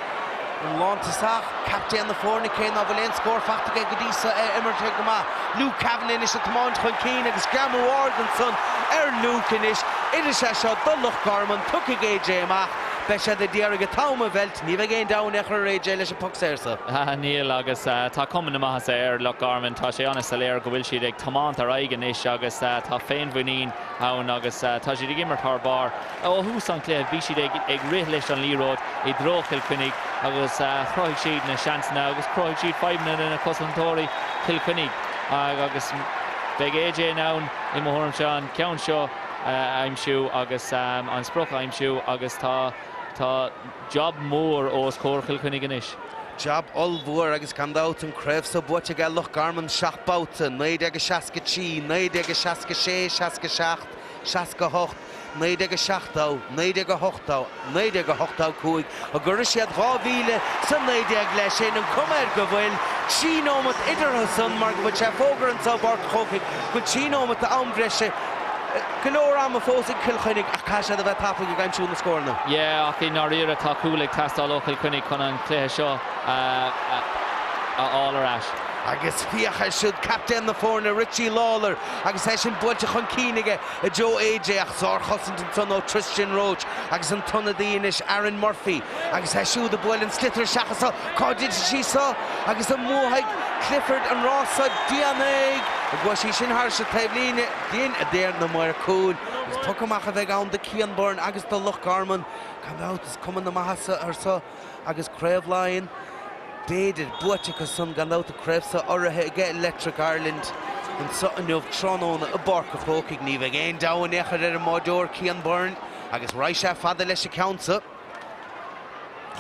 an lántosach, captaen na foirne cé ná fuil aon scór fachta aige go dtí so, é imeartha go maith. Luke Kavanagh anois ag tiomáint chun cinn agus greamú ard ansan ar Luke anois. Oirfidh sé seo do Loch Garman, tiocfaidh AJ amach. Beidh siad a d'iarraidh an t-am a mheilt, ní bheidh aon dabht in aon chor ar AJ leis an bpoc saor so. Níl, agus tá cuma na maitheasa ar Loch Garman. Tá sé an-soiléir go bhfuil siad ag tiomáint ar aghaidh anois agus tá féinmhuinín ann agus tá siad ag imirt thar barr. Ó thús an chluiche bhí siad ag rith leis an liathróid i dtreo Chill Chainnigh agus chruthaigh siad na seansanna agus chruthaigh siad fadhbanna do na cosantóirí Chill Chainnigh agus beidh AJ in ann, i mo thuairimse, an ceann seo a aimsiú agus an sprioc a aimsiú agus tá tá jab mór os comhair Chill Chainnigh anois. Jab ollmhór agus gan dabht an craobh so buaite aige Loch Garman seacht babhta, 1963, 1966, 67, 68, 1970, 1980, 1985, an gcuirfidh siad 2019 leis sin, an cuma air go bhfuil 3 nóimeat idirthu san mar go bhfuil sé fógartha anso i bPáirc an Chrócaigh go bhfuil 3 nóimeat d'am bhreise, go leor ama fós ag Cill Chainnigh ach caithfidh siad a bheith tapaidh ag aimsiú na scóranna. Yeah, ach i ndáiríre tá cúl ag teastáil ó Chill Chainnigh chun an cluiche seo a fháil ar ais. Agus féach air siúd, captaen na foirne, Richie Lawlor, agus é sin buailte chun cinn aige i dtreo AJ ach sárchosaint ansan ó Tristan Roche agus an t-ionadaí anois Aaron Murphy agus é siúd ag bualadh an sliotar isteach anso, cá dtitfidh sí so agus an mbuafaidh Clifford an rás so déanfaidh an gcuaigh sí sin thairis an taobhlíne dhein a deir na maoir cúil agus poc amach a bheidh ann do Cian Byrne agus do Loch Garman gan dabht is cuma na maitheasa air so agus Craobh Laighean, b'fhéidir, buaite acu san, gan dabht, an craobh so urraithe aige Electric Ireland anso inniu tráthnóna i bPáirc an Chrócaigh. Ní bheidh aon deabhadh in aon chor ar an mbáireoir Cian Byrne agus raghaidh sé fada leis an ceann so.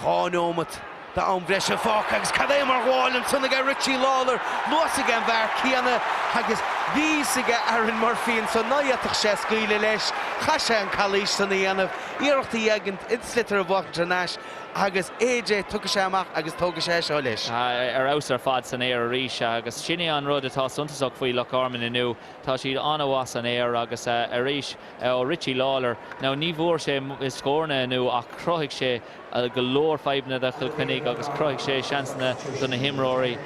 2 neomat d'am bhreise fágtha agus cad é mar ghabháil ansan aige Richie Lawlor, luas aige an bhfear céanna agus bhí fhios aige Aaron Murphy ansan ná fhéadfadh sé scaoileadh leis. Chaith sé an calaois san a dhéanamh, iarracht a dhéagaint an sliotar a bhuachaint thar n-ais agus AJ, tiocfaidh sé amach agus tógfaidh sé é seo leis. Ar fheabhas ar fad san aer arís agus sin é an rud atá suntasach faoi Loch Garman inniu, tá siad an-mhaith san aer agus arís ó Richie Lawlor, now ní bhfuair sé scóranna inniu ach chruthaigh sé go leor fadhbanna do Chill Chainnigh agus chruthaigh sé seansanna do na himreoirí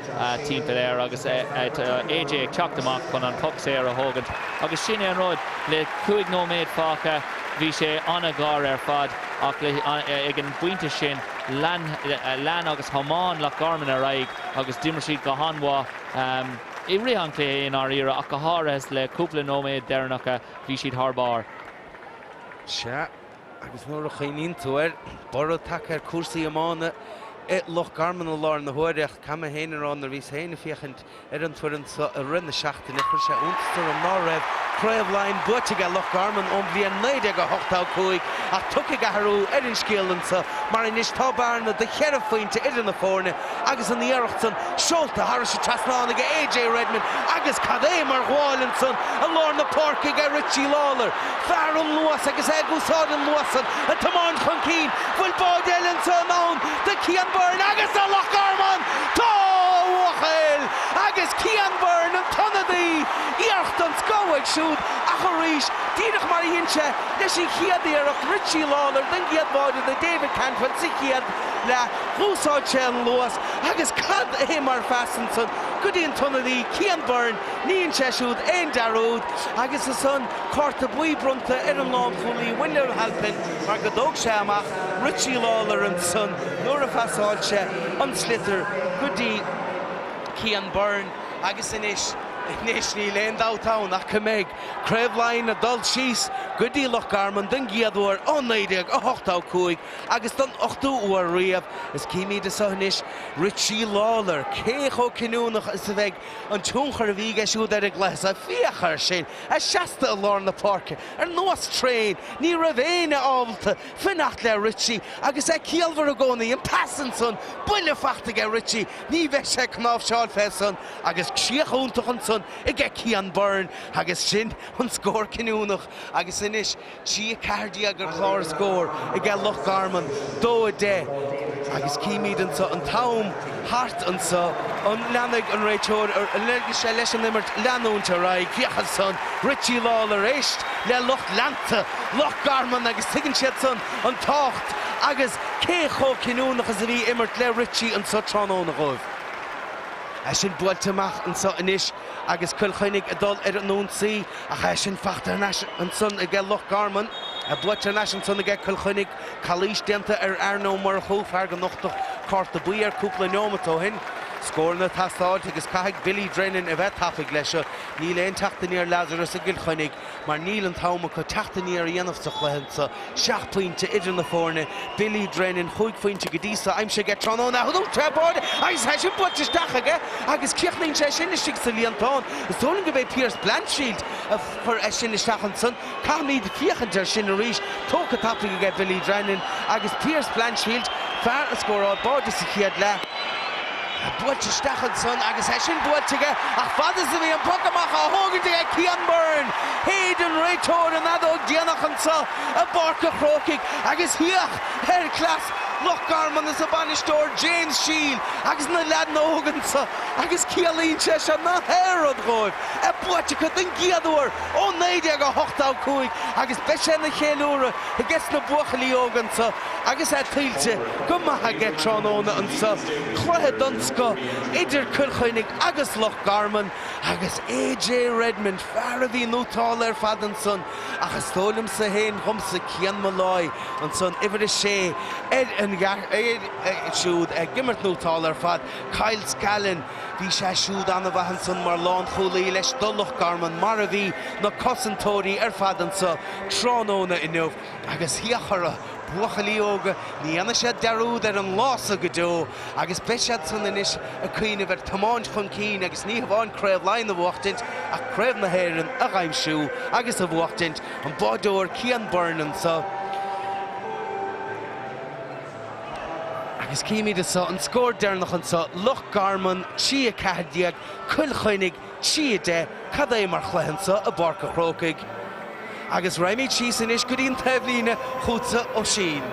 timpeall air agus AJ ag teacht amach chun an poc saor a thógaint agus sin é an rud, le 5 nóiméad fágtha bhí sé an-ghar ar fad ach ag an bpointe sin lean lean agus thiomáin Loch Garman ar aghaidh agus d'imir siad go han-mhaith i rith an chluiche i ndáiríre ach go háirithe le cúpla nóiméad deireanacha bhí siad thar barr. Sea. Agus nuair a chuimhníonn tú air, borradh tagtha ar cúrsaí iomána i Loch Garman i láthair na huaire ach caithfidh mé féin a rá nuair a bhíos féin ag féachaint ar an bhfoireann seo i rith na seachtaine, chuir sé iontas orm ná raibh Craobh Laighean buaite aige Loch Garman ón bhliain 1985 ach tiocfaidh athrú ar an scéal anseo mar anois tá bearna de cheithre phointe idir na foirne agus an iarracht san seolta thairis an trasnán aige AJ Redmond agus cad é mar ghabháil ansan i lár na páirce aige Richie Lawlor, fear an luas agus é ag úsáid an luas san ag tiomáint chun cinn. Bhfuil báide eile anso in ann do Cian Byrne agus do Loch Garman? Tá, a bhuachaill! Agus Cian Byrne, an t-ionadaí, iarracht den scoth uaidh siúd ach arís, díreach mar a dhein sé leis an chéad iarracht, Richie Lawlor don gcéad bháide do David Cantwell sa chéad leath, dh'úsáid sé an luas agus cad é mar phas ansan go dtí an t-ionadaí Cian Byrne, ní dhein sé siúd aon dearúd agus ansan cárta buí bronnta ar an lánchúlaí William Halpin mar go dtóg sé amach Richie Lawlor ansan nuair a phasáil sé an sliotar go dtí Cian Byrne agus anois, anois níl aon dabht ann ach go mbeidh Craobh Laighean ag dul síos go dtí Loch Garman den gcéad uair ó 1985. Agus don ochtú uair riamh, is címid anso anois Richie Lawlor, cé chomh cinniúnach is a bheidh an tionchar a bhí aige siúd ar an gcluiche seo. Féach air sin, é seasta i lár na páirce, ar nós traein, ní raibh éinne ábalta fanacht le Richie agus é ciallmhar i gcónaí. An pas ansan, buille fachta aige Richie, ní bheidh sé ag cnáimhseáil fé san agus críoch iontach ansan aige Cian Byrne agus sin an scór cinniúnach agus anois 3, 14 ar chlár scóir aige Loch Garman, 2, 10 agus címid anso an t-am thart anso. An leanfaidh an réiteoir, an ligfidh sé leis an imirt leanúint ar aghaidh? Féach ansan, Richie Lawlor, éist le lucht leanta Loch Garman agus tuigeann siad san an tábhacht agus cé chomh cinniúnach is a bhí imirt le Richie anso tráthnóna dhóibh. É sin buailte amach anso anois agus Cill Chainnigh ag dul ar an ionsaí. Ach é sin fachta thar n-ais ansan aige Loch Garman, buailte thar n-ais ansan aige Cill Chainnigh, calaois déanta ar Aaron Ó Murchú, fear go nochtadh cárta buí air cúpla neomat ó shin. Scóranna ag teastáilt agus caithfidh Billy Drennan a bheith tapaidh leis seo. Níl aon teacht aniar Lazarus i gCill Chainnigh mar níl an t-am acu teacht aniar a dhéanamh sa chluiche anso. Seacht bpointe idir na foirne. Billy Drennan, chúig phointe go dtí so aimsithe aige tráthnóna. Thug sé báide agus tá sin buailte isteach aige agus críochnaíonn sé sin istigh sa líontán. Is dóigh liom gurb é Pearse Blanchfield a chuir é sin isteach ansan. Caithfimid féachaint air sin arís. Tógtha tapaidh aige Billy Drennan agus Pearse Blanchfield, fear a scóráil báide sa chéad leath. Buailte isteach ansan agus é sin buailte aige ach fad is a bhí an poc amach á thógaint aige Cian Byrne, shéid an réiteoir an fheadóg déanach anso i bPáirc a' Chrócaigh agus féach ar chleas Loch Garman is a bainisteoir James Shiel agus na leaideanna óga anso agus ciallaíonn sé seo nach aon rud dhóibh, é buaite acu den gcéad uair ó 1985 agus beidh sé ina cheiliúradh aige sna buachaillí óga anso agus é tuillte go maith aige tráthnóna anso. Cluiche den scoth idir Cill Chainnigh agus Loch Garman agus AJ Redmond, fear a bhí nótálta ar fad ansan ach is dóigh liomsa féin, dhomsa, Cian Molloy ansan, uimhir a sé ar an air siúd ag imirt nótálta ar fad. Kyle Scallan, bhí sé siúd an-mhaith ansan mar lánchúlaí leis do Loch Garman mar a bhí na cosantóirí ar fad anso tráthnóna inniu. Agus féach orthu, buachaillí óga, ní dhéanfaidh siad dearúd ar an lá so go deo agus beidh siad san anois ag cuimhneamh ar tiomáint chun cinn agus ní hamháin Craobh Laighean a bhuachtaint ach Craobh na hÉireann a dh'aimsiú agus a bhuachtaint. An báideoir Cian Byrne anso. Agus címid anso an scór deireanach anso, Loch Garman 3, 14, Cill Chainnigh 3, 10, cad é mar chluiche anso i bPáirc a' Chrócaigh. Agus raghaimid síos anois go dtí an taobhlíne chugatsa Oisín.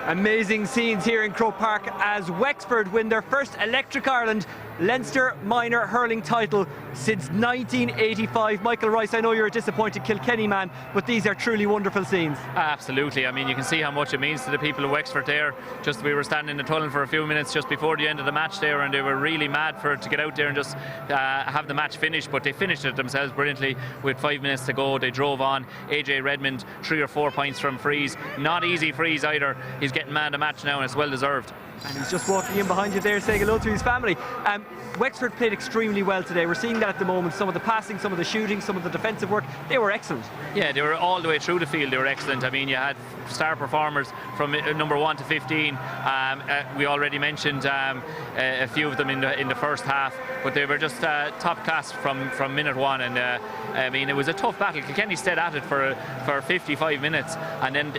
Amazing scenes here in Croke Park as Wexford win their first Electric Ireland Leinster Minor Hurling title since 1985. Michael Rice, I know you're a disappointed Kilkenny man, but these are truly wonderful scenes. Absolutely. I mean, you can see how much it means to the people of Wexford there. Just we were standing in the tunnel for a few minutes just before the end of the match there, and they were really mad for it to get out there and just uh, have the match finished. But they finished it themselves brilliantly with five minutes to go. They drove on. AJ Redmond, three or four points from frees. Not easy frees either. He's getting man of the match now and it's well deserved. And he's just walking in behind you there saying hello to his family. Um, Wexford played extremely well today. We're seeing that at the moment. Some of the passing, some of the shooting, some of the defensive work, they were excellent. Yeah, they were all the way through the field. They were excellent. I mean, you had star performers from uh, number 1 to 15. Um, uh, we already mentioned um, a, a few of them in the in the first half, but they were just uh, top class from from minute one. And uh, I mean, it was a tough battle. Kilkenny stayed at it for for 55 minutes, and then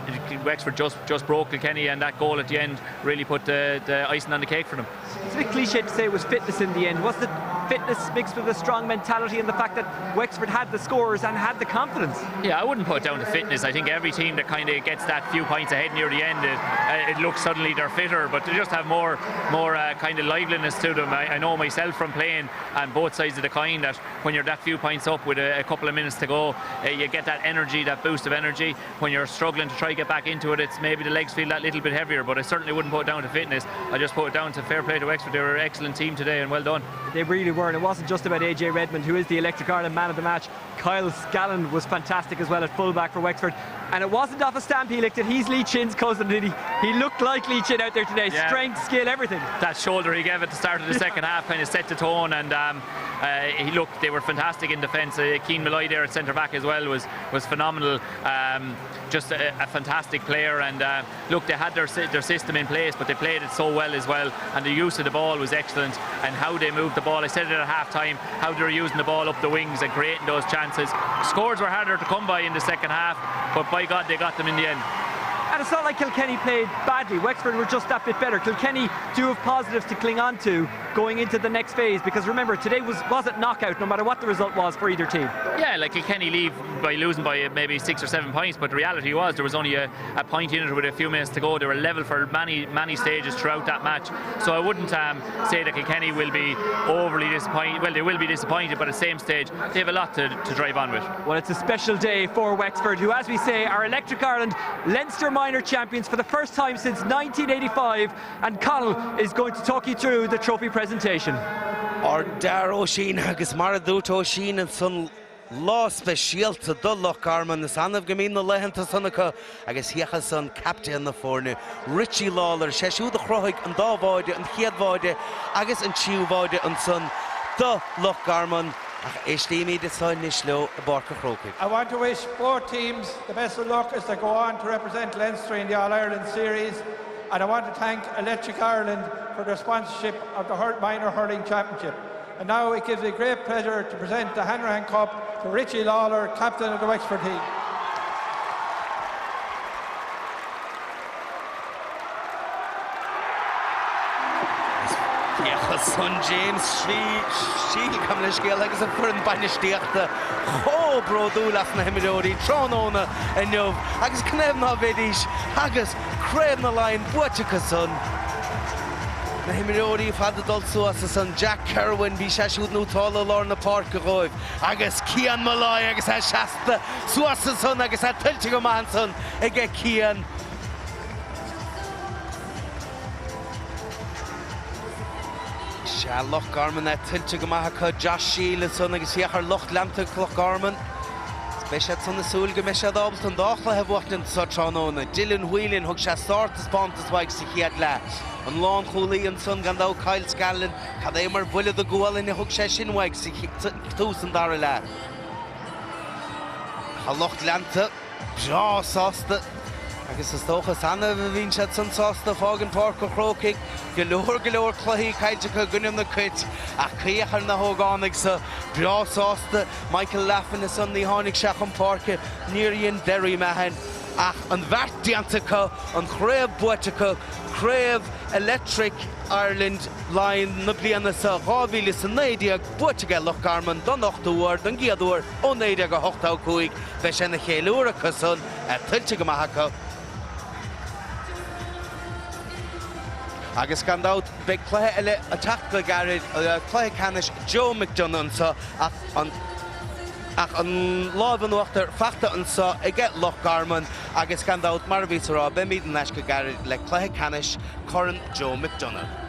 Wexford just just broke Kilkenny, and that goal at the end really put the, the icing on the cake for them. It's a bit cliche to say it was fitness in the end. Was the fitness mixed with a strong mentality and the fact that Wexford had the scores and had the confidence? Yeah, I wouldn't put it down to fitness. I think every team that kind of gets that few points ahead near the end, it, uh, it looks suddenly they're fitter, but they just have more more uh, kind of liveliness to them. I, I know myself from playing on both sides of the coin that when you're that few points up with a, a couple of minutes to go, uh, you get that energy, that boost of energy. When you're struggling to try to get back into it, it's maybe the legs feel that little bit heavier, but I certainly wouldn't put it down to fitness. I just put it down to fair play to Wexford. They were an excellent team today and well done. They really were, and it wasn't just about AJ Redmond, who is the Electric Ireland man of the match. Kyle Scallon was fantastic as well at fullback for Wexford. And it wasn't off a stamp he licked it. He's Lee Chin's cousin. He, he looked like Lee Chin out there today. Yeah. Strength, skill, everything. That shoulder he gave at the start of the second half kind of set the tone and um, uh, he looked they were fantastic in defence. Uh, Keane Malloy there at centre back as well was was phenomenal. Um, just a, a fantastic player and uh, look they had their their system in place but they played it so well as well and the use of the ball was excellent and how they moved the ball. I said it at half time how they were using the ball up the wings and creating those chances. Scores were harder to come by in the second half but by God they got them in the end. And it's not like Kilkenny played badly. Wexford were just that bit better. Kilkenny do have positives to cling on to going into the next phase because remember today was wasn't knockout no matter what the result was for either team. Yeah, like Kilkenny leave by losing by maybe six or seven points, but the reality was there was only a, a point in it with a few minutes to go. They were level for many many stages throughout that match. So I wouldn't um, say that Kilkenny will be overly disappointed. Well, they will be disappointed, but at the same stage they have a lot to, to drive on with. Well, it's a special day for Wexford, who, as we say, are Electric Ireland Leinster Minor champions for the first time since 1985 and Connell is going to talk you through the trophy presentation. Ardfhear Oisín agus mar a dúirt Oisín ansan lá speisialta do Loch Garman. Is annamh go mbíonn na laethanta san acu agus féach ansan captaen na foirne, Richie Lawlor, sé siúd a chruthaigh an dá bháide, an chéad bháide agus an tríú bháide ansan do Loch Garman. Ach éistímid anso anois leo i bPáirc an Chrócaigh. I want to wish both teams the best of luck as they go on to represent Leinster in the All-Ireland series and I want to thank Electric Ireland for their sponsorship of the Minor Hurling Championship. And now it gives me great pleasure to present the Hanrahan Cup to Richie Lawler, captain of the Wexford team. Féach ansan James Shiel gabh mo leithscéal agus an foireann bainistíochta chomh bródúil as na himreoirí tráthnóna inniu agus canathaobh ná bheidís agus Craobh na Laighean buaite acu san. Na himreoirí ar fad ag dul suas ansan, Jack Kirwan, bhí sé siúd nótálta i lár na páirce dhóibh agus Cian Molloy agus é seasta suas ansan agus é tuillte go maith ansan aige Cian. Sea, Loch Garman é tuillte go maith acu. Josh Shiel ansan agus féach ar lucht leanta Loch Garman. Beidh siad san ag súil go mbeidh siad ábalta an dá chluiche a bhuachtaint anso tráthnóna. Dylan Whelan, thug sé sártaispeántas uaidh sa chéad leath. An lánchúlaí ansan gan dabht Kyle Scanlon, cad é mar bhuille do ghualainn a thug sé sin uaidh sa tús an dara leath. Tá lucht leanta. breá sásta agus is dócha is annamh a bhíonn siad san sásta ag fágaint Páirc an Chrócaigh. Go leor, go leor cluichí caillte acu i gcoinne na Cait ach féach ar na hógánaigh so, breá sásta. Michael Laffan ansan, ní tháinig sé chun páirce, níor dhein Derry Mahon ach an bheart déanta acu, an chraobh buaite acu, Craobh Electric Ireland Laighean na bliana so, 2019, buaite aige Loch Garman don ochtú huair, don gcéad uair. Ó 1985, beidh sé ina cheiliúradh acu san, tuillte go maith acu. Agus gan dabht, beidh cluiche eile ag teacht go gairid, cluiche ceannais Joe McDonagh anseo ach an ach an lámh in uachtar faighte anseo aige Loch Garman agus gan dabht, mar a bhíos a rá, beimid ar ais go gairid le cluiche ceannais Corn Joe McDonagh.